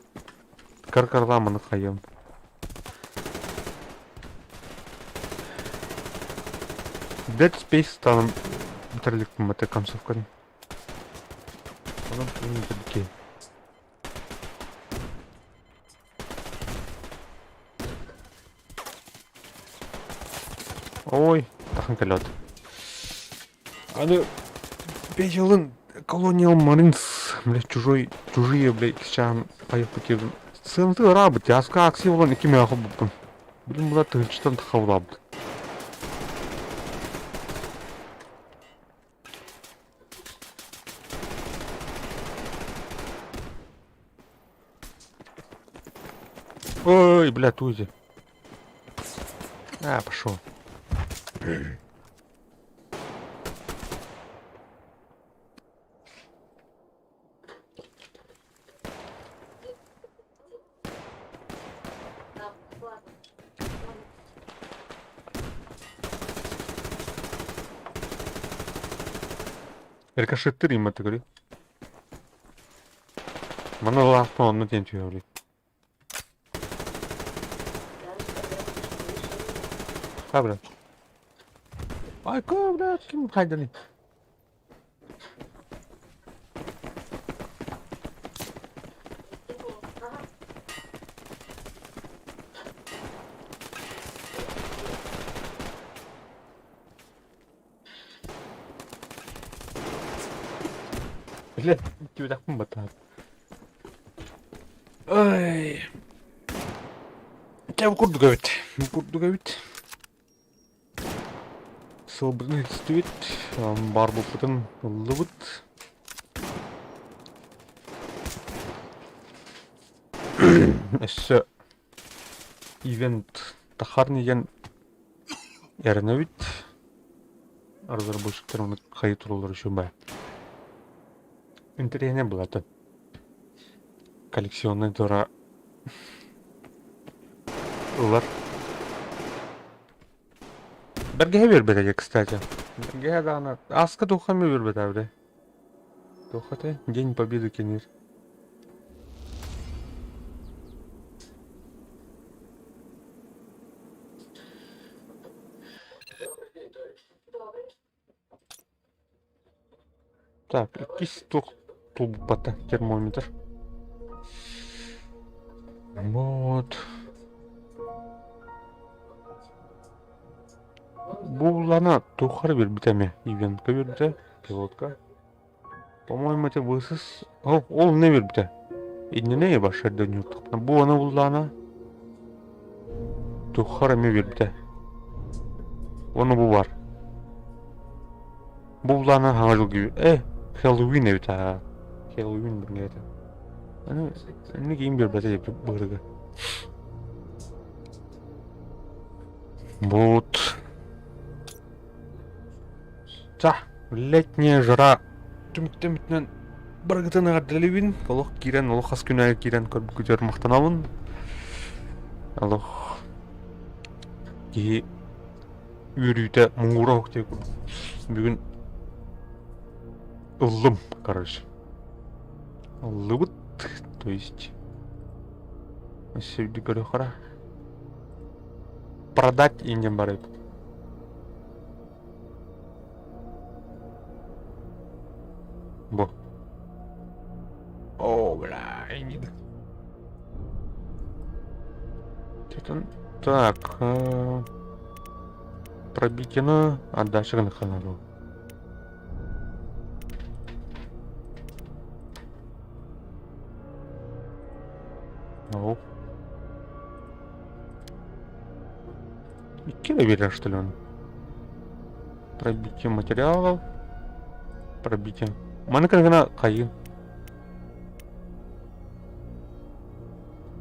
Кар-карламаны хайыам. Dead Space станом бүтэриликпин бата концовканы. Онон бүтэрдики. Ой, тахан кэлэт. Аны бэйэлин Colonial Marines, блядь, чужой, чужие, блядь, чаан хайыппыт Сыанты ыраабыт, аска акция болан икки мээхэ буппун. Билим була тыһынчытан тахабылаабыт. Ой, бля, тузи. А, пошел. Рикошеттир им это говори. Маны лаахпын онно диэн түһэбилий. Ха, блядь. Айка, блядь, ким хайданый? Блядь, тибэтэхпин баттаат. Ай. Дьэ, бу курдук эбит. Бу курдук эбит. Сылбытын истибит, баар буолбутун ыллыбыт. Өссө ивент тахарни диэн эрэнэбит. Разработчиктар ону хайы тураллар үчүгэй. Интэриэһинэй былаатын. Коллекционный тура ылар. Бэргэһэ биэрбэтэ дьэ, кстати. Бэргэһэ даҕаны ааска туохха эмэ биэрбэтэ бile. Туохха этэй? День Победы кэнир. Так, иккис туох тулуппата термометр. Вот. Бу улана тухары биэрбитэ эмиэ. Ивентка биэрбитэ, пилотка. По-моему, это высос. О, ол не биэрбитэ. Иннинэ башар дөнүөхтөхпүнэ. Бу аны буллаана тухары эмиэ биэрбитэ. Оны бу бар. Бу буллаана хаҥа жыл э, Хэллоуин эбит аа. Хэллоуин билҥэтэ. Аны аны киин биэрбэтэ диэбит быһырыга. Вот. Та, летняя жара түмүктэммитинэн барыгытын эҕэрдэлиибин. Олох киирэн, олох хас күн аайы киирэн көрбүккүтүгэр махтанабын. Олох киһи үөрүүтэ муҥура суох диye бүгүн ыллым, короче. Ыллыбыт, то есть өссө көрүөххэ продать индиан барып. Бу. О, бля, Так, пробитие отдача гына Оп. Икки да биэрэр что ли он? Пробитие материалов. Пробитие. Маны гына хайын.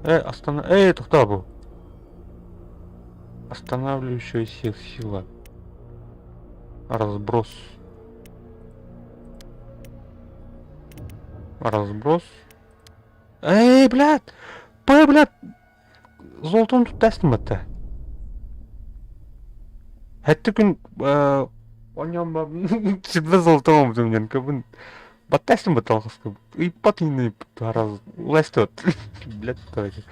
Э, остана... Эй, тоқтаа бу. Останавливающая сила. Разброс. Разброс. Эй, блядь! П, блядь! Золотон туттастым батта. Хэтти күн оньон сибе золотом диэн көбүн баттастым батталхаска ыйпат ини раз лестот блядь давайте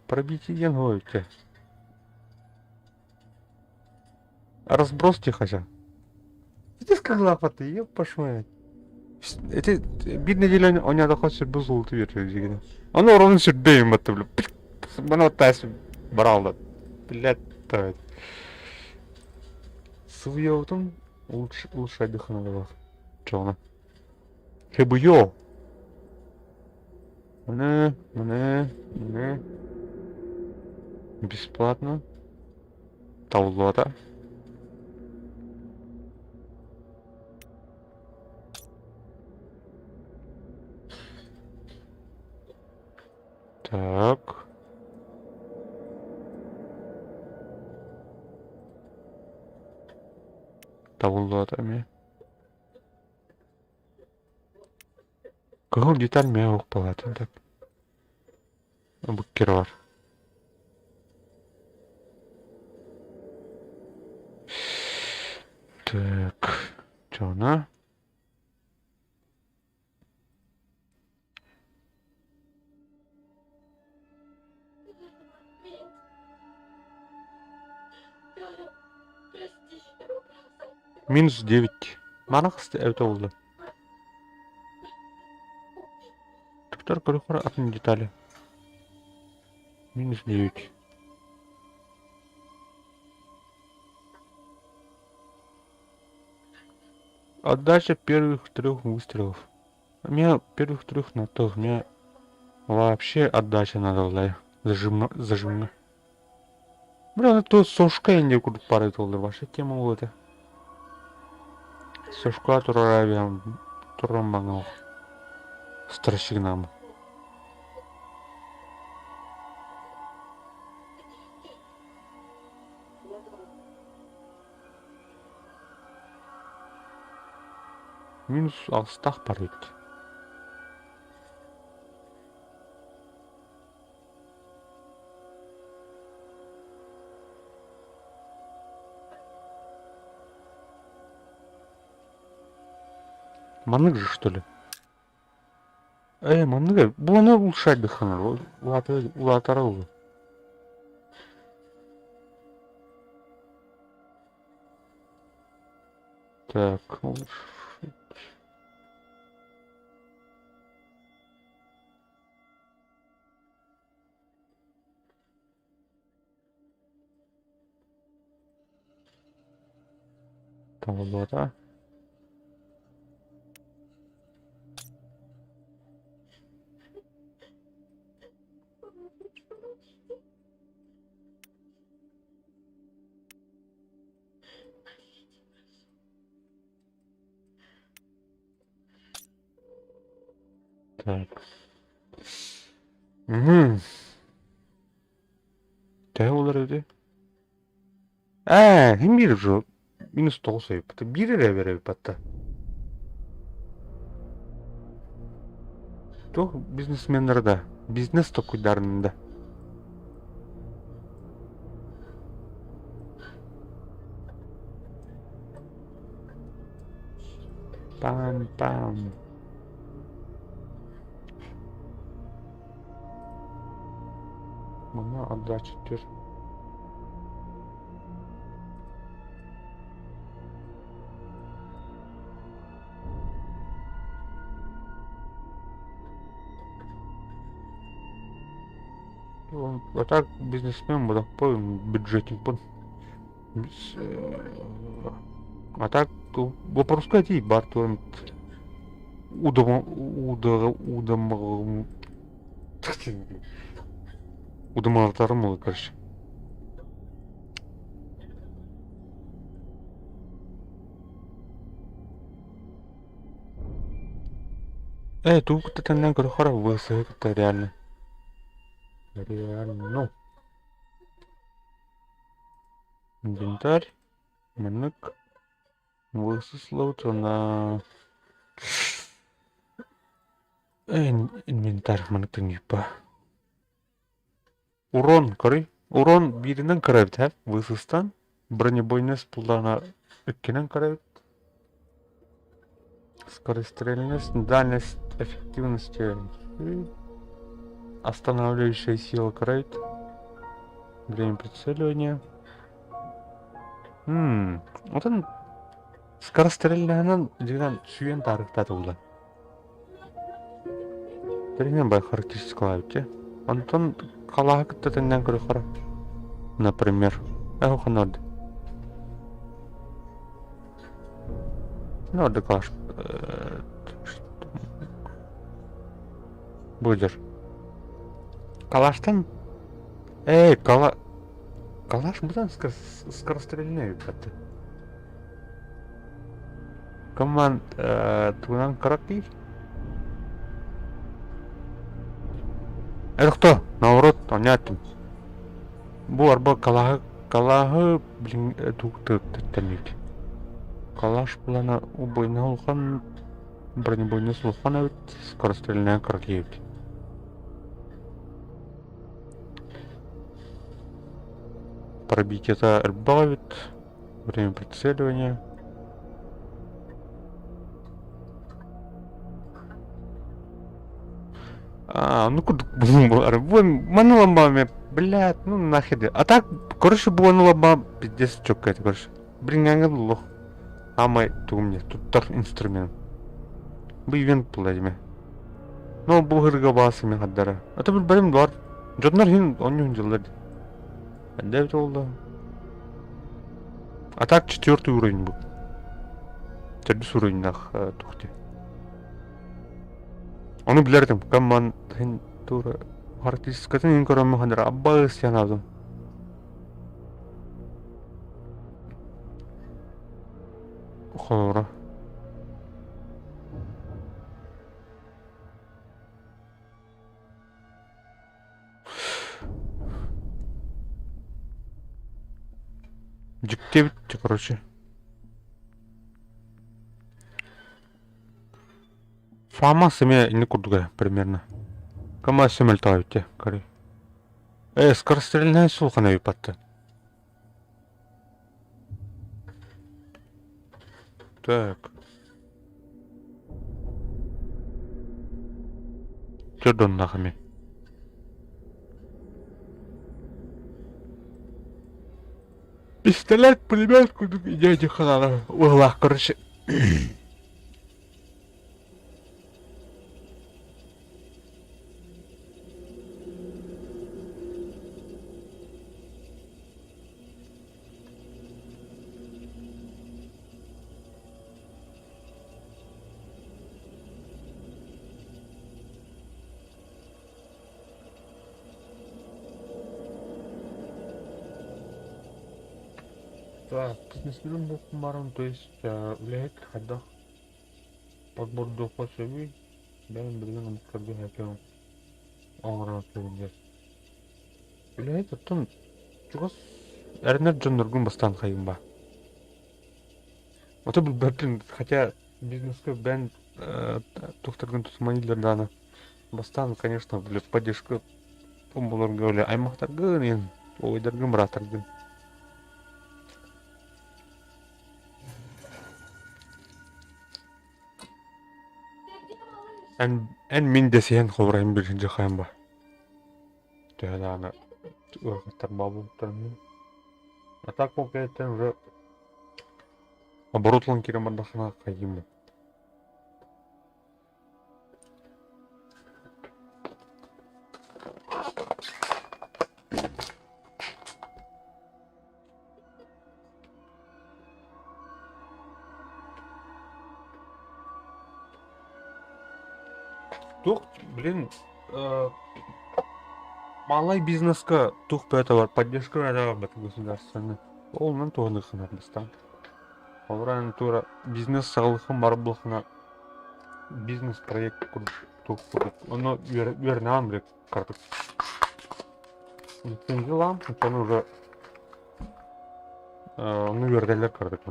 пробитие диэн хоойте разброс тихо Ты сказала, ты еб пошмать. Эти биир нэдиэлэ оонньоотоххо сүрбэ золото биэрэр дигини. Ону оронун сүрдэйим батта бля. Маны оттаас баралла. Блядь, давай. Сывыйабытым лучше лучше отдыхана Чоҕуна. Хэбуйо. Маны, маны, маны. Бесплатно. Табыллыбата. Так. Табыллыбата эмиэ. Кыһыл деталь эмиэ суох буолаатын так. Буккер бар. Так, чона. Минус 9. Мана хасты эбитэ буолла. Туктар көрөхөр атын детали. Минус 9. Отдача первых трех выстрелов. У меня первых трех на то, у меня вообще отдача надо, бля. Зажимно, зажимно. Бля, ну то сошка инде курдук баар эбит буоллар вообще тема буолуо этэ. Сошка турар туран баҥа страшигнам. Минус алтыстаах бар эбит. Маннык же что ли? Ээ, маннык бу ону улучшать дыханар, улаатара улу. Так, улучшить. Талбата. Так. Угу. Төһө буолар эбитий? Ээ, ким биир уже минус тоҕус эбиппит. Биир эрэ эбиппат Туох бизнесменнэр да, бизнес толкуйдарын да. Пам-пам. Манна отдача түр. А так бизнесмен бодохпой бюджетникпын. А так вопроска этии бар туом удом удом удумалтарым ол короче. Э, тугу кытта тэҥнээн көрөххө ВС кытта реально. Реально. Инвентарь. Маннык. Высысловытына. Инвентарь маннык тыҥыппа. Урон, көрүй. Урон бииринэн кыра эбит һэ. Высыстан. Бронебойность буллаҕына иккинэн кыра эбит. Скорострельность, дальность, эффективности. Останавливающая сила кыра эбит. Время прицеливания. Мм, оттон скорострельноһынан дьиҥинэн сүүйэн таарыктаата булла. Тэринэн бай характеристикалаабыт дии. Онтон халааһы кытта тэҥнээн көрүөххэ Например, э ханна Ну, ордук Будешь. Калаштан Эй, кала... Калаш быдан скорострельный эбит Команд тугунан кыракый. Это кто? Наоборот, понятно. Бу арба калаһы калаһы блин тугу Калаш булана убойна улахан бронебойна улахан эбит скорострельная кыракый эбит. Пробитие элбэх эбит. Время прицеливания. А, ну куда Ману ламбами, блядь, ну нахер. А так, короче, было ну ламба, пиздец, чё это, короче. Блин, я лох. Амай, тугум туттар инструмент. Бу ивент буолла дьиме. Ну, бу һырга баасы хаддара. А то билбэтим бар. Дьоннор иһин онньуһун дьыллар. Эдэ буолла. А так четвертый уровень был. Төрдүс уровеннаах туох дии. Ону билэр этим. Команд тура характеристикатын иһин көрөммүн ханара аббаас санаабытым. Холобура. Дьикти эбит короче. Фама эмиэ инник курдуга примерно. КамАЗ мөлтөҕө эбит дии, көрүй. Э, скорострельная сулхана эбит Так. Түөрт эмиэ. Пистолет, пулемет курдук идея ханаана уһулаах короче. Так, бизнесменым буолбун баран, то есть үлэһит хайдах подбордуохха сөбүй? Бэйэм билигин омуктарга һээкэм оҥорон көрүллэр. Үлэһит оттон чугас эрэнэр дьонноргун бастаан хайыым баа. Ото билбэппин, хотя бизнеска бэйэм туохтаргын тутумайыыллар даҕаны. Бастаан, конечно, били поддержка буларга или аймахтаргын, иһин, убайдаргын, бырааттаргын. Эн, эн мин дэсиһэн холборойун билин дьахайан ба. Төһө даҕаны ыарахаттар баа буолбуттарын. А так ол кэнниттэн уже оборот ылан киирэн бардаххына хайыым. Туох, блин, малай бизнеска туох бэйэтэ бар, поддержка бэйэтэ барбат государственный. Ол онон туһаныаххын бастаан. Холобура, тура бизнес саҕалыаххын бары буоллаххына бизнес-проект курдук туох курдук. Ону үөрэнэҕин бile кыратык. Лицензиялаан, ону уже ону үөрэтэллэр кыратык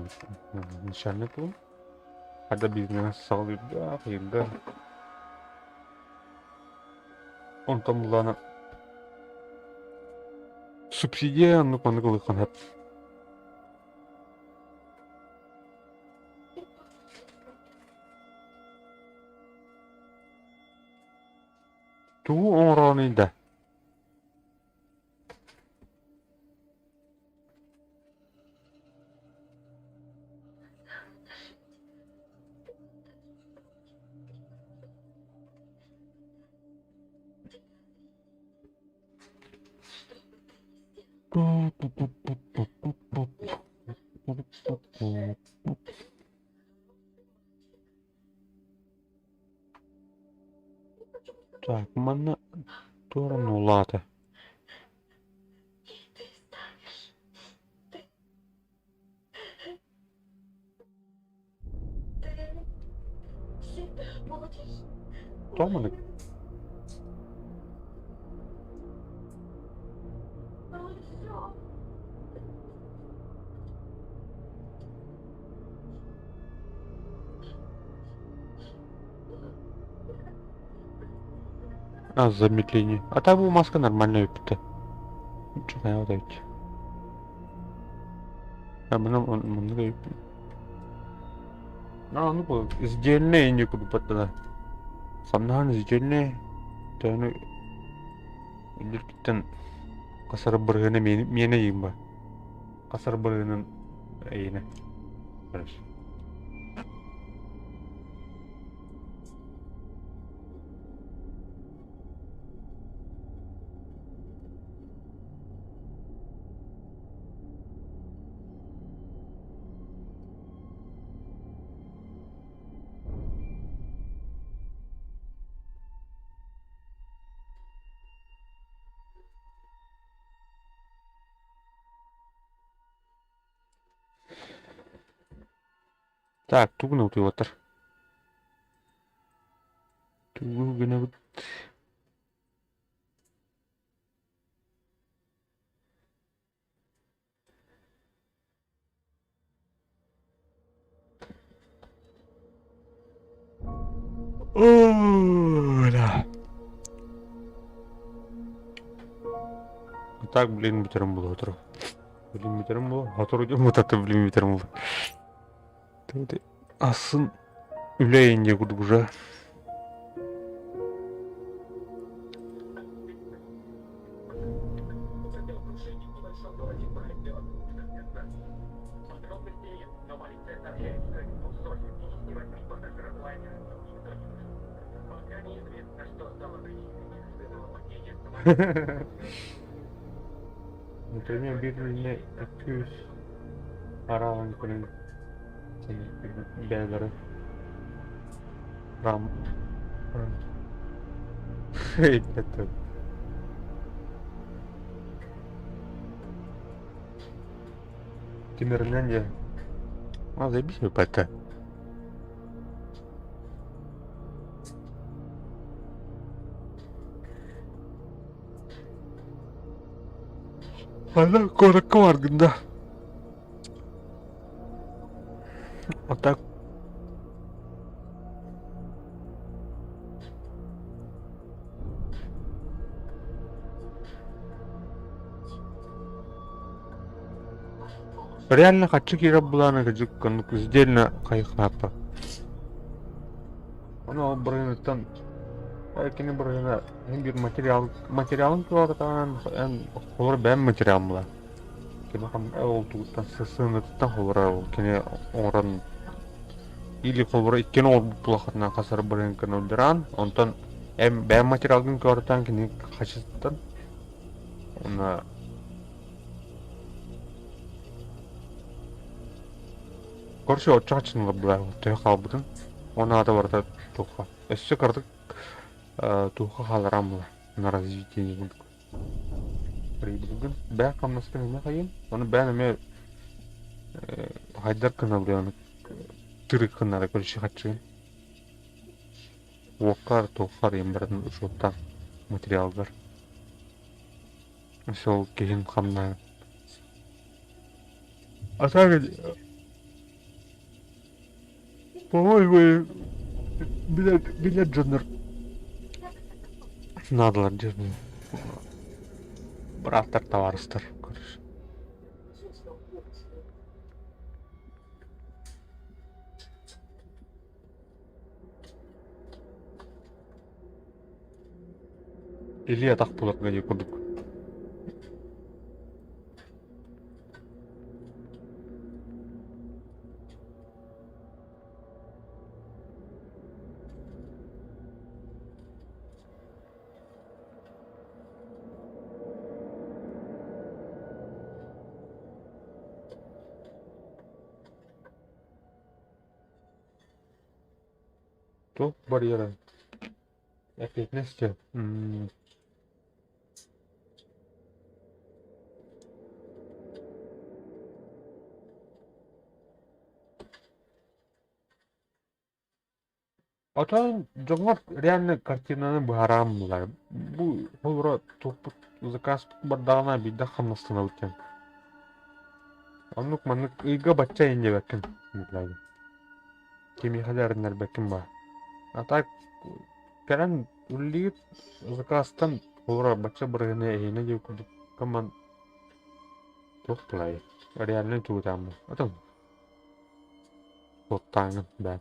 начальный тылым. Хата бизнес саҕалыырга, хайыырга. Онтон буллаана субсидия оннук маннык ылыаххын сөп. Тугу оҥороонуй да? Так, манна туоран улаата. Тоҕо маннык? А, замедление. А там у маска нормальная эбит. Чухайа эбит. А маннык эбит. А, ну бу сдельнэй инде курдук баттана. Самнаһан сдельнэй. Төһөнү илдьиркиттэн хасар бырыһына миэнэ иим ба. Хасар бырыһынын эйине. Хорошо. Так, тугун утуйбаттар. Тугу гынабыт? Да. Так, блин, бүтэрим буолуо сотору. Блин, бүтэрим буолуо. Сотору диэн бутаты, блин, бүтэрим буолуо. Асын үлэ инде курдук уже. Например, биир 200 араан көрөн бээлэрэ рам это Тимиринэн дьэ а заебись пока. Ана куоракка баргын да. А так Реально хаччы киирэр былаана кыдьык оннук сдельно хайыхнааппа. Ону ол бырыһыныттан кини бырыһына эн биир материал материалын туоратаан эн холор бэйэм материалым була. Кини хам ол тугуттан сысыанытыттан холоро ол кини оҥорон или холоро иккини оҥорбут булахатынан хасар бырыһыҥкын ылдыраан онтон эн бэйэм материалгын туоратаан кини хачыттан уонна Короче, оччо хаччын ылар төһө хаалбытын. Оны аата барыта туохха. Өссө кыратык туохха хааларам була. На развитие курдук. Прибылгын. Бэйэ хамнаскын эмэ хайын. Оны бэйэн эмэ хайдар кыналыаны тырык кыннара короче хаччыгын. Уоккар туоххар иэн барытын учуоттаан материалгар. Сол киһин хамнаһын. А так, по-моему, билэр, билэр дьоннор наадалар диир бырааттар, табаарыстар, короче. Илии-атах буларга дии курдук. Туох барьера? Эппиэтинэс Оттон дьоҥҥор реально картинаны быһааран булар. Бу холобура туохпут заказ бардаҕына биирдэ хамнастанабыт диэн. Оннук маннык ыйга бачча иһин диэбэккин Кимиэхэ да эрэннэрбэккин баа. А так кэлэн үлэлиир заказтан холобура бачча бырыһыаны эһиэнэ диэн курдук коман туох тылай реально тугутааммын. Отон суоттааҥҥын бээн.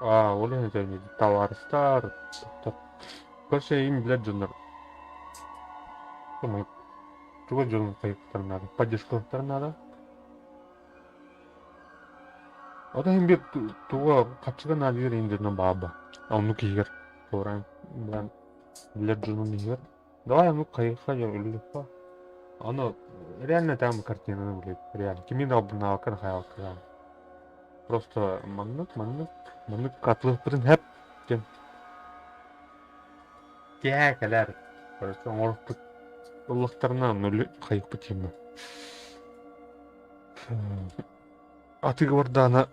Аа, ол иһин этэн табаарыстар, короче, им билэр дьоннор чугас дьонун хайыктарын наада, поддержкалыктарын наада. Ота иһин биир туга хаччыга наадыйар иһин дьонно бааба. Оннук иһигэр туораан билэр дьонун иһигэр Давай ну хайыха дьэ үллүххэ. Ону реально там картинаны блядь, реально. Кими да обнаалкан хаялкаан. Просто маннык, маннык, маннык атлыхпытын хэп диэн. Кээ кэлэр. Короче, оҥорбут ыллахтарына нуль хайыппыт диэн. Атыга бардаана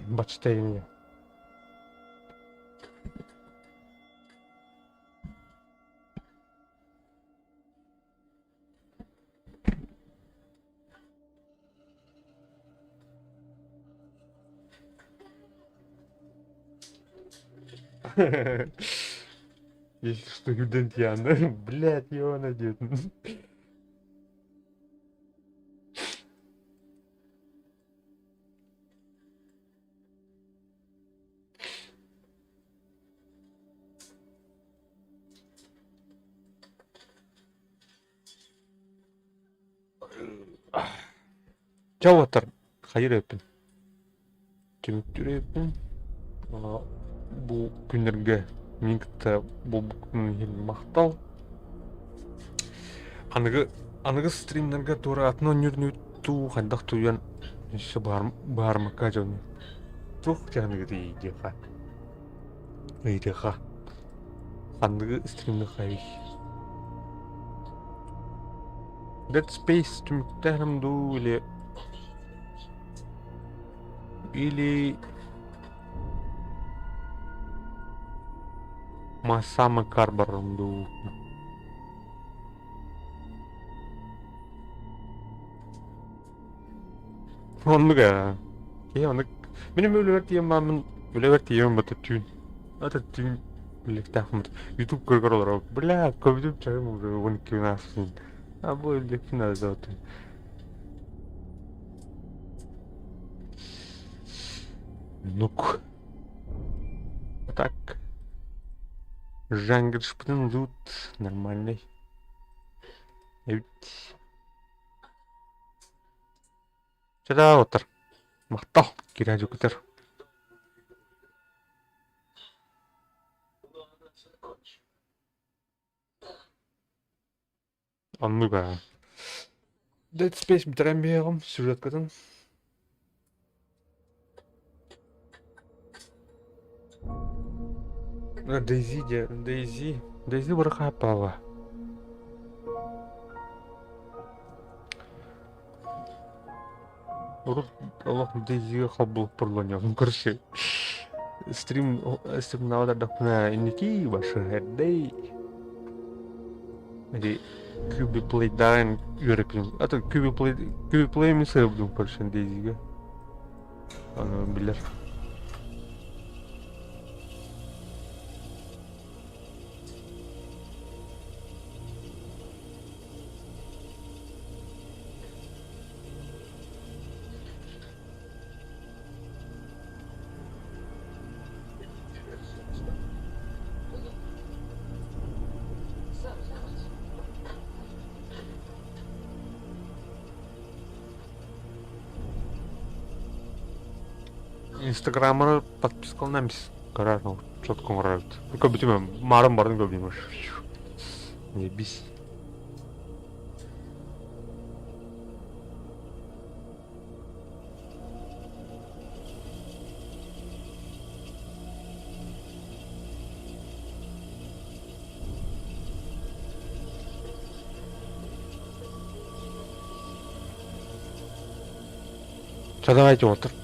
бачтайын. Если что, Юдентьян. Блять, его дед. Чэ уолаттар, хайыр эбиппин. Түмүктүүр эбиппин. Бу күннэргэ мин кытта буолбуккун иһин махтал. Аныгы аныгы стримнэргэ туора атын оонньуур туу хайдах туйан өссө баармакка дьону туох дьаныгытый диэхэ ыйытыаха ханныгы стримныхай Dead Space түмүктээһиним дуу или или Масама Карбарым дуу. Оннук ээ. Киһи оннук Мин үлэбэр тиийэн бааммын үлэбэр тиийэн бата түүн. Ата түүн үлэхтээхпин Ютуб көргөр олорор. Бля, көбүтүм чайым уже 12 күн А бу үлэхпин надо Ну-ка. Так. Жангершпин лут нормальный. Эбит. Чада отыр. Махтал. Кирә жүкүтер. Оннук аа. Dead Space бүтэрэн биһиэҕим сюжеткатын. Дейзи дьэ, Дейзи. Дейзи бырахаап паала. Урут олох Дейзигэ холболуппурланьоҕум короче. Стрим стримнаабат эрдэхпинэ инники башы эрдэй. Ити QB Playдаан үөрэппитим. А то QB Play QB Play мин сырыбдым короче Дейзигэ. Аны билэр. Инстаграммар подпискаланан эмис көрөр четко оҥорор эбит. Көрбүтүм маарым барын көрбүтүм Не бис. Чэ давайте уолаттар.